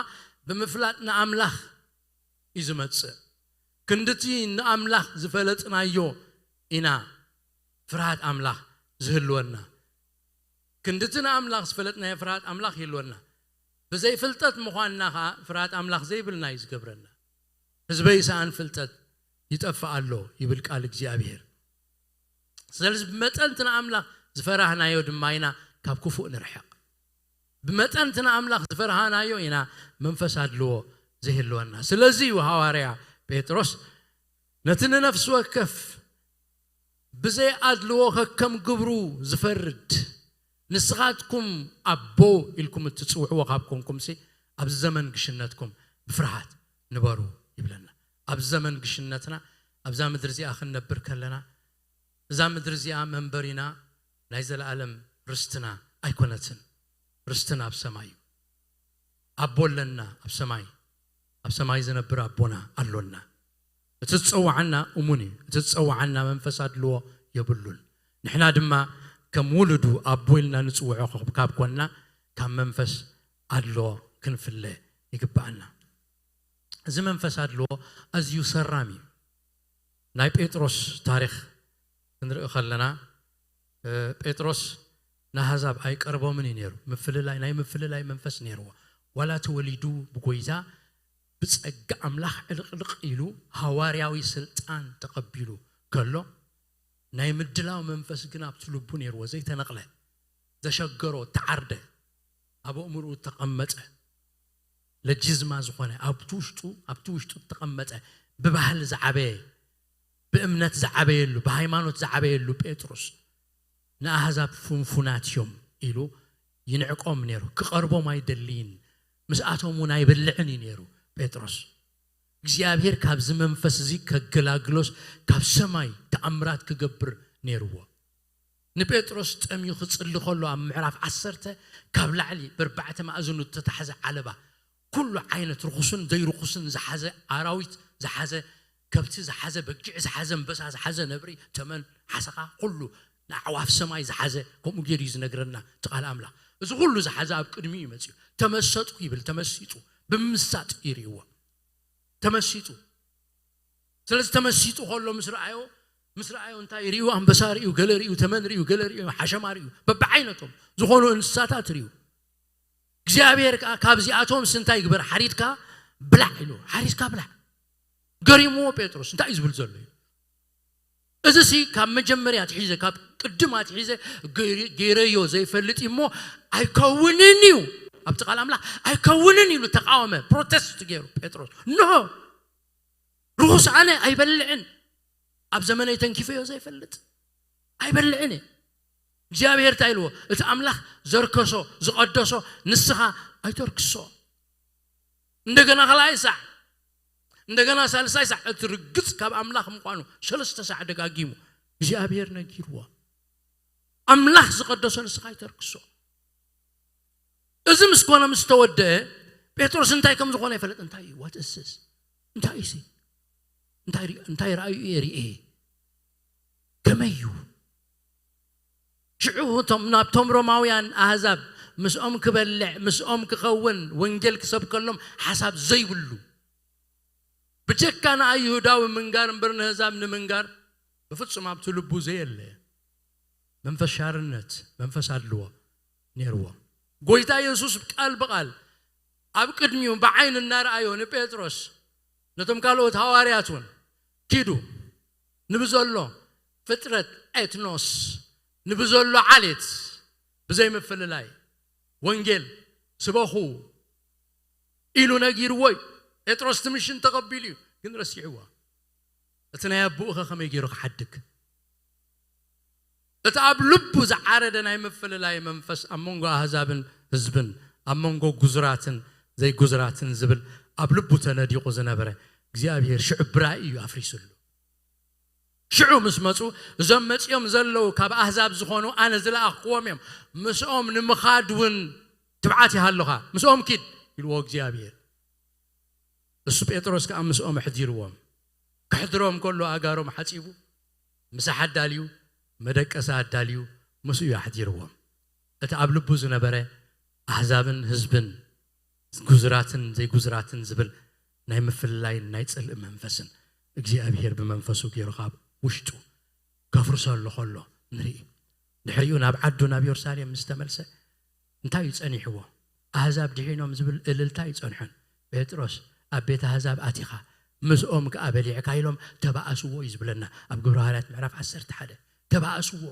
ብምፍላጥ ንኣምላኽ እዩ ዝመጽእ። ክንድቲ ንኣምላኽ ዝፈለጥናዮ ኢና ፍርሃት ኣምላኽ ዝህልወና። ክንድቲ ንኣምላኽ ዝፈለጥናዮ ፍርሃት ኣምላኽ ይህልወና። ብዘይ ፍልጠት ምዃንና ኸዓ ፍርሃት ኣምላኽ ዘይብልና እዩ ዝገብረና። ህዝበይ ሰኣን ፍልጠት ይጠፍእ ኣሎ ይብል ቃል እግዚኣብሔር። ስለዚ ብመጠን እቲ ንኣምላኽ ዝፈራህናዮ ድማ ኢና ካብ ክፉእ ንርሕቕ። ብመጠን እቲ ንኣምላኽ ዝፈራህናዮ ኢና መንፈስ ኣድልዎ ዘይህልወና። ስለዚ እዩ ሃዋርያ ጴጥሮስ ነቲ ንነፍሲ ወከፍ ብዘይ ኣድልዎ ከከም ግብሩ ዝፈርድ፣ ንስኻትኩም ኣቦ ኢልኩም እትጽውዕዎ ካብ ኮንኩምሲ፣ ኣብዚ ዘመን ግሽነትኩም ብፍርሃት ንበሩ ይብለና። ኣብዚ ዘመን ግሽነትና ኣብዛ ምድሪ እዚኣ ክንነብር ከለና፣ እዛ ምድሪ እዚኣ መንበሪና ናይ ዘለኣለም ርስትና ኣይኮነትን። ርስትና ኣብ ሰማይ እዩ። ኣቦ ኣለና ኣብ ሰማይ። ኣብ ሰማይ ዝነብር ኣቦና ኣሎና። እቲ ዝጸውዓና እሙን እዩ። እቲ ዝጸውዓና መንፈስ ኣድልዎ የብሉን። ንሕና ድማ ከም ውሉዱ ኣቦ ኢልና ንጽውዖ ካብ ኮንና፣ ካብ መንፈስ ኣድልዎ ክንፍለ ይግብኣና። እዚ መንፈስ ኣድልዎ ኣዝዩ ሰራም እዩ። ናይ ጴጥሮስ ታሪኽ ክንርኢ ከለና፣ እ፣ ጴጥሮስ ንኣህዛብ ኣይቀርቦምን እዩ ነይሩ። ምፍልላይ፣ ናይ ምፍልላይ መንፈስ ነይርዎ። ዋላ ተወሊዱ ብጎይታ ብጸጋ ኣምላኽ ዕልቕልቕ ኢሉ ሃዋርያዊ ስልጣን ተቐቢሉ ከሎ፣ ናይ ምድላው መንፈስ ግን ኣብቲ ልቡ ነይርዎ፣ ዘይተነቕለ፣ ዘሸገሮ፣ ተዓርደ፣ ኣብ ኣእምርኡ ተቐመጠ። ለጂዝማ ዝኾነ፣ ኣብቲ ውሽጡ፣ ኣብቲ ውሽጡ ተቐመጠ፣ ብባህሊ ዝዓበየ፣ ብእምነት ዝዓበየሉ፣ ብሃይማኖት ዝዓበየሉ ጴጥሮስ፣ ንኣህዛብ ፍንፉናት እዮም ኢሉ ይንዕቆም ነይሩ። ክቐርቦም ኣይደልይን፣ ምስኣቶም እውን ኣይበልዕን እዩ ነይሩ ጴጥሮስ። እግዚኣብሔር ካብዚ መንፈስ እዚ ከገላግሎስ ካብ ሰማይ ተኣምራት ክገብር ነይርዎ። ንጴጥሮስ ጠምዩ ክጽሊ ከሎ ኣብ ምዕራፍ ዓሰርተ ካብ ላዕሊ ብርባዕተ ማእዝኑ ዝተታሕዘ ዓለባ፣ ኩሉ ዓይነት ርኹስን ዘይርኹስን ዝሓዘ፣ ኣራዊት ዝሓዘ፣ ከብቲ ዝሓዘ፣ በጊዕ ዝሓዘ፣ ኣንበሳ ዝሓዘ፣ ነብሪ፣ ተመን፣ ሓሰኻ፣ ኩሉ ንኣዕዋፍ ሰማይ ዝሓዘ፣ ከምኡ ገይሩ እዩ ዝነግረና እቲ ቃል ኣምላኽ። እዚ ኩሉ ዝሓዘ ኣብ ቅድሚኡ እዩ መጺኡ። ተመሰጥኩ ይብል፣ ተመሲጡ፣ ብምምሳጥ ይርእይዎ። ተመሲጡ። ስለዚ ተመሲጡ ከሎ ምስ ረኣዮ፣ ምስ ረኣዮ እንታይ ርእዩ? ኣንበሳ ርእዩ፣ ገለ ርእዩ፣ ተመን ርእዩ፣ ገለ ርእዩ፣ ሓሸማ ርእዩ፣ በብዓይነቶም ዝኾኑ እንስሳታት ርእዩ። እግዚኣብሔር ከኣ ካብዚኣቶምስ እንታይ ግበር? ሓሪድካ ብላዕ ኢሉ። ሓሪድካ ብላዕ። ገሪምዎ ጴጥሮስ፣ እንታይ እዩ ዝብል ዘሎ እዩ? እዚ ሲ ካብ መጀመርያ ኣትሒዘ፣ ካብ ቅድም ኣትሒዘ ገይረ-፣ ገይረዮ ዘይፈልጥ እዩ እሞ ኣይከውንን እዩ። ኣብቲ ቃል ኣምላኽ ኣይከውንን ኢሉ ተቃወመ፣ ፕሮቴስት ገይሩ ጴጥሮስ። ኖ፣ ርኹስ ኣነ ኣይበልዕን። ኣብ ዘመነይ ተንኪፈዮ ዘይፈልጥ ኣይበልዕን እየ። እግዚኣብሔር እንታይ ኢልዎ? እቲ ኣምላኽ ዘርከሶ፣ ዝቐደሶ ንስኻ ኣይተርክሶ። እንደገና ካልኣይ ሳዕ፣ እንደገና ሳልሳይ ሳዕ፣ እቲ ርግጽ ካብ ኣምላኽ ምዃኑ ሰለስተ ሳዕ ደጋጊሙ እግዚኣብሔር ነጊርዎ። ኣምላኽ ዝቐደሶ ንስኻ ኣይተርክሶ። እዚ ምስ ኮነ ምስ ተወደአ፣ ጴጥሮስ እንታይ ከም ዝኾነ ይፈልጥ። እንታይ እዩ? What is this? እንታይ እዩ እዚ? እንታይ ሪ-፣ እንታይ ራእዩ እየ ርኤ? ከመይ እዩ? ሽዑ እቶም ናብቶም ሮማውያን ኣህዛብ ምስኦም ክበልዕ፣ ምስኦም ክኸውን፣ ወንጌል ክሰብከሎም ሓሳብ ዘይብሉ፣ ብጀካ ንኣይሁዳዊ ምንጋር እምበር ንህዛብ ንምንጋር ብፍጹም ኣብቲ ልቡ ዘየለ መንፈስ ሻርነት፣ መንፈስ ኣድልዎ ነይርዎ። ጎይታ የሱስ ቃል ብቓል ኣብ ቅድሚኡ ብዓይኒ እናረኣዮ ንጴጥሮስ፣ ነቶም ካልኦት ሃዋርያት እውን፣ "ኪዱ ንብዘሎ ፍጥረት፣ ኤትኖስ፣ ንብዘሎ ዓሌት ብዘይምፍልላይ ወንጌል ስበኹ" ኢሉ ነጊርዎ እዩ። ጴጥሮስ እቲ ምሽን ተቐቢሉ እዩ፣ ግን ረሲዕዎ። እቲ ናይ ኣቦኡኸ ከመይ ገይሩ ክሓድግ? እቲ ኣብ ልቡ ዝዓረደ ናይ ምፍልላይ መንፈስ ኣብ መንጎ ኣህዛብን ህዝብን፣ ኣብ መንጎ ጉዙራትን ዘይጉዙራትን ዝብል ኣብ ልቡ ተነዲቑ ዝነበረ እግዚኣብሔር ሽዑ ብራእይ እዩ ኣፍሪስሉ። ሽዑ ምስ መጹ፣ እዞም መጺኦም ዘለዉ ካብ ኣህዛብ ዝኾኑ ኣነ ዝለኣኽክዎም እዮም። ምስኦም ንምኻድ እውን ትብዓት ይሃሉኻ። ምስኦም ኪድ ኢልዎ እግዚኣብሔር። እሱ ጴጥሮስ ከኣ ምስኦም ኣሕዲርዎም። ከሕድሮም ከሎ ኣጋሮም ሓጺቡ፣ ምሳሕ ኣዳልዩ፣ መደቀሲ ኣዳልዩ፣ ምስኡ እዩ ኣሕዲርዎም። እቲ ኣብ ልቡ ዝነበረ ኣህዛብን ህዝብን፣ ግዙራትን ዘይግዙራትን ዝብል ናይ ምፍልላይን ናይ ጽልኢ መንፈስን እግዚኣብሔር ብመንፈሱ ገይሩ ካብ ውሽጡ ከፍርሰሉ ከሎ ንርኢ። ድሕሪኡ ናብ ዓዱ ናብ የሩሳሌም ምስ ተመልሰ እንታይ እዩ ጸኒሕዎ? ኣህዛብ ድሒኖም ዝብል እልልታ እዩ ጸንሖን። ጴጥሮስ ኣብ ቤት ኣህዛብ ኣቲኻ ምስኦም ከኣ በሊዕካ ኢሎም ተባኣስዎ እዩ ዝብለና ኣብ ግብረ ሃዋርያት ምዕራፍ ዓሰርተ ሓደ። ተባኣስዎ፣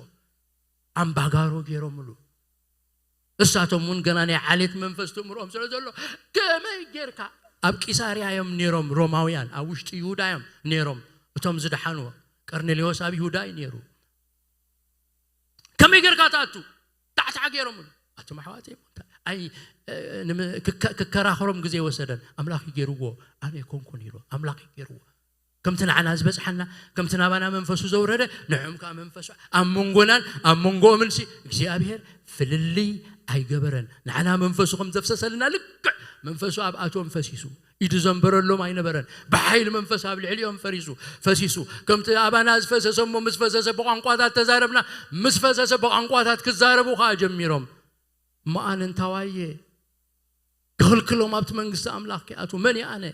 ኣምባጋሮ ገይሮምሉ። እሳቶም እውን ገና ናይ ዓሌት መንፈስ ትእምሮም ስለ ዘሎ፣ ከመይ ጌርካ፣ ኣብ ቂሳርያ እዮም ነይሮም ሮማውያን፣ ኣብ ውሽጢ ይሁዳ እዮም ነይሮም እቶም ዝደሓንዎ። ቀርኔሌዎስ ኣብ ይሁዳ እዩ ነይሩ። "ከመይ ጌርካ ትኣቱ?" ታዕታዕ ገይሮምሉ። ኣቶም ኣሕዋተይ፣ ኣይ፣ እ፣ ንመ-፣ ክከ-፣ ክከራኸሮም ግዜ ወሰደን። "ኣምላኽ እዩ ገይርዎ፣ ኣነ ኣይኮንኩን" ኢሉ። "ኣምላኽ እዩ ገይርዎ። ከምቲ ንዓና ዝበጽሓና፣ ከምቲ ናባና መንፈሱ ዘውረደ፣ ንዕኦም ከኣ መንፈሱ ኣብ መንጎናን ኣብ መንጎኦምን ሲ እግዚኣብሔር ፍልልይ ኣይገበረን። ንዓና መንፈሱ ከም ዘፍሰሰልና ልክዕ መንፈሱ ኣብኣቶም ፈሲሱ። ኢዱ ዘንበረሎም ኣይነበረን። ብሓይሊ መንፈስ ኣብ ልዕሊኦም ፈሪሱ፣ ፈሲሱ። ከምቲ ኣባና ዝፈሰሰ እሞ ምስ ፈሰሰ ብቋንቋታት ተዛረብና፣ ምስ ፈሰሰ ብቋንቋታት ክዛረቡ ከኣ ጀሚሮም። እሞ ኣነ እንታዋየ ክኽልክሎም ኣብቲ መንግስቲ ኣምላኽ ከይኣትዉ መን እየ ኣነ?"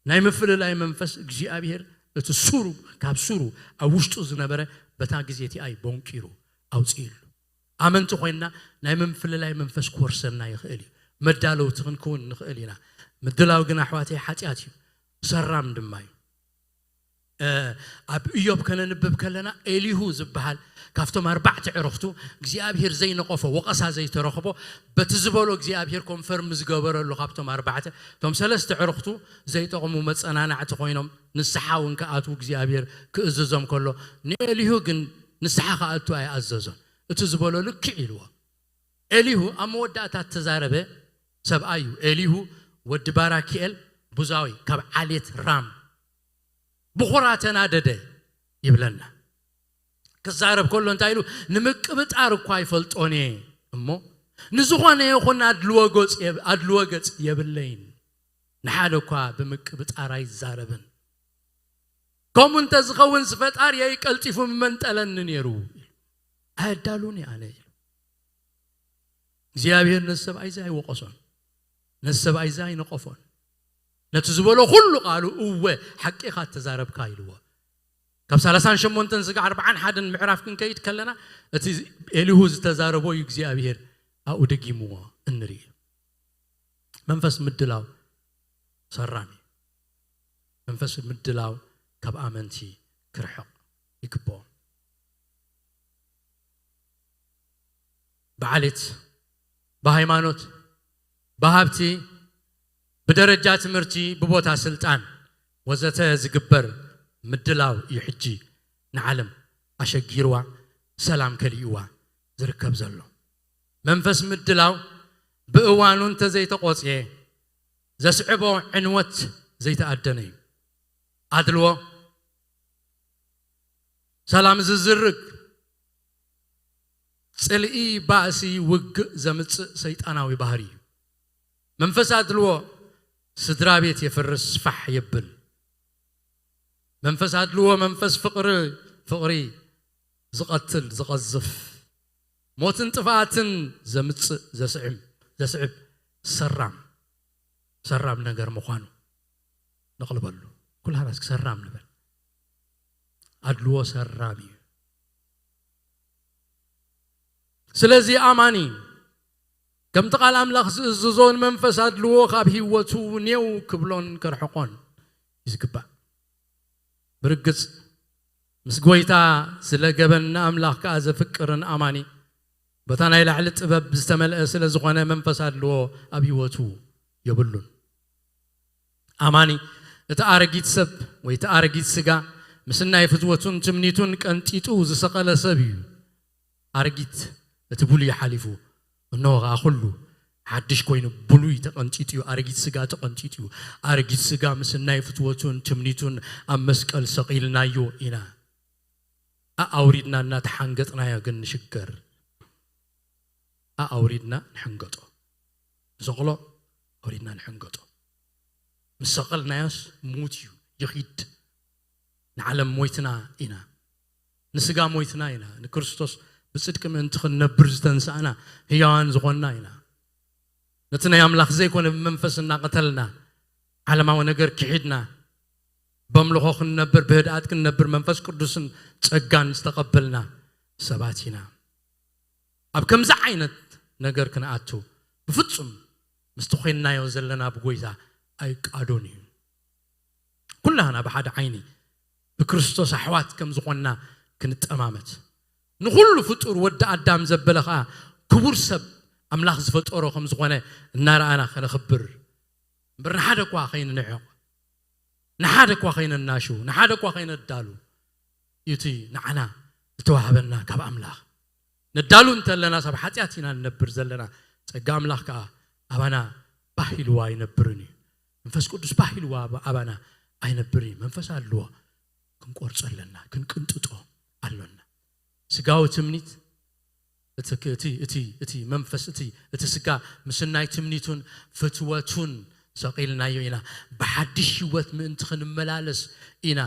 ናይ ምፍልላይ መንፈስ እግዚኣብሔር እቲ ሱሩ፣ ካብ ሱሩ ኣብ ውሽጡ ዝነበረ በታ ግዜ እቲኣ እዩ ቦንቂሩ ኣውፅኢሉ። ኣመንቲ ኮይንና ናይ ምፍልላይ መንፈስ ክወርሰና ይኽእል እዩ። መዳለውቲ ክንክውን ንኽእል ኢና። ምድላው ግን ኣሕዋተይ ሓጢኣት እዩ፣ ሰራም ድማ እዩ። እ፣ ኣብ ኢዮብ ከነንብብ ከለና ኤሊሁ ዝበሃል ካብቶም ኣርባዕተ ዕርኽቱ እግዚኣብሔር ዘይነቐፎ፣ ወቐሳ ዘይተረኽቦ፣ በቲ ዝበሎ እግዚኣብሔር ኮንፈርም ዝገበረሉ ካብቶም ኣርባዕተ፣ እቶም ሰለስተ ዕርኽቱ ዘይጠቕሙ መጸናናዕቲ ኮይኖም ንስሓ እውን ክኣትዉ እግዚኣብሔር ክእዝዞም ከሎ፣ ንኤሊሁ ግን ንስሓ ክኣቱ ኣይኣዘዞን። እቲ ዝበሎ ልክዕ ኢልዎ። ኤሊሁ ኣብ መወዳእታ እተዛረበ ሰብኣይ እዩ። ኤሊሁ ወዲ ባራኪኤል ቡዛዊ ካብ ዓሌት ራም ብኹራ ተናደደ ይብለና። ክዛረብ ከሎ እንታይ ኢሉ? "ንምቅብጣር እኳ ይፈልጦን እየ እሞ፣ ንዝኾነ ይኹን ኣድልዎ ገጽ የብ-፣ ኣድልዎ ገጽ የብለይን። ንሓደ እኳ ብምቅብጣር ኣይዛረብን። ከምኡ እንተዝኸውንስ ፈጣሪየይ ቀልጢፉ ምመንጠለኒ ነይሩ። ኣየዳሉን እየ ኣነ" ኢሉ። እግዚኣብሔር ነዚ ሰብኣይ እዚ ኣይወቐሶን፣ ነዚ ሰብኣይ እዚ ኣይነቐፎን። ነቲ ዝበሎ ኩሉ ቃሉ፣ "እወ፣ ሓቂኻ እተዛረብካ" ኢልዎ። ካብ ሰላሳን ሸሞንተን ስጋዕ ኣርባዓን ሓደን ምዕራፍ ክንከይድ ከለና፣ እቲ ኤሊሁ ዝተዛረቦ እዩ እግዚኣብሔር ኣብኡ ደጊምዎ እንርኢ። መንፈስ ምድላው ሰራሚ። መንፈስ ምድላው ካብ ኣመንቲ ክርሕቕ ይግብኦ። ብዓሌት፣ ብሃይማኖት፣ ብሃብቲ፣ ብደረጃ ትምህርቲ፣ ብቦታ ስልጣን ወዘተ ዝግበር ምድላው እዩ ሕጂ ንዓለም ኣሸጊርዋ፣ ሰላም ከሊእዋ ዝርከብ ዘሎ። መንፈስ ምድላው ብእዋኑ እንተዘይተቖጽየ ዘስዕቦ ዕንወት ዘይተኣደነ እዩ። ኣድልዎ፣ ሰላም ዝዝርግ፣ ጽልኢ፣ ባእሲ፣ ውግእ ዘምጽእ ሰይጣናዊ ባህሪ እዩ። መንፈስ ኣድልዎ ስድራ ቤት የፍርስ፣ ፋሕ የብል። መንፈስ ኣድልዎ መንፈስ ፍቕሪ፣ ፍቕሪ ዝቐትል፣ ዝቐዝፍ፣ ሞትን ጥፍኣትን ዘምጽእ፣ ዘስዕም፣ ዘስዕብ ሰራም፣ ሰራም ነገር ምዃኑ። ነቕልበሉ። ኩላና እስኪ ሰራም ንበል። ኣድልዎ ሰራም እዩ። ስለዚ ኣማኒ ከምቲ ቃል ኣምላኽ ዝእዝዞ ንመንፈስ ኣድልዎ ካብ ህይወቱ ኔው ክብሎን ከርሕቆን እዩ ዝግባእ። ብርግጽ ምስ ጎይታ ስለ ገበን ንኣምላኽ ከኣ ዘፍቅርን ኣማኒ በታ ናይ ላዕሊ ጥበብ ዝተመልአ ስለ ዝኾነ መንፈስ ኣድልዎ ኣብ ህይወቱ የብሉን። ኣማኒ እቲ ኣረጊት ሰብ ወይ እቲ ኣረጊት ስጋ ምስ ናይ ፍትወቱን ትምኒቱን ቀንጢጡ ዝሰቐለ ሰብ እዩ። ኣረጊት እቲ ብሉይ ሓሊፉ እነሆ ከኣ ኩሉ ሓድሽ ኮይኑ ብሉይ ተቐንጢጡ እዩ። ኣረጊት ስጋ ተቐንጢጡ እዩ። ኣረጊት ስጋ ምስ ናይ ፍትወቱን ትምኒቱን ኣብ መስቀል ሰቒልናዮ ኢና። ኣኣውሪድና እናተሓንገጥናዮ ግን ንሽገር። ኣኣውሪድና ንሕንገጦ። ንሰቕሎ ኣውሪድና ንሕንገጦ። ምስ ሰቐልናዮስ ሙት እዩ፣ ይኺድ። ንዓለም ሞይትና ኢና። ንስጋ ሞይትና ኢና። ንክርስቶስ ብጽድቂ ምእንቲ ክንነብር ዝተንሳእና ህያዋን ዝኾንና ኢና። ነቲ ናይ ኣምላኽ ዘይኮነ ብመንፈስ እናቐተልና፣ ዓለማዊ ነገር ክሒድና፣ በምልኾ ክንነብር፣ ብህድኣት ክንነብር መንፈስ ቅዱስን ጸጋን ዝተቐበልና ሰባት ኢና። ኣብ ከምዚ ዓይነት ነገር ክንኣቱ ብፍጹም ምስቲ ኮይንናዮ ዘለና ብጎይታ ኣይቃዶን እዩ። ኩላህና ብሓደ ዓይኒ ብክርስቶስ ኣሕዋት ከም ዝኾንና ክንጠማመት፣ ንኹሉ ፍጡር ወዲ ኣዳም ዘበለ ኸኣ ክቡር ሰብ ኣምላኽ ዝፈጠሮ ከም ዝኾነ እናረኣና ከነኽብር እምበር ንሓደ እኳ ከይንንዕቕ፣ ንሓደ እኳ ከይነናሽው፣ ንሓደ እኳ ከይነዳሉ እዩ እቲ ንዓና ዝተዋህበና ካብ ኣምላኽ። ነዳሉ እንተለና ሰብ ሓጢኣት ኢና ንነብር ዘለና። ጸጋ ኣምላኽ ከኣ ኣባና ባህ ኢልዋ ኣይነብርን እዩ። መንፈስ ቅዱስ ባህ ኢልዋ ኣባ-፣ ኣባና ኣይነብርን እዩ። መንፈስ ኣለዎ። ክንቆርጾ ኣለና፣ ክንቅንጥጦ ኣሎና። ስጋዊ ትምኒት፣ እቲ ክ-፣ እቲ፣ እቲ፣ እቲ መንፈስ፣ እቲ፣ እቲ ስጋ ምስ ናይ ትምኒቱን ፍትወቱን ሰቒልናዮ ኢና። ብሓድሽ ህይወት ምእንቲ ክንመላለስ ኢና።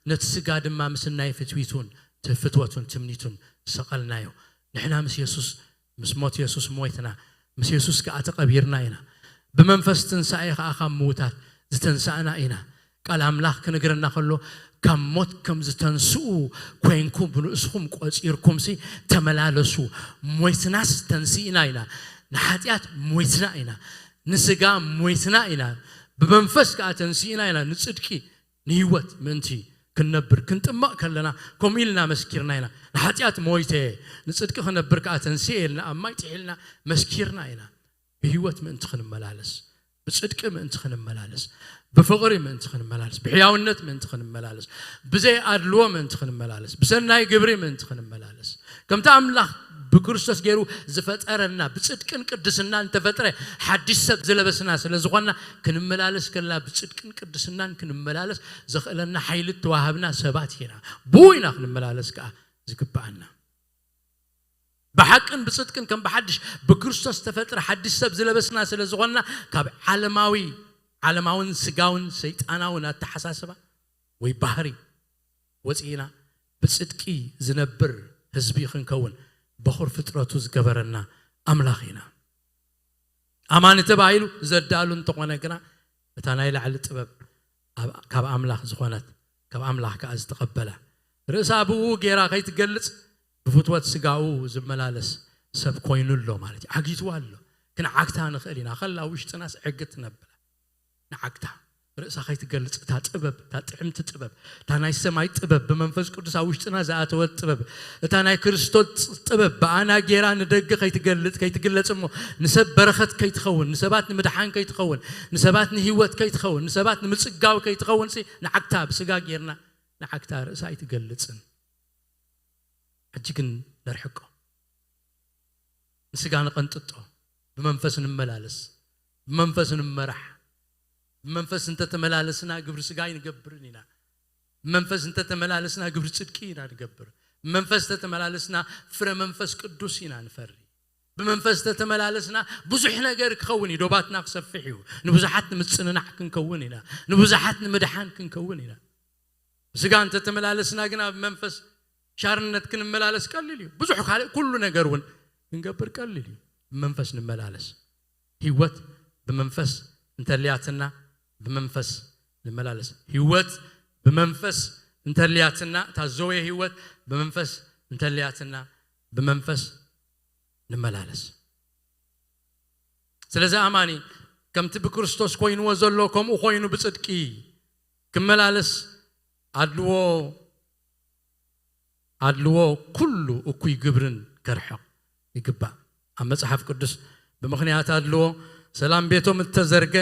ነቲ ስጋ ድማ ምስ ናይ ፍትዊቱን፣ ት-፣ ፍትወቱን ትምኒቱን ሰቐልናዮ። ንሕና ምስ የሱስ፣ ምስ ሞት የሱስ ሞይትና፣ ምስ የሱስ ከኣ ተቐቢርና ኢና። ብመንፈስ ትንሳኤ ከኣ ካብ ምዉታት ዝተንሳእና ኢና። ቃል ኣምላኽ ክነግረና ከሎ፣ ካብ ሞት ከም ዝተንስኡ ኮይንኩም ብንእስኹም ቆጺርኩምሲ ተመላለሱ። ሞይትናስ ተንሲእና ኢና። ንሓጢኣት ሞይትና ኢና። ንስጋ ሞይትና ኢና። ብመንፈስ ከኣ ተንሲእና ኢና። ንጽድቂ፣ ንህይወት ምእንቲ ክንነብር ክንጥመቕ ከለና፣ ከምኡ ኢልና መስኪርና ኢና። ንሓጢኣት ሞይተ፣ ንጽድቂ ክነብር ከኣ ተንስኤ ኢልና ኣብ ማይ ጥሒልና መስኪርና ኢና። ብህይወት ምእንቲ ክንመላለስ፣ ብጽድቂ ምእንቲ ክንመላለስ፣ ብፍቕሪ ምእንቲ ክንመላለስ፣ ብሕያውነት ምእንቲ ክንመላለስ፣ ብዘይ ኣድልዎ ምእንቲ ክንመላለስ፣ ብሰናይ ግብሪ ምእንቲ ክንመላለስ፣ ከምቲ ኣምላኽ ብክርስቶስ ገይሩ ዝፈጠረና ብጽድቅን ቅድስናን ተፈጥረ ሓድሽ ሰብ ዝለበስና ስለ ዝኾንና፣ ክንመላለስ ከለና ብጽድቅን ቅድስናን ክንመላለስ ዘኽእለና ሓይሊ እተዋሃብና ሰባት ኢና። ብኡ ኢና ክንመላለስ ከኣ ዝግብኣና። ብሓቅን ብጽድቅን ከም ብሓድሽ ብክርስቶስ ተፈጥረ ሓድሽ ሰብ ዝለበስና ስለ ዝኾንና፣ ካብ ዓለማዊ፣ ዓለማውን ስጋውን ሰይጣናውን ኣተሓሳስባ ወይ ባህሪ ወጺእና፣ ብጽድቂ ዝነብር ህዝቢ ክንከውን በኹር ፍጥረቱ ዝገበረና ኣምላኽ ኢና። ኣማኒ ተባሂሉ ዘዳሉ እንተኾነ ግና፣ እታ ናይ ላዕሊ ጥበብ ኣብ-፣ ካብ ኣምላኽ ዝኾነት፣ ካብ ኣምላኽ ከኣ ዝተቐበላ፣ ርእሳ ብኡ ጌራ ከይትገልጽ ብፍትወት ስጋኡ ዝመላለስ ሰብ ኮይኑ ኣሎ ማለት እዩ። ዓጊትዋ ኣሎ። ክንዓግታ ንኽእል ኢና። ከላ ውሽጥናስ ዕግት ነብላ። ንዓግታ። ርእሳ ከይትገልጽ፣ እታ ጥበብ፣ እታ ጥዕምቲ ጥበብ፣ እታ ናይ ሰማይ ጥበብ፣ ብመንፈስ ቅዱስ ኣብ ውሽጥና ዝኣተወት ጥበብ፣ እታ ናይ ክርስቶስ ጥበብ ብኣና ጌራ ንደገ ከይትገልጽ፣ ከይትግለጽ እሞ፣ ንሰብ በረኸት ከይትኸውን፣ ንሰባት ንምድሓን ከይትኸውን፣ ንሰባት ንህይወት ከይትኸውን፣ ንሰባት ንምጽጋብ ከይትኸውን ሲ፣ ንዓግታ ብስጋ ጌርና፣ ንዓግታ ርእሳ ኣይትገልጽን። ሕጂ ግን ነርሕቆ። ንስጋ ንቐንጥጦ፣ ብመንፈስ ንመላለስ፣ ብመንፈስ ንመራሕ። ብመንፈስ እንተተመላለስና ግብሪ ስጋ ኣይንገብርን ኢና። ብመንፈስ እንተተመላለስና ግብሪ ጽድቂ ኢና ንገብር። ብመንፈስ እንተተመላለስና ፍረ መንፈስ ቅዱስ ኢና ንፈሪ። ብመንፈስ እንተተመላለስና ብዙሕ ነገር ክኸውን እዩ፣ ዶባትና ክሰፍሕ እዩ። ንብዙሓት ንምጽንናዕ ክንከውን ኢና። ንብዙሓት ንምድሓን ክንከውን ኢና። ብስጋ እንተተመላለስና ግና ብመንፈስ ሻርነት ክንመላለስ ቀሊል እዩ። ብዙሕ ካልእ ኩሉ ነገር እውን ክንገብር ቀሊል እዩ። ብመንፈስ ንመላለስ። ህይወት ብመንፈስ እንተልያትና፣ ብመንፈስ ንመላለስ። ህይወት ብመንፈስ እንተልያትና፣ እታ ዘወየ ህይወት ብመንፈስ እንተልያትና፣ ብመንፈስ ንመላለስ። ስለዚ ኣማኒ ከምቲ ብክርስቶስ ኮይንዎ ዘሎ ከምኡ ኮይኑ ብጽድቂ ክመላለስ ኣድልዎ ኣድልዎ ኩሉ እኩይ ግብርን ከርሕቕ ይግባእ። ኣብ መጽሓፍ ቅዱስ ብምኽንያት ኣድልዎ ሰላም ቤቶም እተዘርገ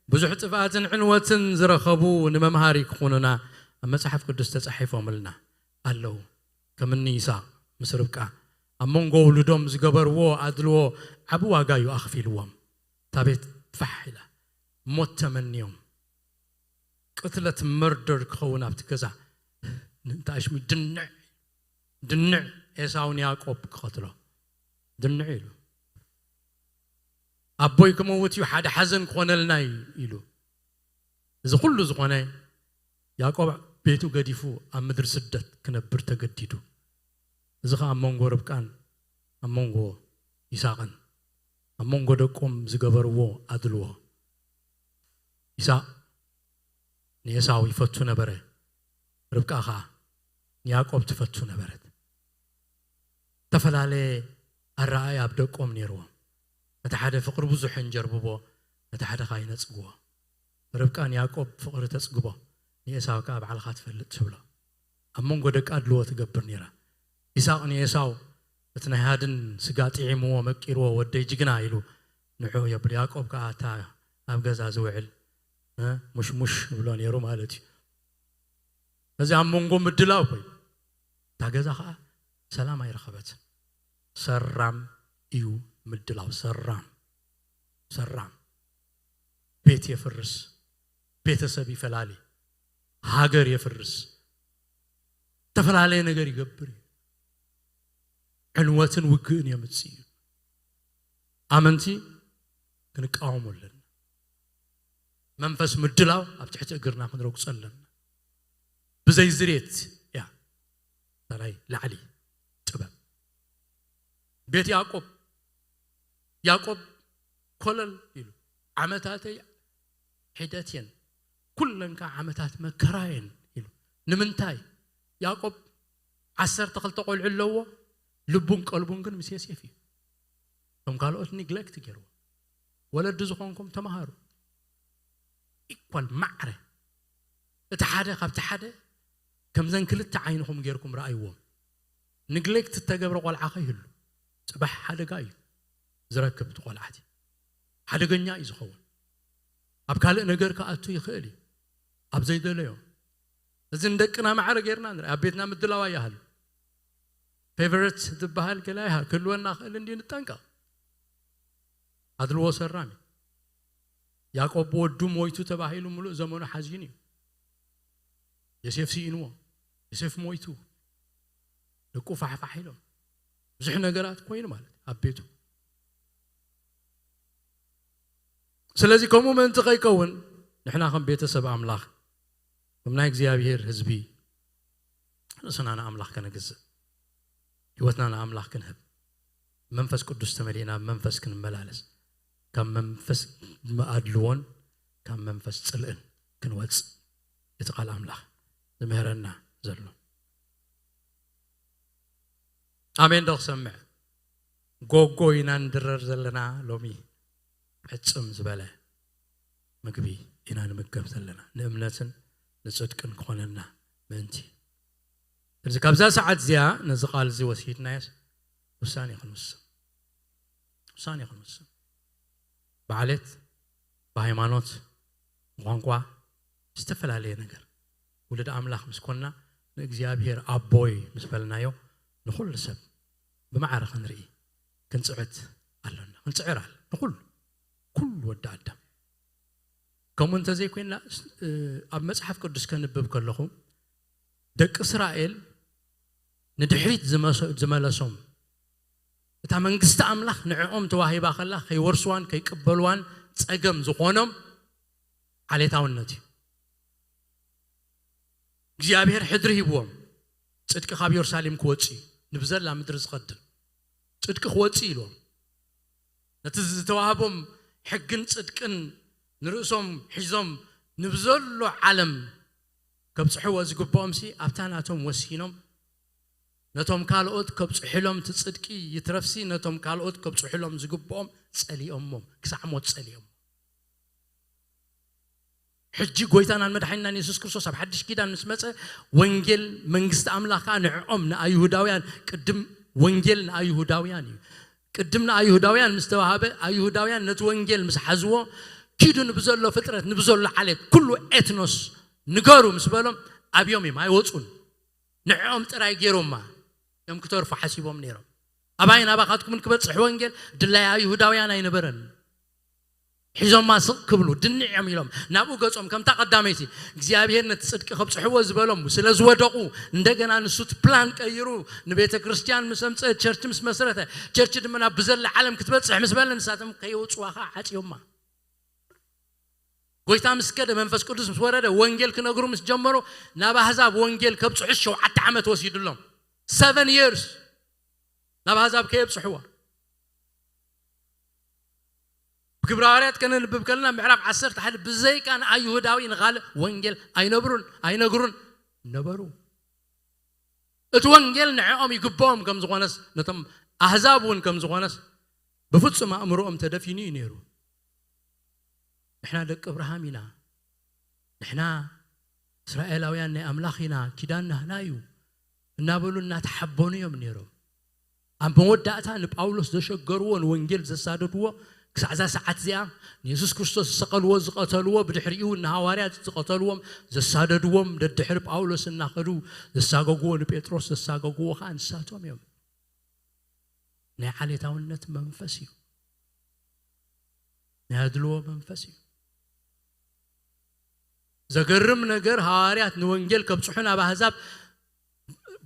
ብዙሕ ጥፍኣትን ዕንወትን ዝረኸቡ ንመምሃሪ ክኾኑና ኣብ መጽሓፍ ቅዱስ ተጻሒፎምልና ኣለዉ። ከም እኒ ይስሐቅ ምስ ርብቃ ኣብ መንጎ ውሉዶም ዝገበርዎ ኣድልዎ ዓቢ ዋጋ እዩ ኣኽፊልዎም። እታ ቤት ፋሕ ኢላ ሞት ተመንዮም ቅትለት መርደር ክኸውን ኣብቲ ገዛ ንእንተ ኣሽሚ ድንዕ ድንዕ ኤሳው ንያዕቆብ ክቐትሎ ድንዕ ኢሉ ኣቦይ ክመውት እዩ ሓደ ሓዘን ክኾነልና እዩ ኢሉ እዚ ኩሉ ዝኾነ ያዕቆብ ቤቱ ገዲፉ ኣብ ምድሪ ስደት ክነብር ተገዲዱ እዚ ኸዓ ኣብ መንጎ ርብቃን ኣብ መንጎ ይስሐቅን ኣብ መንጎ ደቆም ዝገበርዎ ኣድልዎ ይስሐቅ ንኤሳው ይፈቱ ነበረ ርብቃ ኸዓ ንያዕቆብ ትፈቱ ነበረት ዝተፈላለየ ኣረኣእያ ኣብ ደቆም ነይርዎም ነቲ ሓደ ፍቕሪ ብዙሕ እንጀርብቦ ነቲ ሓደ ኸዓ ይነጽግዎ ርብቃ ንያዕቆብ ፍቕሪ ተጽግቦ ንኤሳው ከኣ ባዕልኻ ትፈልጥ ትብሎ ኣብ መንጎ ደቃ ኣድልዎ ትገብር ነይራ ይስሐቅ ንኤሳው እቲ ናይ ሃድን ስጋ ጥዒምዎ መቂርዎ ወደይ ጅግና ኢሉ ንዑ የብል ያዕቆብ ከኣ እታ ኣብ ገዛ ዝውዕል እ፣ ሙሽሙሽ ይብሎ ነይሩ ማለት እዩ እዚ ኣብ መንጎ ምድላው ኮይኑ እታ ገዛ ከኣ ሰላም ኣይረኸበትን ሰራም እዩ ምድላው ሰራም ሰራም ቤት የፍርስ ቤተሰብ ይፈላሊ ሃገር የፍርስ ዝተፈላለየ ነገር ይገብር እዩ ዕንወትን ውግእን የምፅእ እዩ ኣመንቲ ክንቃወሙ ኣለና መንፈስ ምድላው ኣብ ትሕቲ እግርና ክንረግፆ ኣለና ብዘይ ዝሬት እያ ናይ ላዕሊ ጥበብ ቤት ያዕቆብ ያዕቆብ ኮለል ኢሉ ዓመታተይ ሒደት እየን ኩለን ከዓ ዓመታት መከራ እየን ኢሉ ንምንታይ ያዕቆብ ዓሰርተ ክልተ ቆልዑ ኣለዎ ልቡን ቀልቡን ግን ምስ ዮሴፍ እዩ ከም ካልኦት ኒግሌክት ገይርዎ ወለዲ ዝኾንኩም ተምሃሩ ኢኳል ማዕረ እቲ ሓደ ካብቲ ሓደ ከምዘን ክልተ ዓይንኹም ጌርኩም ረኣይዎም ንግሌክት እተገብረ ቆልዓ ከይህሉ ፅባሕ ሓደጋ እዩ ዝረክብ እቲ ቆልዓቲ ሓደገኛ እዩ ዝኸውን ኣብ ካልእ ነገር ክኣቱ ይኽእል እዩ ኣብ ዘይደለዮ እዚ ንደቅና ማዕረ ጌርና ንርኢ ኣብ ቤትና ምድላዋ ይሃሉ ፌቨረት ዝበሃል ገላ ይሃ ክህልወና ክእል እንዲ ንጠንቀቕ ኣድልዎ ሰራሚ ያዕቆብ ወዱ ሞይቱ ተባሂሉ ምሉእ ዘመኑ ሓዚኑ እዩ ዮሴፍ ስኢንዎ ዮሴፍ ሞይቱ ደቁ ፋሕፋሕ ኢሎም ብዙሕ ነገራት ኮይኑ ማለት ኣብ ቤቱ ስለዚ ከምኡ ምእንቲ ከይከውን ንሕና ከም ቤተሰብ ኣምላኽ ከም ናይ እግዚኣብሔር ህዝቢ ርእስና ንኣምላኽ ከነግዝእ ህይወትና ንኣምላኽ ክንህብ መንፈስ ቅዱስ ተመሊእና ብመንፈስ ክንመላለስ ካብ መንፈስ ኣድልዎን ካብ መንፈስ ፅልእን ክንወፅእ እቲ ቃል ኣምላኽ ዝምህረና ዘሎ ኣሜን ዶ ክሰምዕ ጎጎ ኢና ንድረር ዘለና ሎሚ ዕፅም ዝበለ ምግቢ ኢና ንምገብ ዘለና ንእምነትን ንፅድቅን ክኾነና ምእንቲ ስለዚ ካብዛ ሰዓት እዚኣ ነዚ ቃል እዚ ወሲድናዮስ ውሳኔ ክንውስን ውሳኔ ክንውስን ብዓሌት ብሃይማኖት ብቋንቋ ዝተፈላለየ ነገር ውሉድ ኣምላኽ ምስ ኮንና ንእግዚኣብሔር ኣቦይ ምስ በልናዮ ንኹሉ ሰብ ብማዕረ ክንርኢ ክንፅዕት ኣሎና ክንፅዕር ኣለ ንኹሉ ኩሉ ወዲ ኣዳም ከምኡ እንተዘይኮይንና ኣብ መፅሓፍ ቅዱስ ከንብብ ከለኹ ደቂ እስራኤል ንድሕሪት ዝመለሶም እታ መንግስቲ ኣምላኽ ንዕኦም ተዋሂባ ከላ ከይወርስዋን ከይቅበልዋን ፀገም ዝኾኖም ዓሌታውነት እዩ እግዚኣብሔር ሕድሪ ሂብዎም ጽድቂ ካብ ኢየሩሳሌም ክወጽእ እዩ ንብዘላ ምድሪ ዝኸድን ጽድቂ ክወጽእ ኢልዎም ነቲ ዝተዋህቦም ሕግን ጽድቅን ንርእሶም ሒዞም ንብዘሎ ዓለም ከብፅሕዎ ዝግብኦም ሲ ኣብታ ናቶም ወሲኖም ነቶም ካልኦት ከብፅሕሎም እቲ ፅድቂ ይትረፍሲ ነቶም ካልኦት ከብፅሕሎም ዝግብኦም ፀሊኦሞም ክሳዕ ሞት ፀሊኦም ሕጂ ጎይታናን መድሓኒናን የሱስ ክርስቶስ ኣብ ሓድሽ ኪዳን ምስ መፀ ወንጌል መንግስቲ ኣምላኽ ከዓ ንዕኦም ንኣይሁዳውያን ቅድም ወንጌል ንኣይሁዳውያን እዩ ቅድም ንኣይሁዳውያን ምስ ተዋሃበ ኣይሁዳውያን ነቲ ወንጌል ምስ ሓዝዎ ኪዱ ንብዘሎ ፍጥረት ንብዘሎ ዓሌት ኩሉ ኤትኖስ ንገሩ ምስ በሎም ኣብዮም እዮም ኣይወፁን ንዕኦም ጥራይ ገይሮማ እዮም ክተርፉ ሓሲቦም ነይሮም ኣባይ ናባኻትኩምን ክበፅሕ ወንጌል ድላይ ኣይሁዳውያን ኣይነበረን ሒዞማ ስቕ ክብሉ ድንዕ እዮም ኢሎም ናብኡ ገጾም ከምታ ቀዳመይቲ እግዚኣብሔር ነቲ ጽድቂ ከብጽሕዎ ዝበሎም ስለ ዝወደቑ እንደገና ንሱ እቲ ፕላን ቀይሩ ንቤተ ክርስቲያን ምስ ኣምፀ ቸርች ምስ መስረተ ቸርች ድማ ናብ ብዘለ ዓለም ክትበጽሕ ምስ በለ ንሳቶም ከየውፅዋ ከዓ ዓፅዮማ ጎይታ ምስ ከደ መንፈስ ቅዱስ ምስ ወረደ ወንጌል ክነግሩ ምስ ጀመሩ ናብ ኣህዛብ ወንጌል ከብፅሑ ሸውዓተ ዓመት ወሲዱሎም seven years ናብ ኣህዛብ ከየብፅሕዋ ብግብረ ሃዋርያት ከነንብብ ከለና ምዕራፍ ዓሰርተ ሓደ ብዘይካ ንኣይሁዳዊ ንኻልእ ወንጌል ኣይነብሩን ኣይነግሩን ነበሩ እቲ ወንጌል ንዕኦም ይግብኦም ከም ዝኾነስ ነቶም ኣህዛብ እውን ከም ዝኾነስ ብፍጹም ኣእምሮኦም ተደፊኑ እዩ ነይሩ ንሕና ደቂ እብርሃም ኢና ንሕና እስራኤላውያን ናይ ኣምላኽ ኢና ኪዳን ናህና እዩ እናበሉ እናተሓበኑ እዮም ነይሮም ኣብ መወዳእታ ንጳውሎስ ዘሸገርዎ ንወንጌል ዘሳደድዎ ክሳዕ እዛ ሰዓት እዚኣ ንየሱስ ክርስቶስ ዝሰቐልዎ ዝቐተልዎ ብድሕሪኡ ንሃዋርያት ዝቐተልዎም ዘሳደድዎም ደድሕሪ ጳውሎስ እናኸዱ ዘሳገግዎ ንጴጥሮስ ዘሳገግዎ ከዓ ንሳቶም እዮም ናይ ዓሌታውነት መንፈስ እዩ ናይ ኣድልዎ መንፈስ እዩ ዘገርም ነገር ሃዋርያት ንወንጌል ከብፅሑ ናብ ኣህዛብ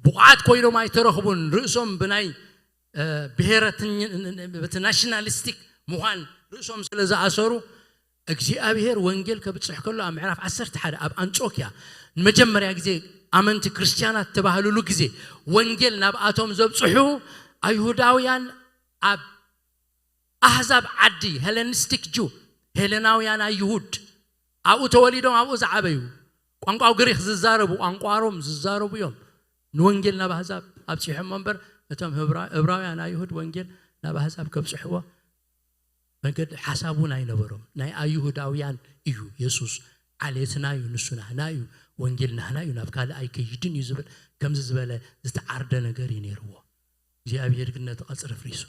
ብቑዓት ኮይኖም ኣይተረኽቡን ርእሶም ብናይ ብሄረቲ ናሽናሊስቲክ ምዃን ርእሶም ስለ ዝኣሰሩ እግዚኣብሔር ወንጌል ከብፅሕ ከሎ ኣብ ምዕራፍ ዓሰርተ ሓደ ኣብ ኣንጾኪያ ንመጀመርያ ግዜ ኣመንቲ ክርስትያናት ተባህልሉ ግዜ ወንጌል ናብኣቶም ዘብፅሑ ኣይሁዳውያን ኣብ ኣህዛብ ዓዲ ሄለኒስቲክ ጁ ሄለናውያን ኣይሁድ ኣብኡ ተወሊዶም ኣብኡ ዝዓበዩ ቋንቋ ግሪክ ዝዛረቡ ቋንቋ ሮም ዝዛረቡ እዮም ንወንጌል ናብ ኣህዛብ ኣብፂሖሞ እምበር እቶም እብራውያን ኣይሁድ ወንጌል ናብ ኣህዛብ ከብፅሕዎ መገዲ ሓሳብ እውን ኣይነበሮም ናይ ኣይሁዳውያን እዩ የሱስ ዓሌትና እዩ ንሱ ናህና እዩ ወንጌል ናህና እዩ ናብ ካልእ ኣይከይድን እዩ ዝብል ከምዚ ዝበለ ዝተዓርደ ነገር እዩ ነይርዎ እግዚኣብሔር ግን ነቲ ቀፅሪ ኣፍሪሱ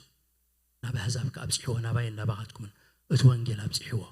ናብ ኣህዛብ ከኣብፅሕዎ ናባይን ናባኻትኩምን እቲ ወንጌል ኣብፅሕዎ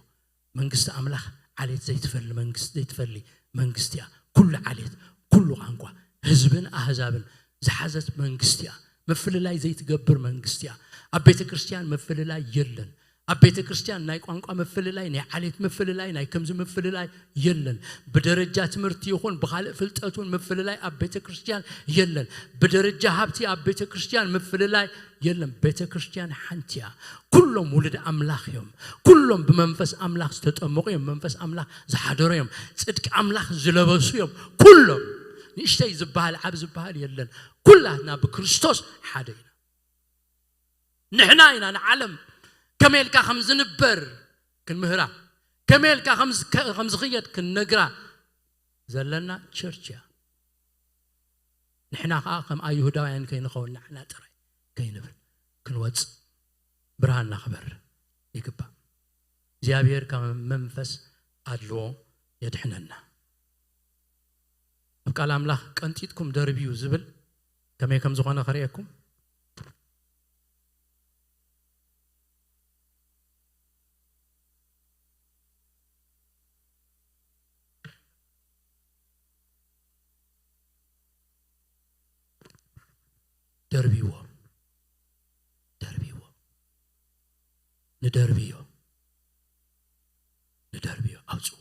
መንግስቲ ኣምላኽ ዓሌት ዘይትፈሊ መንግስቲ ዘይትፈሊ መንግስቲ እያ ኩሉ ዓሌት ኩሉ ቋንቋ ህዝብን ኣህዛብን ዝሓዘት መንግስቲ እያ ምፍልላይ ዘይትገብር መንግስቲ እያ ኣብ ቤተ ክርስቲያን ምፍልላይ የለን ኣብ ቤተ ክርስቲያን ናይ ቋንቋ ምፍልላይ ናይ ዓሌት ምፍልላይ ናይ ከምዚ ምፍልላይ የለን ብደረጃ ትምህርቲ ይኹን ብኻልእ ፍልጠት እውን ምፍልላይ ኣብ ቤተ ክርስቲያን የለን ብደረጃ ሃብቲ ኣብ ቤተ ክርስቲያን ምፍልላይ የለን ቤተ ክርስቲያን ሓንቲ እያ ኩሎም ውሉድ ኣምላኽ እዮም ኩሎም ብመንፈስ ኣምላኽ ዝተጠመቑ እዮም መንፈስ ኣምላኽ ዝሓደሮ እዮም ጽድቂ ኣምላኽ ዝለበሱ እዮም ኩሎም ንእሽተይ ዝበሃል ዓብ ዝበሃል የለን ኩላትና ብክርስቶስ ሓደ ኢና ንሕና ኢና ንዓለም ከመይ ኢልካ ከም ዝንበር ክንምህራ ከመይ ኢልካ ከም ዝኸየድ ክንነግራ ዘለና ቸርች እያ ንሕና ከዓ ከም ኣይሁዳውያን ከይንኸውን ንዓና ጥራይ ከይንብል ክንወፅእ ብርሃንና ክበርህ ይግባእ እግዚኣብሔር ካብ መንፈስ ኣድልዎ የድሕነና ኣብ ቃል ኣምላኽ ቀንጢጥኩም ደርብዩ ዝብል ከመይ ከም ዝኾነ ከርእየኩም ደርብይዎ ደርብይዎ ንደርብዮ ንደርብዮ ኣውፅዎ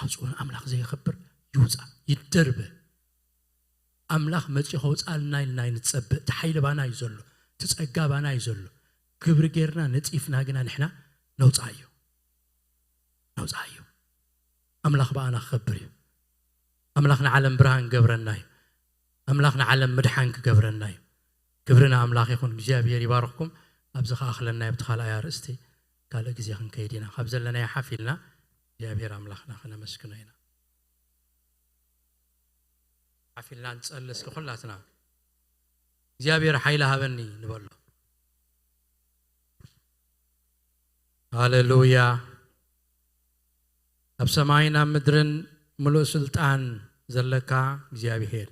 ኣውፅዎ ንኣምላኽ ዘየኸብር ይውፃ ይደርበ ኣምላኽ መፂኡ ከውፃልና ኢልና ንፀብእ እቲ ሓይሊ ባና እዩ ዘሎ እቲ ፀጋ ባና እዩ ዘሎ ክብሪ ጌርና ነፂፍና ግና ንሕና ነውፃዮ ነውፃዮ ኣምላኽ ብኣና ክኸብር እዩ ኣምላኽ ንዓለም ብርሃን ገብረና እዩ ኣምላኽ ንዓለም ምድሓን ክገብረና እዩ ክብሪ ንኣምላኽ ይኹን እግዚኣብሔር ይባርኽኩም ኣብዚ ከኣኽለና ኣብቲ ካልኣይ ኣርእስቲ ካልእ ግዜ ክንከይድ ኢና ካብ ዘለናዮ ሓፍ ኢልና እግዚኣብሔር ኣምላኽና ከነመስግኖ ኢና። ዓፊልና ንጸሊ እስኪ ኩላትና። እግዚኣብሔር ሓይሊ ሃበኒ ንበሎ። ሃሌሉያ። ኣብ ሰማይን ኣብ ምድርን ምሉእ ስልጣን ዘለካ እግዚኣብሔር፣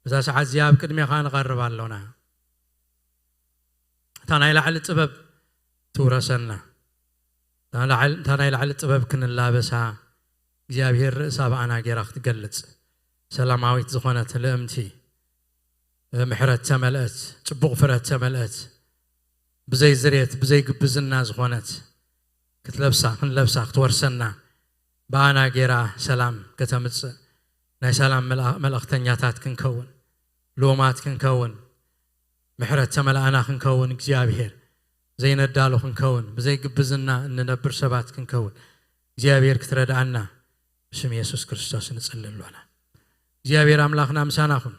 በዛ ሰዓት እዚኣ ኣብ ቅድሜኻ ንቐርብ ኣሎና። እታ ናይ ላዕሊ ጥበብ ትውረሰና። እታ ላዕል-፣ እታ ናይ ላዕሊ ጥበብ ክንላበሳ እግዚኣብሔር ርእሳ ብኣና ጌራ ክትገልጽ፣ ሰላማዊት ዝኾነት ልእምቲ፣ ምሕረት ተመልአት፣ ጽቡቕ ፍረ ተመልአት፣ ብዘይ ዝሬት፣ ብዘይ ግብዝና ዝኾነት ክትለብሳ፣ ክንለብሳ፣ ክትወርሰና፣ ብኣና ጌራ ሰላም ከተምጽእ፣ ናይ ሰላም መልኣ-፣ መልእኽተኛታት ክንከውን፣ ልኡማት ክንከውን፣ ምሕረት ተመልኣና ክንከውን፣ እግዚኣብሔር ዘይነዳሉ ክንከውን፣ ብዘይ ግብዝና እንነብር ሰባት ክንከውን እግዚኣብሔር ክትረድኣና ብስም የሱስ ክርስቶስ ንጽሊ ኣሎና። እግዚኣብሔር ኣምላኽና ምሳና ኩን።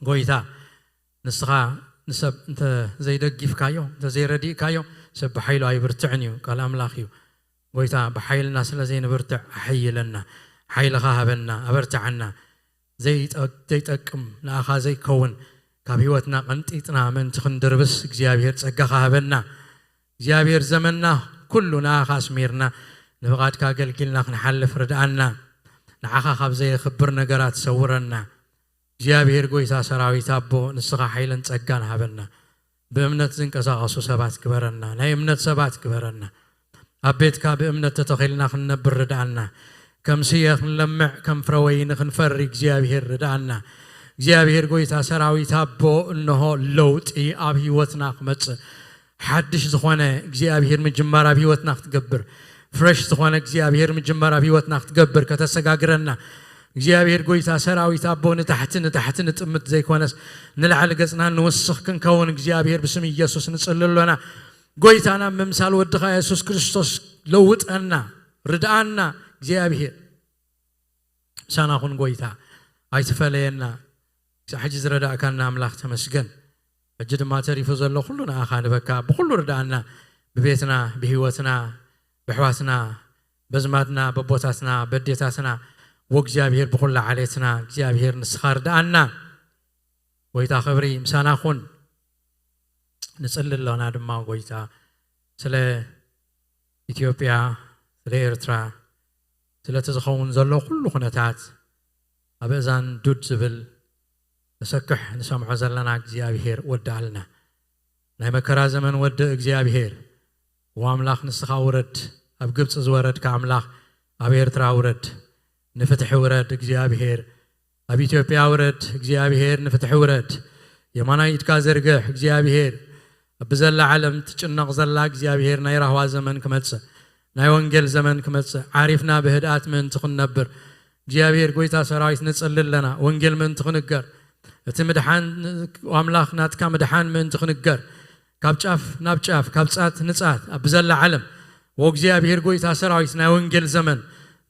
ጎይታ፣ ንስኻ ንሰብ እንተ ዘይደጊፍካዮ፣ እንተ ዘይረዲእካዮ፣ ሰብ ብሓይሉ ኣይብርትዕን እዩ፣ ቃል ኣምላኽ እዩ። ጎይታ፣ ብሓይልና ስለ ዘይንብርትዕ ኣሐይለና፣ ሓይልኻ ሃበና፣ ኣበርትዓና። ዘይጠ-፣ ዘይጠቅም ንኣኻ ዘይከውን ካብ ህይወትና ቀንጢጥና ምእንቲ ክንድርብስ እግዚኣብሔር ጸጋኻ ሃበና። እግዚኣብሔር ዘመንና ኩሉ ንኣኻ ኣስሚርና ንፍቓድካ ኣገልጊልና ክንሓልፍ ርድኣና። ንዓኻ ካብ ዘየኽብር ነገራት ሰውረና። እግዚኣብሔር ጎይታ ሰራዊት ኣቦ ንስኻ ሓይልን ጸጋን ሃበና። ብእምነት ዝንቀሳቐሱ ሰባት ግበረና። ናይ እምነት ሰባት ግበረና። ኣብ ቤትካ ብእምነት ተተኺልና ክንነብር ርድኣና። ከም ስየ ክንለምዕ፣ ከም ፍረ ወይኒ ክንፈሪ እግዚኣብሔር ርድኣና። እግዚኣብሔር ጎይታ ሰራዊት ኣቦ፣ እንሆ ለውጢ ኣብ ህይወትና ክመጽእ፣ ሓድሽ ዝኾነ እግዚኣብሔር ምጅማር ኣብ ህይወትና ክትገብር፣ ፍረሽ ዝኾነ እግዚኣብሔር ምጅማር ኣብ ህይወትና ክትገብር፣ ከተሰጋግረና። እግዚኣብሔር ጎይታ ሰራዊት ኣቦ፣ ንታሕቲ ንታሕቲ ንጥምት ዘይኮነስ ንላዕሊ ገጽና ንውስኽ ክንከውን እግዚኣብሔር ብስም ኢየሱስ ንጽሊ ኣሎና። ጎይታ፣ ናብ ምምሳል ወድኻ የሱስ ክርስቶስ ለውጠና፣ ርድኣና እግዚኣብሔር። ምሳና ኩን ጎይታ፣ ኣይትፈለየና። ክሳዕ ሕጂ ዝረዳእካና ኣምላኽ ተመስገን። ሕጂ ድማ ተሪፉ ዘሎ ኩሉ ንኣኻ ንበካ። ብኩሉ ርድኣና፣ ብቤትና፣ ብህይወትና፣ ብኣሕዋትና፣ በዝማድና፣ በቦታትና፣ በዴታትና፣ ወእግዚኣብሔር ብኩላ ዓሌትና፣ እግዚኣብሔር ንስኻ ርድኣና። ጎይታ ክብሪ ምሳና ኩን። ንጽሊ ኣሎና ድማ ጎይታ ስለ ኢትዮጵያ፣ ስለ ኤርትራ፣ ስለቲ ዝኸውን ዘሎ ኩሉ ኩነታት ኣብ እዛን ዱድ ዝብል ንሰክሕ ንሰምዖ ዘለና እግዚኣብሔር ወድኣልና። ናይ መከራ ዘመን ወዲ እግዚኣብሔር፣ ወኣምላኽ ንስኻ ውረድ፣ ኣብ ግብጺ ዝወረድካ ኣምላኽ ኣብ ኤርትራ ውረድ፣ ንፍትሒ ውረድ እግዚኣብሔር፣ ኣብ ኢትዮጵያ ውረድ እግዚኣብሔር፣ ንፍትሒ ውረድ፣ የማናይ ኢድካ ዘርግሕ እግዚኣብሔር፣ ኣብ ብዘላ ዓለም ትጭነቕ ዘላ እግዚኣብሔር ናይ ራህዋ ዘመን ክመጽእ፣ ናይ ወንጌል ዘመን ክመጽእ፣ ዓሪፍና ብህድኣት ምእንቲ ክንነብር እግዚኣብሔር ጎይታ ሰራዊት ንጽሊ ኣለና። ወንጌል ምእንቲ ክንገር፣ እቲ ምድሓን ኣምላኽ ናትካ ምድሓን ምእንቲ ክንገር፣ ካብ ጫፍ ናብ ጫፍ፣ ካብ ጻት ንጻት፣ ኣብ ብዘላ ዓለም፣ ወእግዚኣብሔር ጎይታ ሰራዊት ናይ ወንጌል ዘመን፣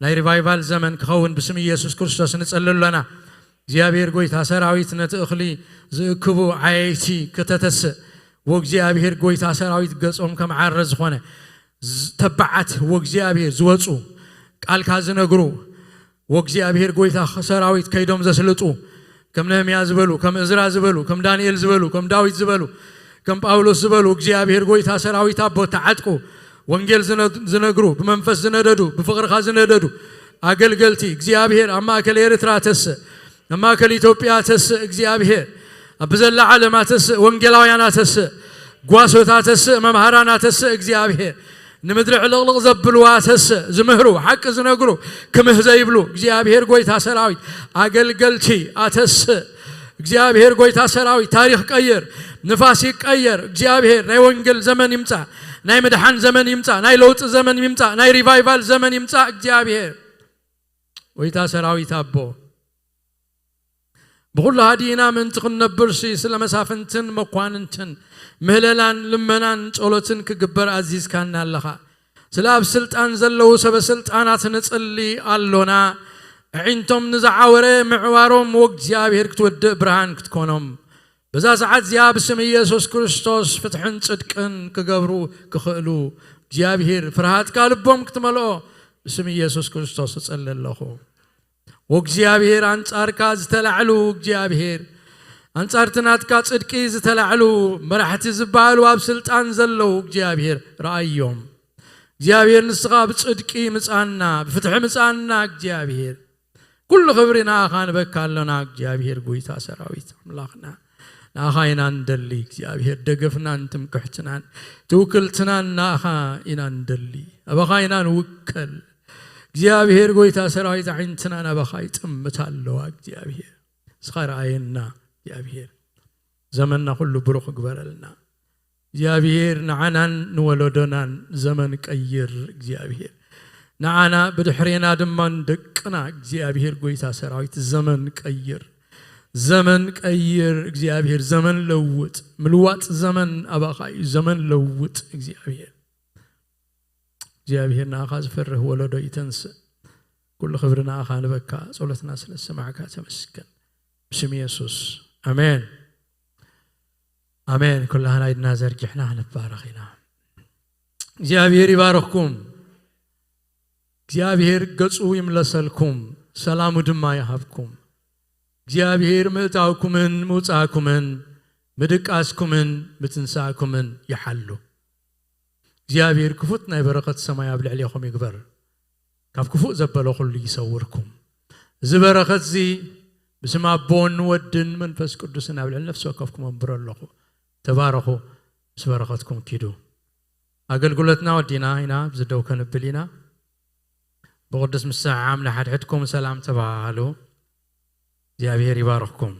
ናይ ሪቫይቫል ዘመን ክኸውን ብስም ኢየሱስ ክርስቶስ ንጽሊ ኣለና። እግዚኣብሔር ጎይታ ሰራዊት ነቲ እኽሊ ዝእክቡ ዓየይቲ ከተተስእ፣ ወእግዚኣብሔር ጎይታ ሰራዊት ገጾም ከም ዓረ ዝኾነ ዝ-፣ ተባዓት ወእግዚኣብሔር ዝወጹ፣ ቃልካ ዝነግሩ፣ ወእግዚኣብሔር ጎይታ ሰራዊት ከይዶም ዘስልጡ፣ ከም ነህምያ ዝበሉ፣ ከም እዝራ ዝበሉ፣ ከም ዳንኤል ዝበሉ፣ ከም ዳዊት ዝበሉ፣ ከም ጳውሎስ ዝበሉ፣ እግዚኣብሔር ጎይታ ሰራዊት ኣቦ ተዓጥቁ፣ ወንጌል ዝነ-፣ ዝነግሩ፣ ብመንፈስ ዝነደዱ፣ ብፍቕርኻ ዝነደዱ ኣገልገልቲ እግዚኣብሔር ኣብ ማእከል ኤርትራ ተስእ፣ ኣብ ማእከል ኢትዮጵያ ተስእ እግዚኣብሔር፣ ኣብ ብዘላ ዓለም ኣተስእ፣ ወንጌላውያን ኣተስእ፣ ጓሶት ኣተስእ፣ መምሃራን ኣተስእ እግዚኣብሔር፣ ንምድሪ ዕልቕልቕ ዘብልዋ ኣተስእ፣ ዝምህሩ፣ ሓቂ ዝነግሩ፣ ክምህ ዘይብሉ እግዚኣብሔር ጎይታ ሰራዊት፣ ኣገልገልቲ ኣተስእ፣ እግዚኣብሔር ጎይታ ሰራዊት፣ ታሪኽ ቀይር፣ ንፋስ ይቀየር እግዚኣብሔር፣ ናይ ወንጌል ዘመን ይምጻእ፣ ናይ ምድሓን ዘመን ይምጻእ፣ ናይ ለውጢ ዘመን ይምጻእ፣ ናይ ሪቫይቫል ዘመን ይምጻእ እግዚኣብሔር። ጎይታ ሰራዊት ኣቦ፣ ብኹሉ ሃዲእና ምእንቲ ክንነብርሲ፣ ስለ መሳፍንትን መኳንንትን ምህለላን ልመናን ጸሎትን ክግበር ኣዚዝካና ኣለኻ። ስለ ኣብ ስልጣን ዘለዉ ሰበ ስልጣናት ንጽሊ ኣሎና። ኣዒንቶም ንዝዓወረ ምዕዋሮም፣ ወእግዚኣብሔር ክትወድእ ብርሃን ክትኮኖም፣ በዛ ሰዓት እዚኣ ብስም ኢየሱስ ክርስቶስ ፍትሕን ጽድቅን ክገብሩ ክኽእሉ፣ እግዚኣብሔር ፍርሃትካ ልቦም ክትመልኦ ብስም ኢየሱስ ክርስቶስ እጸሊ ኣለኹ። ወእግዚኣብሔር ኣንጻርካ ዝተላዕሉ እግዚኣብሔር ኣንጻርቲ ናትካ ጽድቂ ዝተላዕሉ መራሕቲ ዝበሃሉ ኣብ ስልጣን ዘለዉ እግዚኣብሔር ረኣዮም። እግዚኣብሔር ንስኻ ብጽድቂ ምጻና ብፍትሒ ምጻና እግዚኣብሔር ኩሉ ክብሪ ንኣኻ ንበካ ኣለና እግዚኣብሔር ጎይታ ሰራዊት ኣምላኽና ንኣኻ ኢና ንደሊ እግዚኣብሔር ደገፍናን ትምክሕትናን ትውክልትናን ንኣኻ ኢና ንደሊ ኣባኻ ኢና ንውከል እግዚኣብሔር ጎይታ ሰራዊት ዓይንትና ናባኻ ይጥምት ኣለዋ እግዚኣብሔር እስኻ ረኣየና እግዚኣብሔር ዘመንና ኩሉ ብሩኽ ግበረልና እግዚኣብሔር ንዓናን ንወለዶናን ዘመን ቀይር እግዚኣብሔር ንዓና ብድሕሬና ድማ ንደቅና እግዚኣብሔር ጎይታ ሰራዊት ዘመን ቀይር ዘመን ቀይር እግዚኣብሔር ዘመን ለውጥ ምልዋጥ ዘመን ኣባኻ እዩ ዘመን ለውጥ እግዚኣብሔር እግዚኣብሔር ንኣኻ ዝፈርህ ወለዶ ይተንስእ ኩሉ ክብሪ ንኣኻ ንበካ ጸሎትና ስለ ዝሰማዕካ ተመስገን ብስም የሱስ ኣሜን ኣሜን ኩላህና ኢድና ዘርጊሕና ክንባረኽ ኢና እግዚኣብሔር ይባርኽኩም እግዚኣብሔር ገጹ ይምለሰልኩም ሰላሙ ድማ ይሃብኩም እግዚኣብሔር ምእታውኩምን ምውጻእኩምን ምድቃስኩምን ምትንሳእኩምን ይሓሉ እግዚኣብሔር ክፉት ናይ በረኸት ሰማይ ኣብ ልዕሌኹም ይግበር ካብ ክፉእ ዘበለ ኩሉ ይሰውርኩም እዚ በረኸት እዚ ብስም ኣቦን ወድን መንፈስ ቅዱስን ኣብ ልዕሊ ነፍሲ ወከፍኩም ኣንብሮ ኣለኹ ተባረኹ ምስ በረኸትኩም ኪዱ ኣገልግሎትና ወዲና ኢና ዝደው ከንብል ኢና ብቅዱስ ምስዓም ንሓድሕድኩም ሰላም ተባሃሉ እግዚኣብሔር ይባርኽኩም